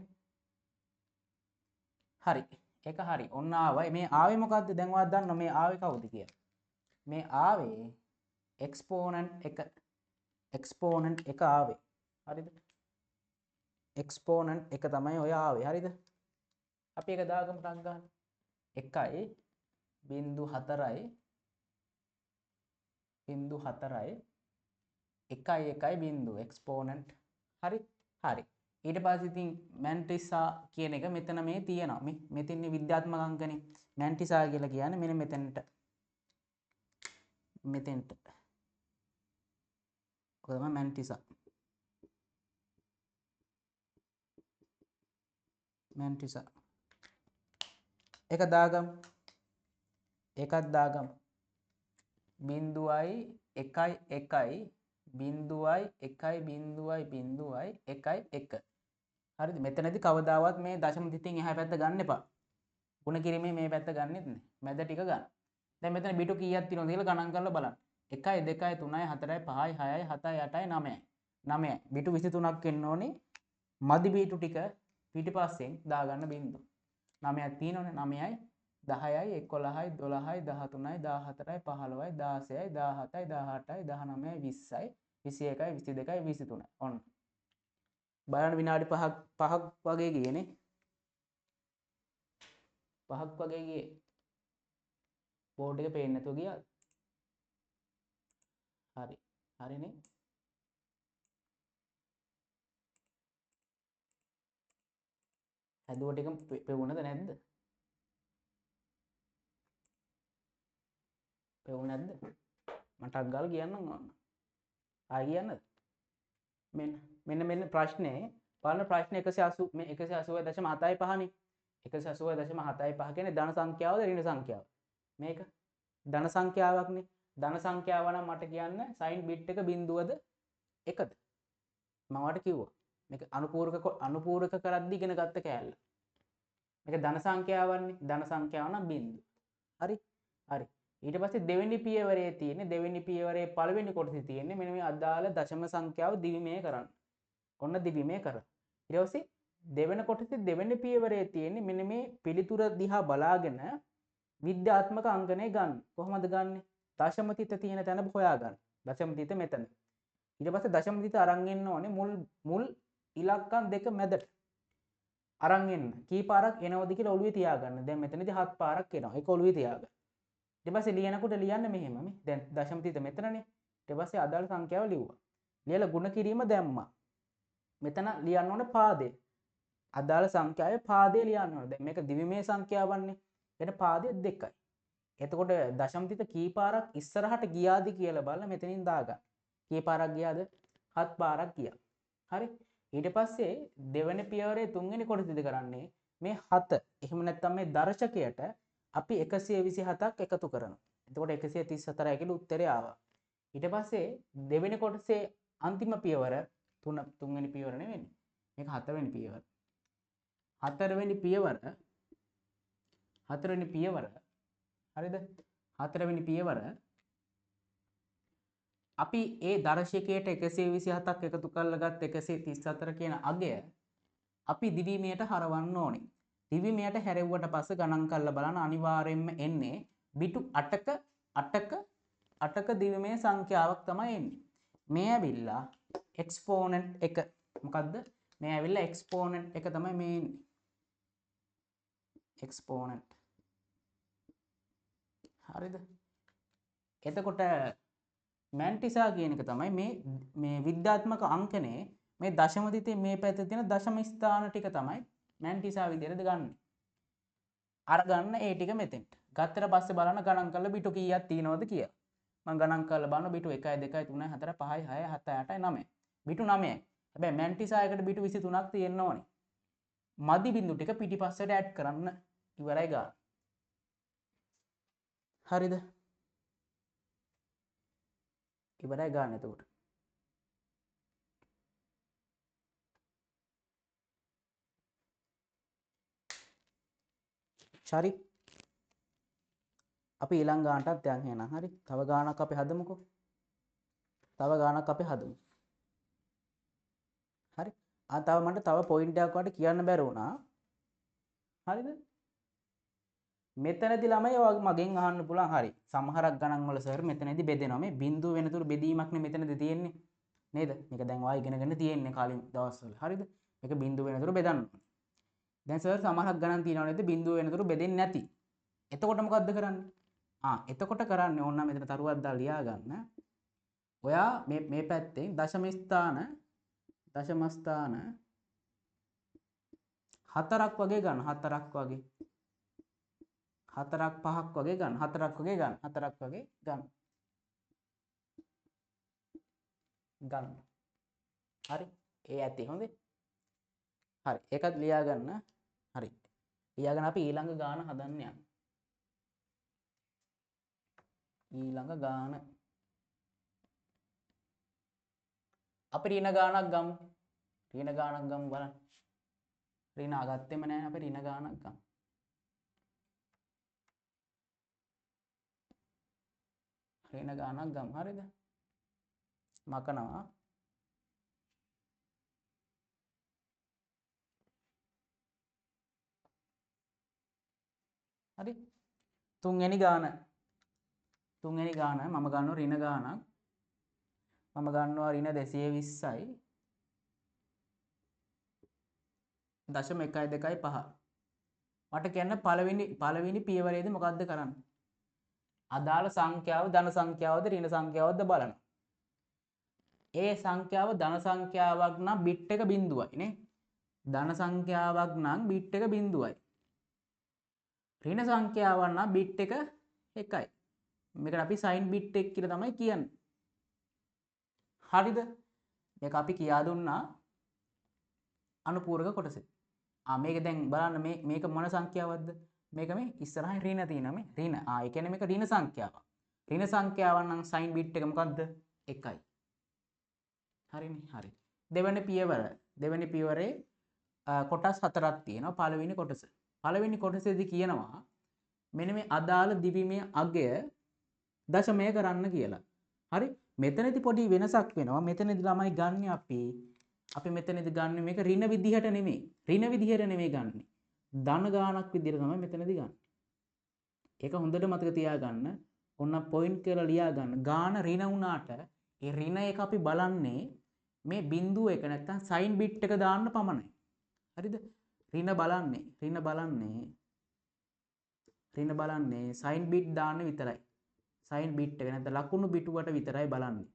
හරි. ඒක හරි. ඔන්න ආවයි. මේ ආවේ මොකද්ද? දැන් ඔයාලා දන්නවා මේ ආවේ කවුද කියලා. මේ ආවේ එක්ස්පෝනන්ට් එක. එක්ස්පෝනන්ට් එක ආවේ. හරිද? එක්ස්පෝනන්ට් එක තමයි ඔය ආවේ. හරිද? අපි ඒක දාගමු ටක් ගන්න. 1යි 0.4යි 0.4යි 1යි 1යි බිංදුව එක්ස්පෝනන්ට්. හරි? හරි. ඊට පස්සේ ඉතින් මැන්ටිසා කියන එක මෙතන මේ තියෙනවා. මේ මෙතන විද්‍යාත්මක අංකනේ. මැන්ටිසා කියලා කියන්නේ මෙන්න මෙතනට. මෙතෙන්ට. ඔක තමයි මැන්ටිසා. මැන්ටිසා. ඒක දාගමු. ඒකත් දාගමු. බිංදුවයි 1යි 1යි බිංදුවයි 1යි බිංදුවයි බිංදුවයි 1යි 1. හරිද? මෙතනදී කවදාවත් මේ දශම තිතින් එහා පැත්ත ගන්න එපා. ගුණ කිරීමේ මේ පැත්ත ගන්නෙත් නෑ. මැද ටික ගන්න. දැන් මෙතන බිටු කීයක් තියෙනවද කියලා ගණන් කරලා බලන්න. 1යි 2යි 3යි 4යි 5යි 6යි 7යි 8යි 9යි. 9යි. බිටු 23ක් වෙන්න ඕනේ. මදි බිටු ටික පිටිපස්සෙන් දාගන්න බිංදු. 9ක් තියෙනවනේ. 9යි 10යි 11යි 12යි 13යි 14යි 15යි 16යි 17යි 18යි 19යි 20යි 21යි 22යි 23යි. ඔන්න බලන්න විනාඩි 5ක් වගේ ගියනේ. 5ක් වගේ ගියේ. බෝඩ් එක පේන්නේ නැතුව ගියාද? හරි. හරිනේ. හැදුව ටික පෙවුනද නැද්ද? පෙවුනේ නැද්ද? මට ටක් ගාලා කියන්නම් ඕන. ආයි කියන්නද? මෙන්න මෙන්න මෙන්න ප්‍රශ්නේ බලන්න. ප්‍රශ්න 180 මේ 180.75 නේ. 180.75 කියන්නේ ධන සංඛ්‍යාවද ඍණ සංඛ්‍යාවද? මේක ධන සංඛ්‍යාවක්නේ. ධන සංඛ්‍යාව නම් මට කියන්න සයින් බිට් එක බිංදුවද එකද? මම ඔයාලට කිව්වා. මේක අනුපූරක කරද්දි ඉගෙන ගත්ත කෑල්ල. මේක ධන සංඛ්‍යාවන්නේ. ධන සංඛ්‍යාව නම් බිංදුව. හරි? හරි. ඊට පස්සේ දෙවෙනි පියවරේ තියෙන්නේ දෙවෙනි පියවරේ පළවෙනි කොටසේ තියෙන්නේ මෙන්න මේ අදාළ දශම සංඛ්‍යාව දිවිමය කරන්න. ඔන්න දිවිමය කරා. ඊට පස්සේ දෙවෙනි කොටසේ දෙවෙනි පියවරේ තියෙන්නේ මෙන්න මේ පිළිතුර දිහා බලාගෙන විද්‍යාත්මක අංකණය ගන්න. කොහොමද ගන්නෙ? දශම තිත තියෙන තැන හොයා ගන්න. දශම තිත මෙතන. ඊට පස්සේ දශම තිත අරන් එන්න ඕනේ මුල් මුල් ඉලක්කම් දෙක මැදට. අරන් එන්න. කී පාරක් එනවද කියලා ඔළුවේ තියාගන්න. දැන් මෙතනදී 7 පාරක් එනවා. ඒක ඔළුවේ තියාගන්න. ඊට පස්සේ ලියනකොට ලියන්න මෙහෙම මේ. දැන් දශම තිත මෙතනනේ. ඊට පස්සේ අදාළ සංඛ්‍යාව ලිව්වා. ලියලා ගුණ කිරීම දැම්මා. මෙතන ලියන්න ඕනේ පාදය. අදාළ සංඛ්‍යාවේ පාදය ලියන්න ඕනේ. දැන් මේක දිවිමය සංඛ්‍යාවන්නේ. එතන පාදය 2යි. එතකොට දශම තිත කී පාරක් ඉස්සරහට ගියාද කියලා බලලා මෙතනින් දාගන්න. කී පාරක් ගියාද? 7 පාරක් ගියා. හරි. ඊට පස්සේ දෙවෙනි පියවරේ තුන්වෙනි කොටසෙදි කරන්නේ මේ 7. එහෙම නැත්නම් මේ දර්ශකයට අපි 127ක් එකතු කරනවා. එතකොට 134යි කියලා උත්තරය ආවා. ඊට පස්සේ දෙවෙනි කොටසේ අන්තිම පියවර තුන්වෙනි පියවර නෙවෙයි. මේක හතරවෙනි පියවර. හතරවෙනි පියවර හතරවෙනි පියවර හරිද? හතරවෙනි පියවර අපි ඒ දර්ශකයට 127ක් එකතු කරලා ගත්ත 134 කියන අගය අපි දිවීමයට හරවන්න ඕනේ. දිවීමයට හැරෙව්වට පස්සේ ගණන් කරලා බලන්න අනිවාර්යයෙන්ම එන්නේ බිටු 8ක 8ක 8ක දිවීමේ සංඛ්‍යාවක් තමයි එන්නේ. මේ ඇවිල්ලා එක්ස්පෝනන්ට් එක. මොකද්ද? මේ ඇවිල්ලා එක්ස්පෝනන්ට් එක තමයි මේ එන්නේ. එක්ස්පෝනන්ට්. හරිද? එතකොට මැන්ටිසා කියන එක තමයි මේ මේ විද්‍යාත්මක අංකනේ මේ දශම තිතේ මේ පැත්තේ තියෙන දශම ස්ථාන ටික තමයි මැන්ටිසා විදියට ගන්න. අර ගන්න ඒ ටික මෙතෙන්ට. ගත්තට පස්සේ බලන්න ගණන් කරලා බිටු කීයක් තියෙනවද කියලා. මං ගණන් කරලා බලන බිටු 1 2 3 4 5 6 7 8 9. බිටු 9යි. හැබැයි මැන්ටිසා එකට බිටු 23ක් තියෙන්න ඕනේ. මදි බිඳු ටික පිටිපස්සට ඇඩ් කරන්න ඉවරයි ගන්න. හරිද? ඉවරයි ගන්න එතකොට. හරි. අපි ඊළඟ ගානටත් යන් එහෙනම්. හරි. තව ගානක් අපි හදමුකෝ. තව ගානක් අපි හදමු. හරි. ආ තව මට තව පොයින්ට් එකක් වට කියන්න බැරි වුණා. හරිද? මෙතනදී ළමයි ඔයාගේ මගෙන් අහන්න පුළුවන්. හරි. සමහරක් ගණන් වල සර් මෙතනදී බෙදෙනවා. මේ බිංදුව වෙනතුරු බෙදීමක් නේ මෙතනදී තියෙන්නේ. නේද? මේක දැන් ඔයා ඉගෙනගෙන තියෙන්නේ කලින් දවස්වල. හරිද? මේක බිංදුව වෙනතුරු බෙදන්න ඕනේ. දැන් සර් සමහරක් ගණන් තියෙනවා නේද? බිංදුව වෙනතුරු බෙදෙන්නේ නැති. එතකොට මොකද්ද කරන්නේ? ආ එතකොට කරන්නේ ඕන නම් මෙතන තරුවක් දාලා ලියා ගන්න. ඔයා මේ මේ පැත්තෙන් දශම ස්ථාන හතරක් වගේ ගන්න. හතරක් වගේ. හතරක් පහක් වගේ ගන්න. හතරක් වගේ ගන්න. හතරක් වගේ ගන්න. ගන්න. හරි. ඒ ඇති හොඳේ. හරි. ඒකත් ලියා ගන්න. හරි. ලියාගෙන අපි ඊළඟ ගාන හදන්න යන්න. ඊළඟ ගාන අපි ඍණ ගානක් ගමු. ඍණ ගානක් ගමු බලන්න. ඍණ අගත්තෙම නෑ අපි ඍණ ගානක් ගමු. ඍණ ගානක් ගමු. හරිද? මකනවා. හරි. තුන්වෙනි ගාන. තුන්වෙනි ගාන මම ගන්නවා ඍණ ගානක්. මම ගන්නවා ඍණ 220යි 0.125. මට කියන්න පළවෙනි පියවරේදී මොකද්ද කරන්නේ? අදාළ සංඛ්‍යාව ධන සංඛ්‍යාවද ඍණ සංඛ්‍යාවද බලන්න. ඒ සංඛ්‍යාව ධන සංඛ්‍යාවක් නම් බිට් එක බිඳුවයි නේ. ධන සංඛ්‍යාවක් නම් බිට් එක බිඳුවයි. ඍණ සංඛ්‍යාවක් නම් බිට් එක 1යි. මේකට අපි සයින් බිට් එක කියලා තමයි කියන්නේ. හරිද? මේක අපි කියා දුන්නා අනුපූරක කොටසේ. ආ මේක දැන් බලන්න මේ මේක මොන සංඛ්‍යාවක්ද? මේක මේ ඉස්සරහින් ඍණ තියෙනවා මේ ඍණ. ආ ඒ කියන්නේ මේක ඍණ සංඛ්‍යාවක්. ඍණ සංඛ්‍යාවක් නම් සයින් බිට් එක මොකද්ද? 1යි. හරිනේ? හරි. දෙවෙනි පියවර. දෙවෙනි පියවරේ කොටස් හතරක් තියෙනවා. පළවෙනි කොටස. පළවෙනි කොටසේදී කියනවා මෙන්න මේ අදාළ දිවිමය අගය දශමය කරන්න කියලා. හරි? මෙතනදී පොඩි වෙනසක් වෙනවා. මෙතනදී ළමයි ගන්න අපි මෙතනදී ගන්න මේක ඍණ විදිහට නෙමෙයි. ඍණ විදිහට නෙමෙයි ගන්නෙ. ධන ගානක් විදිහට තමයි මෙතනදී ගන්න. ඒක හොඳට මතක තියාගන්න. ඔන්න පොයින්ට් කියලා ලියා ගන්න. ගාන ඍණ වුණාට ඒ ඍණ එක අපි බලන්නේ මේ බිඳුව එක නැත්තම් සයින් බිට් එක දාන්න පමණයි. හරිද? ඍණ බලන්නේ ඍණ බලන්නේ සයින් බිට් දාන්න විතරයි. සයින් බිට් එක නැත්නම් ලකුණු බිටුවට විතරයි බලන්නේ.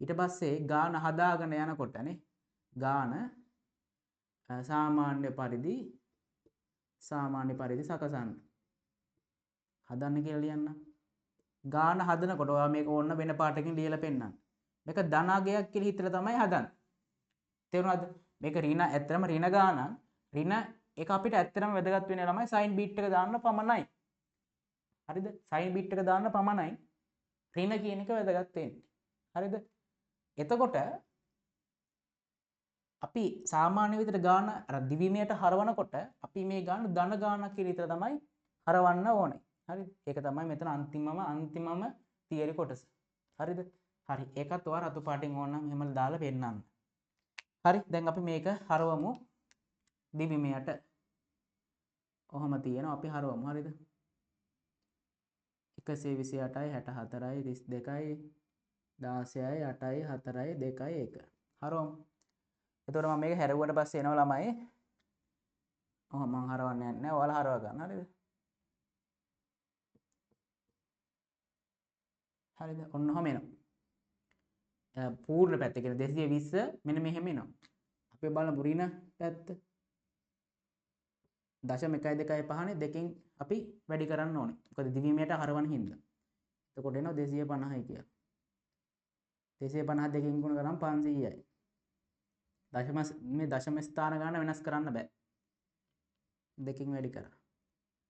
ඊට පස්සේ ගාන හදාගෙන යනකොට නේ ගාන සාමාන්‍ය පරිදි සකසන්න. හදන්න කියලා ලියන්න. ගාන හදනකොට ඔයා මේක ඕන්න වෙන පාටකින් ලියලා පෙන්නන්න. මේක ධනාගයක් කියලා හිතලා තමයි හදන්නේ. තේරුණාද? මේක ඍණ ඇත්තටම ඍණ ගානක්. ඍණ එක අපිට ඇත්තටම වැදගත් වෙන්නේ ළමයි සයින් බිට් එක දාන්න පමණයි. හරිද? සයින් බිට් එක දාන්න පමණයි ඍණ කියන එක වැදගත් වෙන්නේ. හරිද? එතකොට අපි සාමාන්‍ය විදිහට ගාන අර දිවිමයට හරවනකොට අපි මේ ගාන ධන ගානක් කියලා විතර තමයි හරවන්න ඕනේ. හරිද? ඒක තමයි මෙතන අන්තිමම තියරි කොටස. හරිද? හරි. ඒකත් ඔයා රතු පාටින් ඕන නම් එහෙම දාලා පෙන්නන්න. හරි. දැන් අපි මේක හරවමු දිවිමයට. ඔහොම තියෙනවා අපි හරවමු. හරිද? 128යි 64යි 32යි 16යි 8යි 4යි 2යි 1. හරවමු. එතකොට මම මේක හැරවුවට පස්සේ එනවා ළමයි. ඔහොම මං හරවන්න යන්නේ නැහැ. ඔයාලා හරව ගන්න. හරිද? හරිද? ඔන්න ඔහම එනවා. පූර්ණ පැත්ත කියන්නේ 220 මෙන්න මෙහෙම එනවා. අපි බලමු ඍණ පැත්ත. දශම එකයි දෙකයි පහනේ දෙකෙන් අපි වැඩි කරන්න ඕනේ. මොකද දිවීමයට හරවන හින්දා. එතකොට එනවා 250යි කියලා. 250 දෙකෙන් ගුණ කරාම 500යි. දශම මේ දශම ස්ථාන ගන්න වෙනස් කරන්න බෑ. දෙකෙන් වැඩි කරා.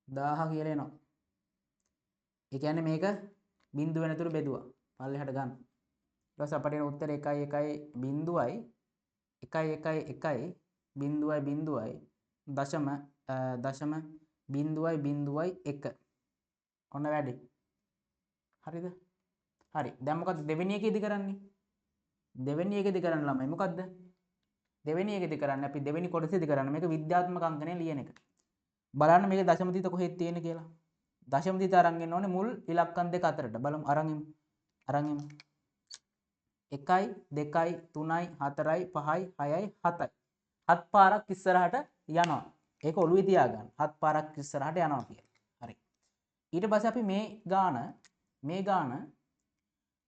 1000 කියලා එනවා. ඒ කියන්නේ මේක බිංදු වෙනතුරු බෙදුවා. පල්ලෙහාට ගන්න. ඊට පස්සේ අපිට එන උත්තර 1 1 බිංදුවයි 1 1 1 බිංදුවයි බිංදුවයි දශම දශම බිංදුවයි බිංදුවයි 1. ඔන්න වැඩි. හරිද? හරි. දැන් මොකද්ද දෙවෙනි එකේදී කරන්නේ? දෙවෙනි එකේදී කරන්න ළමයි මොකද්ද? දෙවෙනි එකේදී කරන්නේ අපි දෙවෙනි කොටසේදී කරන්නේ මේක විද්‍යාත්මක අංකණය ලියන එක. බලන්න මේක දශම තිත කොහෙද තියෙන්නේ කියලා. දශම තිත අරන් එන්න ඕනේ මුල් ඉලක්කම් දෙක අතරට. බලමු අරන් එමු. අරන් එමු. 1යි 2යි 3යි 4යි 5යි 6යි 7යි. හත් පාරක් ඉස්සරහට යනවා. ඒක ඔළුවේ තියාගන්න. හත් පාරක් ඉස්සරහට යනවා කියලා. හරි. ඊට පස්සේ අපි මේ ගාන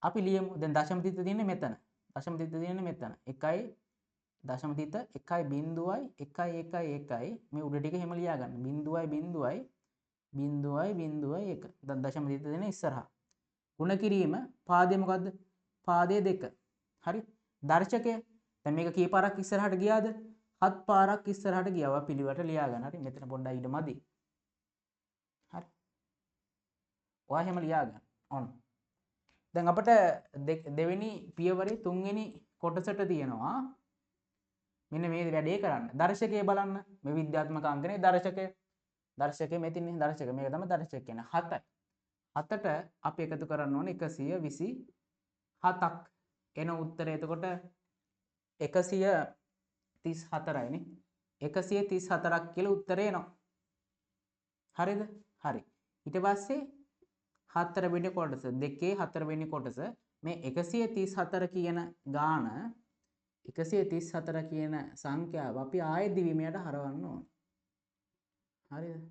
අපි ලියමු. දැන් දශම තිත තියෙන්නේ මෙතන. දශම තිත තියෙන්නේ මෙතන. 1යි දශම තිත 1යි බිංදුවයි 1යි 1යි 1යි මේ උඩ ටික එහෙම ලියා ගන්න. බිංදුවයි බිංදුවයි බිංදුවයි බිංදුවයි 1. දැන් දශම තිත තියෙන ඉස්සරහා. ගුණ කිරීම පාදේ මොකද්ද? පාදේ 2. හරි. දර්ශකය දැන් මේක කී පාරක් ඉස්සරහට ගියාද? හත් පාරක් ඉස්සරහට ගියා. ඔයා පිළිවෙලට ලියා ගන්න. හරි. මෙතන පොඩ්ඩක් ඉඩ මදි. හරි. ඔයා එහෙම ලියා ගන්න. ඔන්න. දැන් අපිට දෙවෙනි පියවරේ තුන්වෙනි කොටසට තියෙනවා මෙන්න මේ වැඩේ කරන්න. දර්ශකය බලන්න. මේ විද්‍යාත්මක අංකණයේ දර්ශකය. දර්ශකය මෙතින්නේ දර්ශක. මේක තමයි දර්ශක කියන්නේ. 7යි. 7ට අපි එකතු කරන්න ඕනේ 127ක්. එන උත්තරය එතකොට 134යි නේ. 134ක් කියලා උත්තරේ එනවා. හරිද? හරි. ඊට පස්සේ හතරවෙනි කොටස දෙකේ හතරවෙනි කොටස මේ 134 කියන ගාන 134 කියන සංඛ්‍යාව අපි ආයෙ දිවිමයට හරවන්න ඕන. හරිද?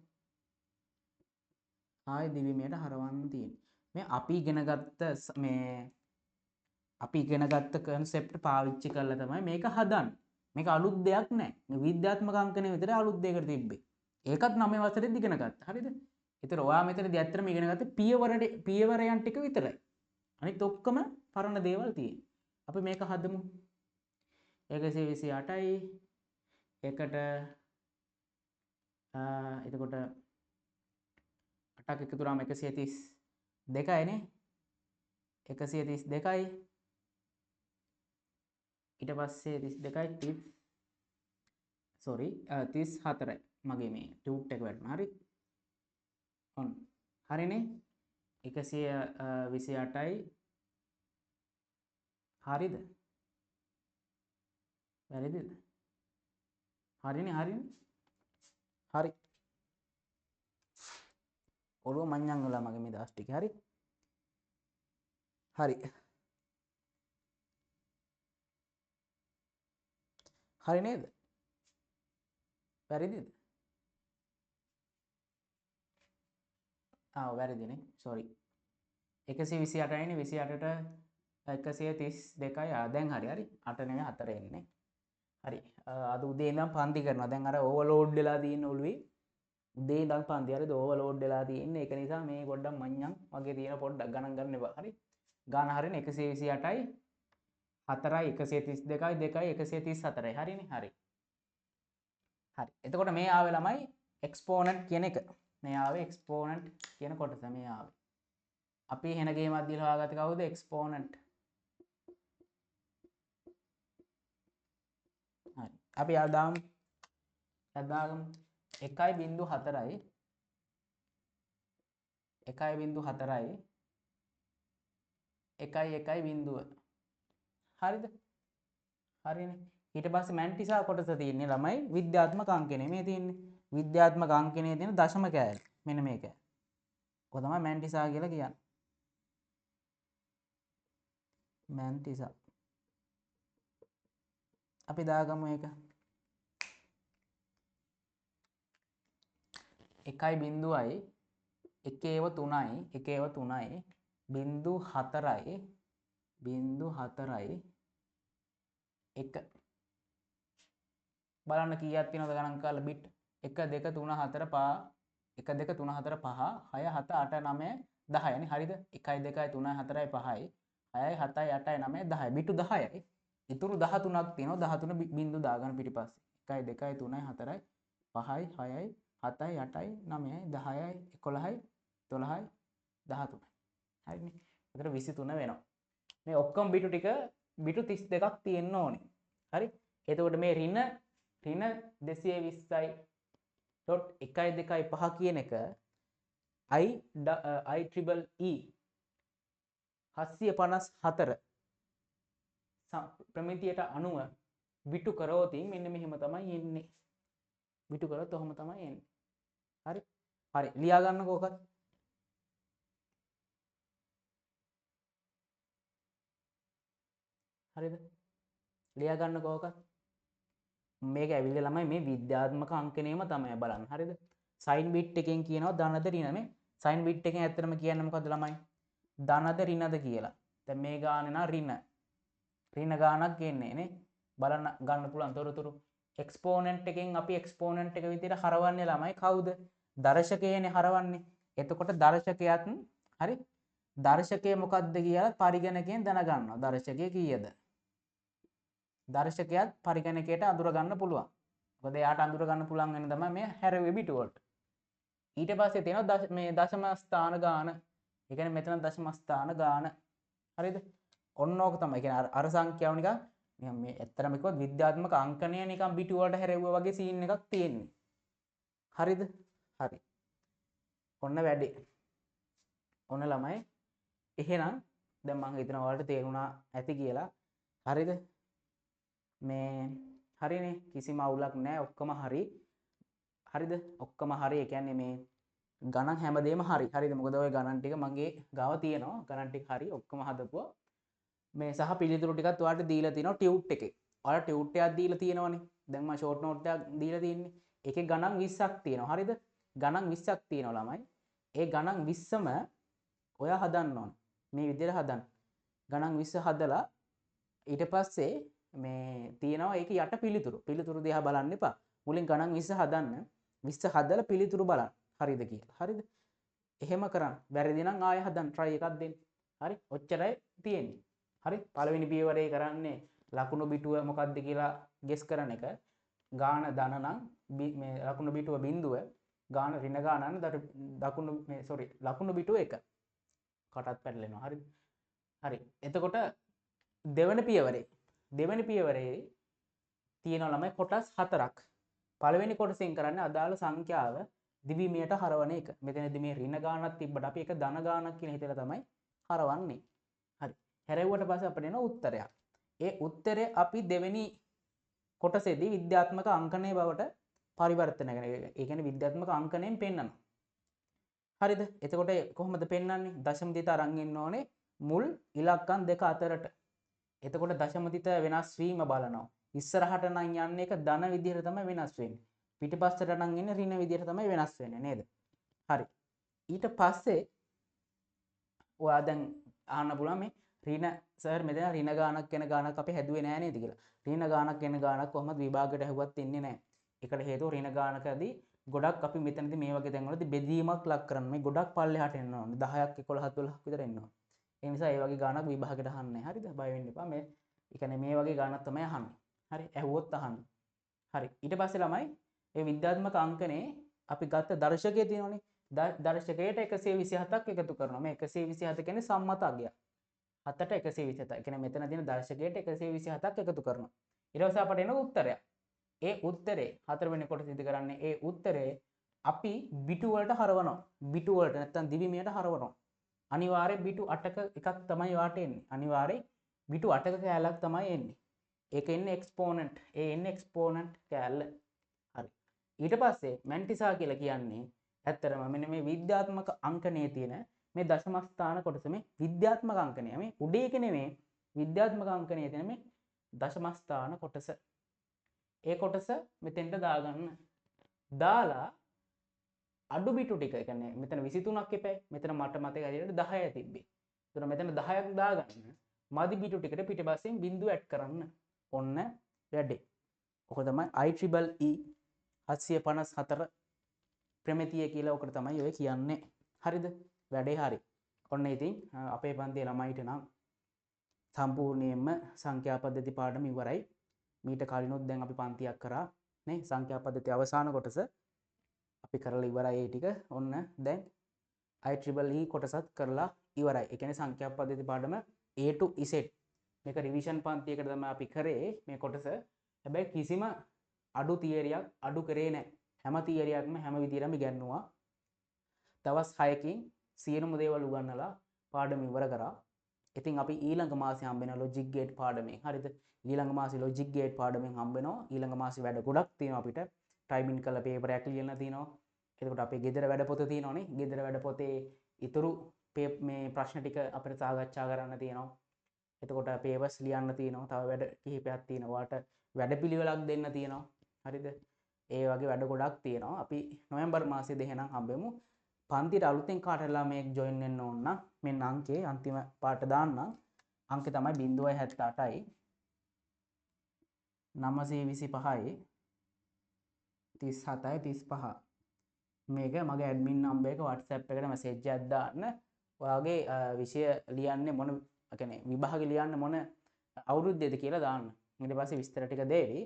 ආයෙ දිවිමයට හරවන්න තියෙන්නේ. මේ අපි ඉගෙනගත්ත මේ අපි ඉගෙනගත්ත කන්සෙප්ට් පාවිච්චි කරලා තමයි මේක හදන්නේ. මේක අලුත් දෙයක් නෑ. මේ විද්‍යාත්මක අංකණය විතරයි අලුත් දෙයකට තිබ්බේ. ඒකත් 9 වසරේදී ඉගෙන ගත්තා. හරිද? ඒතර ඔයා මෙතනදී ඇත්තටම ඉගෙන ගත්තේ පියවරයන් ටික විතරයි. අනිත් ඔක්කොම පරණ දේවල් තියෙන්නේ. අපි මේක හදමු. 128යි එකට එතකොට 8ක් එකතු වුණාම 132යි නේ. 132යි ඊට පස්සේ 32යි 30 සෝරි 34යි මගේ මේ ටියුට් එක වැටුණා. හරි. ඔන්න හරිනේ. 128යි හරිද? වැරදිද? හරිනේ හරිනේ. හරි. ඔළුව මඤ්ඤං වෙලා මගේ මේ දවස් ටික. හරි. හරි. හරි නේද? වැරදිද? ආ වැරදිනේ. සෝරි. 128යි නේ. 28ට 132යි. ආ දැන් හරි හරි. 8 නෙමෙයි 4 එන්නේ. හරි. අද උදේ ඉඳන් පන්ති කරනවා. දැන් අර ඕවර්ලෝඩ් වෙලා තියෙන ඔළුවේ. උදේ ඉඳන් පන්ති. හරිද? ඕවර්ලෝඩ් වෙලා තියෙන්නේ. ඒක නිසා මේ පොඩ්ඩක් මඤ්ඤං වගේ තියෙන පොඩ්ඩක් ගණන් ගන්න එපා. හරි. ගාන හරිනේ 128යි 4යි 132යි 2යි 134යි. හරිනේ? හරි. හරි. එතකොට මේ ආවේ ළමයි එක්ස්පෝනන්ට් කියන එක. මේ ආවේ එක්ස්පෝනන්ට් කියන කොටස මේ ආවේ. අපි එහෙන ගේමක් දීලා හොයාගත්තේ කවුද? එක්ස්පෝනන්ට්. හරි. අපි දාමු. දාගමු. 1.4යි 1.4යි 1 1 බිංදුව. හරිද? හරිනේ. ඊට පස්සේ මැන්ටිසා කොටස තියෙන්නේ ළමයි විද්‍යාත්මක අංකණය. මේ තියෙන්නේ විද්‍යාත්මක අංකණයේ තියෙන දශම කෑලි. මෙන්න මේ කෑලි. ඔක තමයි මැන්ටිසා කියලා කියන්නේ. මැන්ටිසා. අපි දාගමු ඒක. 1.0යි 1 ඒව 3යි 1 ඒව 3යි 0.4යි 0.4යි 1. බලන්න කීයක් තියෙනවද ගණන් කරලා බිට් 1 2 3 4 5 1 2 3 4 5 6 7 8 9 10 නේ. හරිද? 1 2 3 4 5යි 6යි 7යි 8යි 9යි 10යි බිටු 10යි. ඉතුරු 13ක් තියෙනවා. 13 බිංදු දාගන්න පිටිපස්සේ. 1 2 3 4 5යි 6යි 7යි 8යි 9යි 10යි 11යි 12යි 13යි. හරිනේ. එතකොට 23 වෙනවා. මේ ඔක්කොම බිටු ටික බිටු 32ක් තියෙන්න ඕනේ. හරි? එතකොට මේ ඍණ 220යි .125 කියන එක I triple E 754 ප්‍රමිතියට අනුව බිටු කරොත් මෙන්න මෙහෙම තමයි එන්නේ. බිටු කරොත් ඔහොම තමයි එන්නේ. හරි? හරි. ලියා ගන්නකෝ ඔකත්. හරිද? ලියා ගන්නකෝ ඔකත්. මේක ඇවිල්ලා ළමයි මේ විද්‍යාත්මක අංකණයම තමයි බලන්න. හරිද? සයින් බිට් එකෙන් කියනවා ධනද ඍණ. මේ සයින් බිට් එකෙන් ඇත්තටම කියන්නේ මොකද්ද ළමයි? ධනද ඍණද කියලා. දැන් මේ ගානේ නම් ඍණ. ඍණ ගානක් එන්නේ නේ. බලන්න ගන්න පුළුවන් තොරතුරු. එක්ස්පෝනන්ට් එකෙන් අපි එක්ස්පෝනන්ට් එක විදිහට හරවන්නේ ළමයි කවුද? දර්ශකයනේ හරවන්නේ. එතකොට දර්ශකයත් හරි දර්ශකය මොකද්ද කියලා පරිගණකයෙන් දැනගන්නවා. දර්ශකය කීයද? දර්ශකයත් පරිගණකයට අඳුර ගන්න පුළුවන්. මොකද එයාට අඳුර ගන්න පුළුවන් වෙන තමයි මේ හැරෙව්වේ බිටු වලට. ඊට පස්සේ තියෙනවා මේ දශම ස්ථාන ගාන. ඒ කියන්නේ මෙතන දශම ස්ථාන ගාන. හරිද? ඔන්න ඕක තමයි. ඒ කියන්නේ අර සංඛ්‍යාව නිකන් නිකන් මේ ඇත්තටම කිව්වොත් විද්‍යාත්මක අංකණය නිකන් බිටු වලට හැරෙව්වා වගේ සීන් එකක් තියෙන්නේ. හරිද? හරි. ඔන්න වැඩේ. ඔන්න ළමයි එහෙනම් දැන් මං හිතනවා ඔයාලට තේරුණා ඇති කියලා. හරිද? මේ හරිනේ, කිසිම අවුලක් නැහැ, ඔක්කොම හරි. හරිද? ඔක්කොම හරි. ඒ කියන්නේ මේ ගණන් හැමදේම හරි. හරිද? මොකද ඔය ගණන් ටික මගේ ගාව තියෙනවා. ගණන් ටික හරි, ඔක්කොම හදපුවා. මේ සහ පිළිතුරු ටිකත් ඔයාලට දීලා තිනවා ටියුට් එකේ. ඔයාලා ටියුට් එකක් දීලා තියෙනවනේ. දැන් මම ෂෝට් නෝට් එකක් දීලා තියෙන්නේ. ඒකේ ගණන් 20ක් තියෙනවා. හරිද? ගණන් 20ක් තියෙනවා ළමයි. ඒ ගණන් 20ම ඔයා හදන්න ඕන. මේ විදිහට හදන්න. ගණන් 20 හදලා ඊට පස්සේ මේ තියෙනවා ඒක යට පිළිතුරු. පිළිතුරු දිහා බලන්න එපා. මුලින් ගණන් 20 හදන්න. 20 හදලා පිළිතුරු බලන්න. හරිද කියලා. හරිද? එහෙම කරන්න. වැරදි නම් ආයෙ හදන්න try එකක් දෙන්න. හරි? ඔච්චරයි තියෙන්නේ. හරි? පළවෙනි පියවරේ කරන්නේ ලකුණු බිටුව මොකද්ද කියලා ගෙස් කරන එක. ගාන ධන නම් මේ ලකුණු බිටුව බිඳුව, ගාන ඍණ ගාන නම් දකුණු මේ සෝරි ලකුණු බිටුව 1. කටත් පැටලෙනවා. හරිද? හරි. එතකොට දෙවෙනි පියවරේ තියෙනවා ළමයි කොටස් 4ක්. පළවෙනි කොටසෙන් කරන්නේ අදාළ සංඛ්‍යාව දිවිමයට හරවන එක. මෙතනදී මේ ඍණ ගානක් තිබ්බට අපි ඒක ධන ගානක් කියන හිතලා තමයි හරවන්නේ. හරි. හැරෙව්වට පස්සේ අපිට එන උත්තරයක්. ඒ උත්තරේ අපි දෙවෙනි කොටසේදී විද්‍යාත්මක අංකණය බවට පරිවර්තනය කරන. ඒ කියන්නේ විද්‍යාත්මක අංකණයෙන් පෙන්නනවා. හරිද? එතකොට කොහොමද පෙන්වන්නේ? දශම තිත අරන් එන්න ඕනේ මුල් ඉලක්කම් දෙක අතරට. එතකොට දශම තිත වෙනස් වීම බලනවා. ඉස්සරහට නම් යන්නේ එක ධන විදිහට තමයි වෙනස් වෙන්නේ. පිටිපස්සට නම් එන්නේ ඍණ විදිහට තමයි වෙනස් වෙන්නේ නේද? හරි. ඊට පස්සේ ඔයා දැන් අහන්න පුළුවන් මේ ඍණ සර් මෙතන ඍණ ගානක් වෙන ගානක් අපි හැදුවේ නෑ නේද කියලා. ඍණ ගානක් වෙන ගානක් කොහොමද විභාගයට ඇහුවත් එන්නේ නෑ. ඒකට හේතුව ඍණ ගානකදී ගොඩක් අපි මෙතනදී මේ වගේ තැන්වලදී බෙදීමක් ලක් කරන්න මේ ගොඩක් පල්ලෙහාට එන්න ඕනේ. 10ක් 11ක් 12ක් විතර එන්න ඕනේ. ඒ නිසා ඒ වගේ ගානක් විභාගයට අහන්නේ නෑ. හරිද? බය වෙන්න එපා. මේ ඒ කියන්නේ මේ වගේ ගානක් තමයි අහන්නේ. හරි, ඇහුවොත් අහන්න. හරි. ඊට පස්සේ ළමයි මේ විද්‍යාත්මක අංකණයේ අපි ගත්ත දර්ශකය තියෙනවනේ. දර්ශකයට 127ක් එකතු කරනවා. මේ 127 කියන්නේ සම්මත අගයක්. 7ට 127. ඒ කියන්නේ මෙතන තියෙන දර්ශකයට 127ක් එකතු කරනවා. ඊට පස්සේ අපට එන උත්තරයක්. ඒ උත්තරේ හතරවෙනි කොටස ඉදි කරන්නේ ඒ උත්තරේ අපි බිටු වලට හරවනවා. බිටු වලට නැත්තම් දිවිමයට හරවනවා. අනිවාර්යෙන් බිටු 8ක එකක් තමයි වාට එන්නේ. අනිවාර්යෙන් බිටු 8ක කෑල්ලක් තමයි එන්නේ. ඒක එන්නේ එක්ස්පෝනන්ට්. ඒ එන්නේ එක්ස්පෝනන්ට් කෑල්ල. හරි. ඊට පස්සේ මැන්ටිසා කියලා කියන්නේ ඇත්තටම මෙන්න මේ විද්‍යාත්මක අංකණයේ තියෙන මේ දශම ස්ථාන කොටස මේ විද්‍යාත්මක අංකණය මේ උඩේ එක නෙමෙයි විද්‍යාත්මක අංකණයේ තියෙන මේ දශම ස්ථාන කොටස. ඒ කොටස මෙතෙන්ට දාගන්න. දාලා අඩු බිටු ටික, ඒ කියන්නේ මෙතන 23ක් එපැයි. මෙතන මට මතක හැටියට 10 තිබ්බේ. එතකොට මෙතන 10ක් දාගන්න. මදි පිටු ටිකට පිටිපස්සෙන් බිංදුව ඇඩ් කරන්න. ඔන්න වැඩේ. ඔක තමයි IEEE 754 ප්‍රමිතිය කියලා ඔකට තමයි ඔය කියන්නේ. හරිද? වැඩේ හරි. ඔන්න ඉතින් අපේ පන්තියේ ළමයිට නම් සම්පූර්ණයෙන්ම සංඛ්‍යා පද්ධති පාඩම ඉවරයි. මීට කලිනුත් දැන් අපි පන්තියක් කරා නේ, සංඛ්‍යා පද්ධති අවසාන කොටස අපි කරලා ඉවරයි ඒ ටික. ඔන්න දැන් IEEE කොටසත් කරලා ඉවරයි. ඒ කියන්නේ සංඛ්‍යා පද්ධති පාඩම A to Z මේක රිවිෂන් පන්තියකට තමයි අපි කරේ මේ කොටස. හැබැයි කිසිම අඩු තියරියක් අඩු කරේ නැහැ. හැම තියරියක්ම හැම විදියටම ඉගැන්නුවා. දවස් 6කින් සියලුම දේවල් උගන්වලා පාඩම ඉවර කරා. ඉතින් අපි ඊළඟ මාසේ හම්බ වෙනවා ලොජික් ගේට් පාඩමෙන්. හරිද? ඊළඟ මාසේ ලොජික් ගේට් පාඩමෙන් හම්බ වෙනවා. ඊළඟ මාසේ වැඩ ගොඩක් තියෙනවා අපිට. ටයිමින් කරලා පේපර් එකක් ලියන්න තියෙනවා. එතකොට අපේ ගෙදර වැඩ පොත තියෙනවානේ. ගෙදර වැඩ පොතේ ඉතුරු මේ ප්‍රශ්න ටික අපිට සාකච්ඡා කරන්න තියෙනවා. එතකොට පේපර්ස් ලියන්න තියෙනවා. තව වැඩ කිහිපයක් තියෙනවා. ඔයාලට වැඩපිළිවෙලක් දෙන්න තියෙනවා. හරිද? ඒ වගේ වැඩ ගොඩක් තියෙනවා. අපි නොවැම්බර් මාසයේ දෙහෙනම් හම්බෙමු. පන්තියට අලුතෙන් කාට හරි ළමයෙක් ජොයින් වෙන්න ඕන නම් මෙන්න අංකේ අන්තිම පාට දාන්නම්. අංකේ තමයි 078යි 925යි 37යි 35. මේක මගේ ඇඩ්මින් නම්බර් එක WhatsApp එකට මැසේජ් එකක් දාන්න. ඔයාගේ විෂය ලියන්නේ මොන, ඒ කියන්නේ විභාගෙ ලියන්න මොන අවුරුද්දේද කියලා දාන්න. ඊට පස්සේ විස්තර ටික දේවි.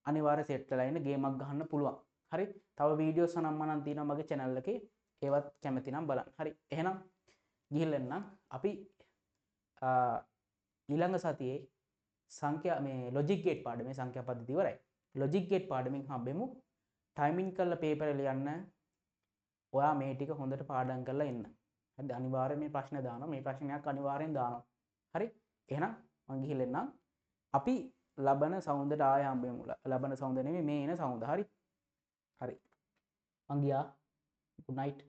අනිවාර්ය සෙට් වෙලා ඉන්න ගේමක් ගහන්න පුළුවන්. හරි. තව වීඩියෝස් අනම් මනම් තියෙනවා මගේ channel එකේ. ඒවත් කැමති නම් බලන්න. හරි. එහෙනම් ගිහිල්ලා එන්නම්. අපි ඊළඟ සතියේ සංඛ්‍යා මේ ලොජික් ගේට් පාඩමේ සංඛ්‍යා පද්ධතිය ඉවරයි. ලොජික් ගේට් පාඩමෙන් හම්බෙමු. ටයිමින් කරලා පේපර් ලියන්න. ඔයා මේ ටික හොඳට පාඩම් කරලා එන්න. හරිද? අනිවාර්යයෙන් මේ ප්‍රශ්න දානවා. මේ ප්‍රශ්නයක් අනිවාර්යෙන් දානවා. හරි? එහෙනම් මං ගිහිල්ලා එන්නම්. අපි ලබන සවුන්දට ආයෙ හම්බෙමු. ලබන සවුන්ද නෙමෙයි මේ එන සවුන්ද. හරි? හරි. මං ගියා. Good night.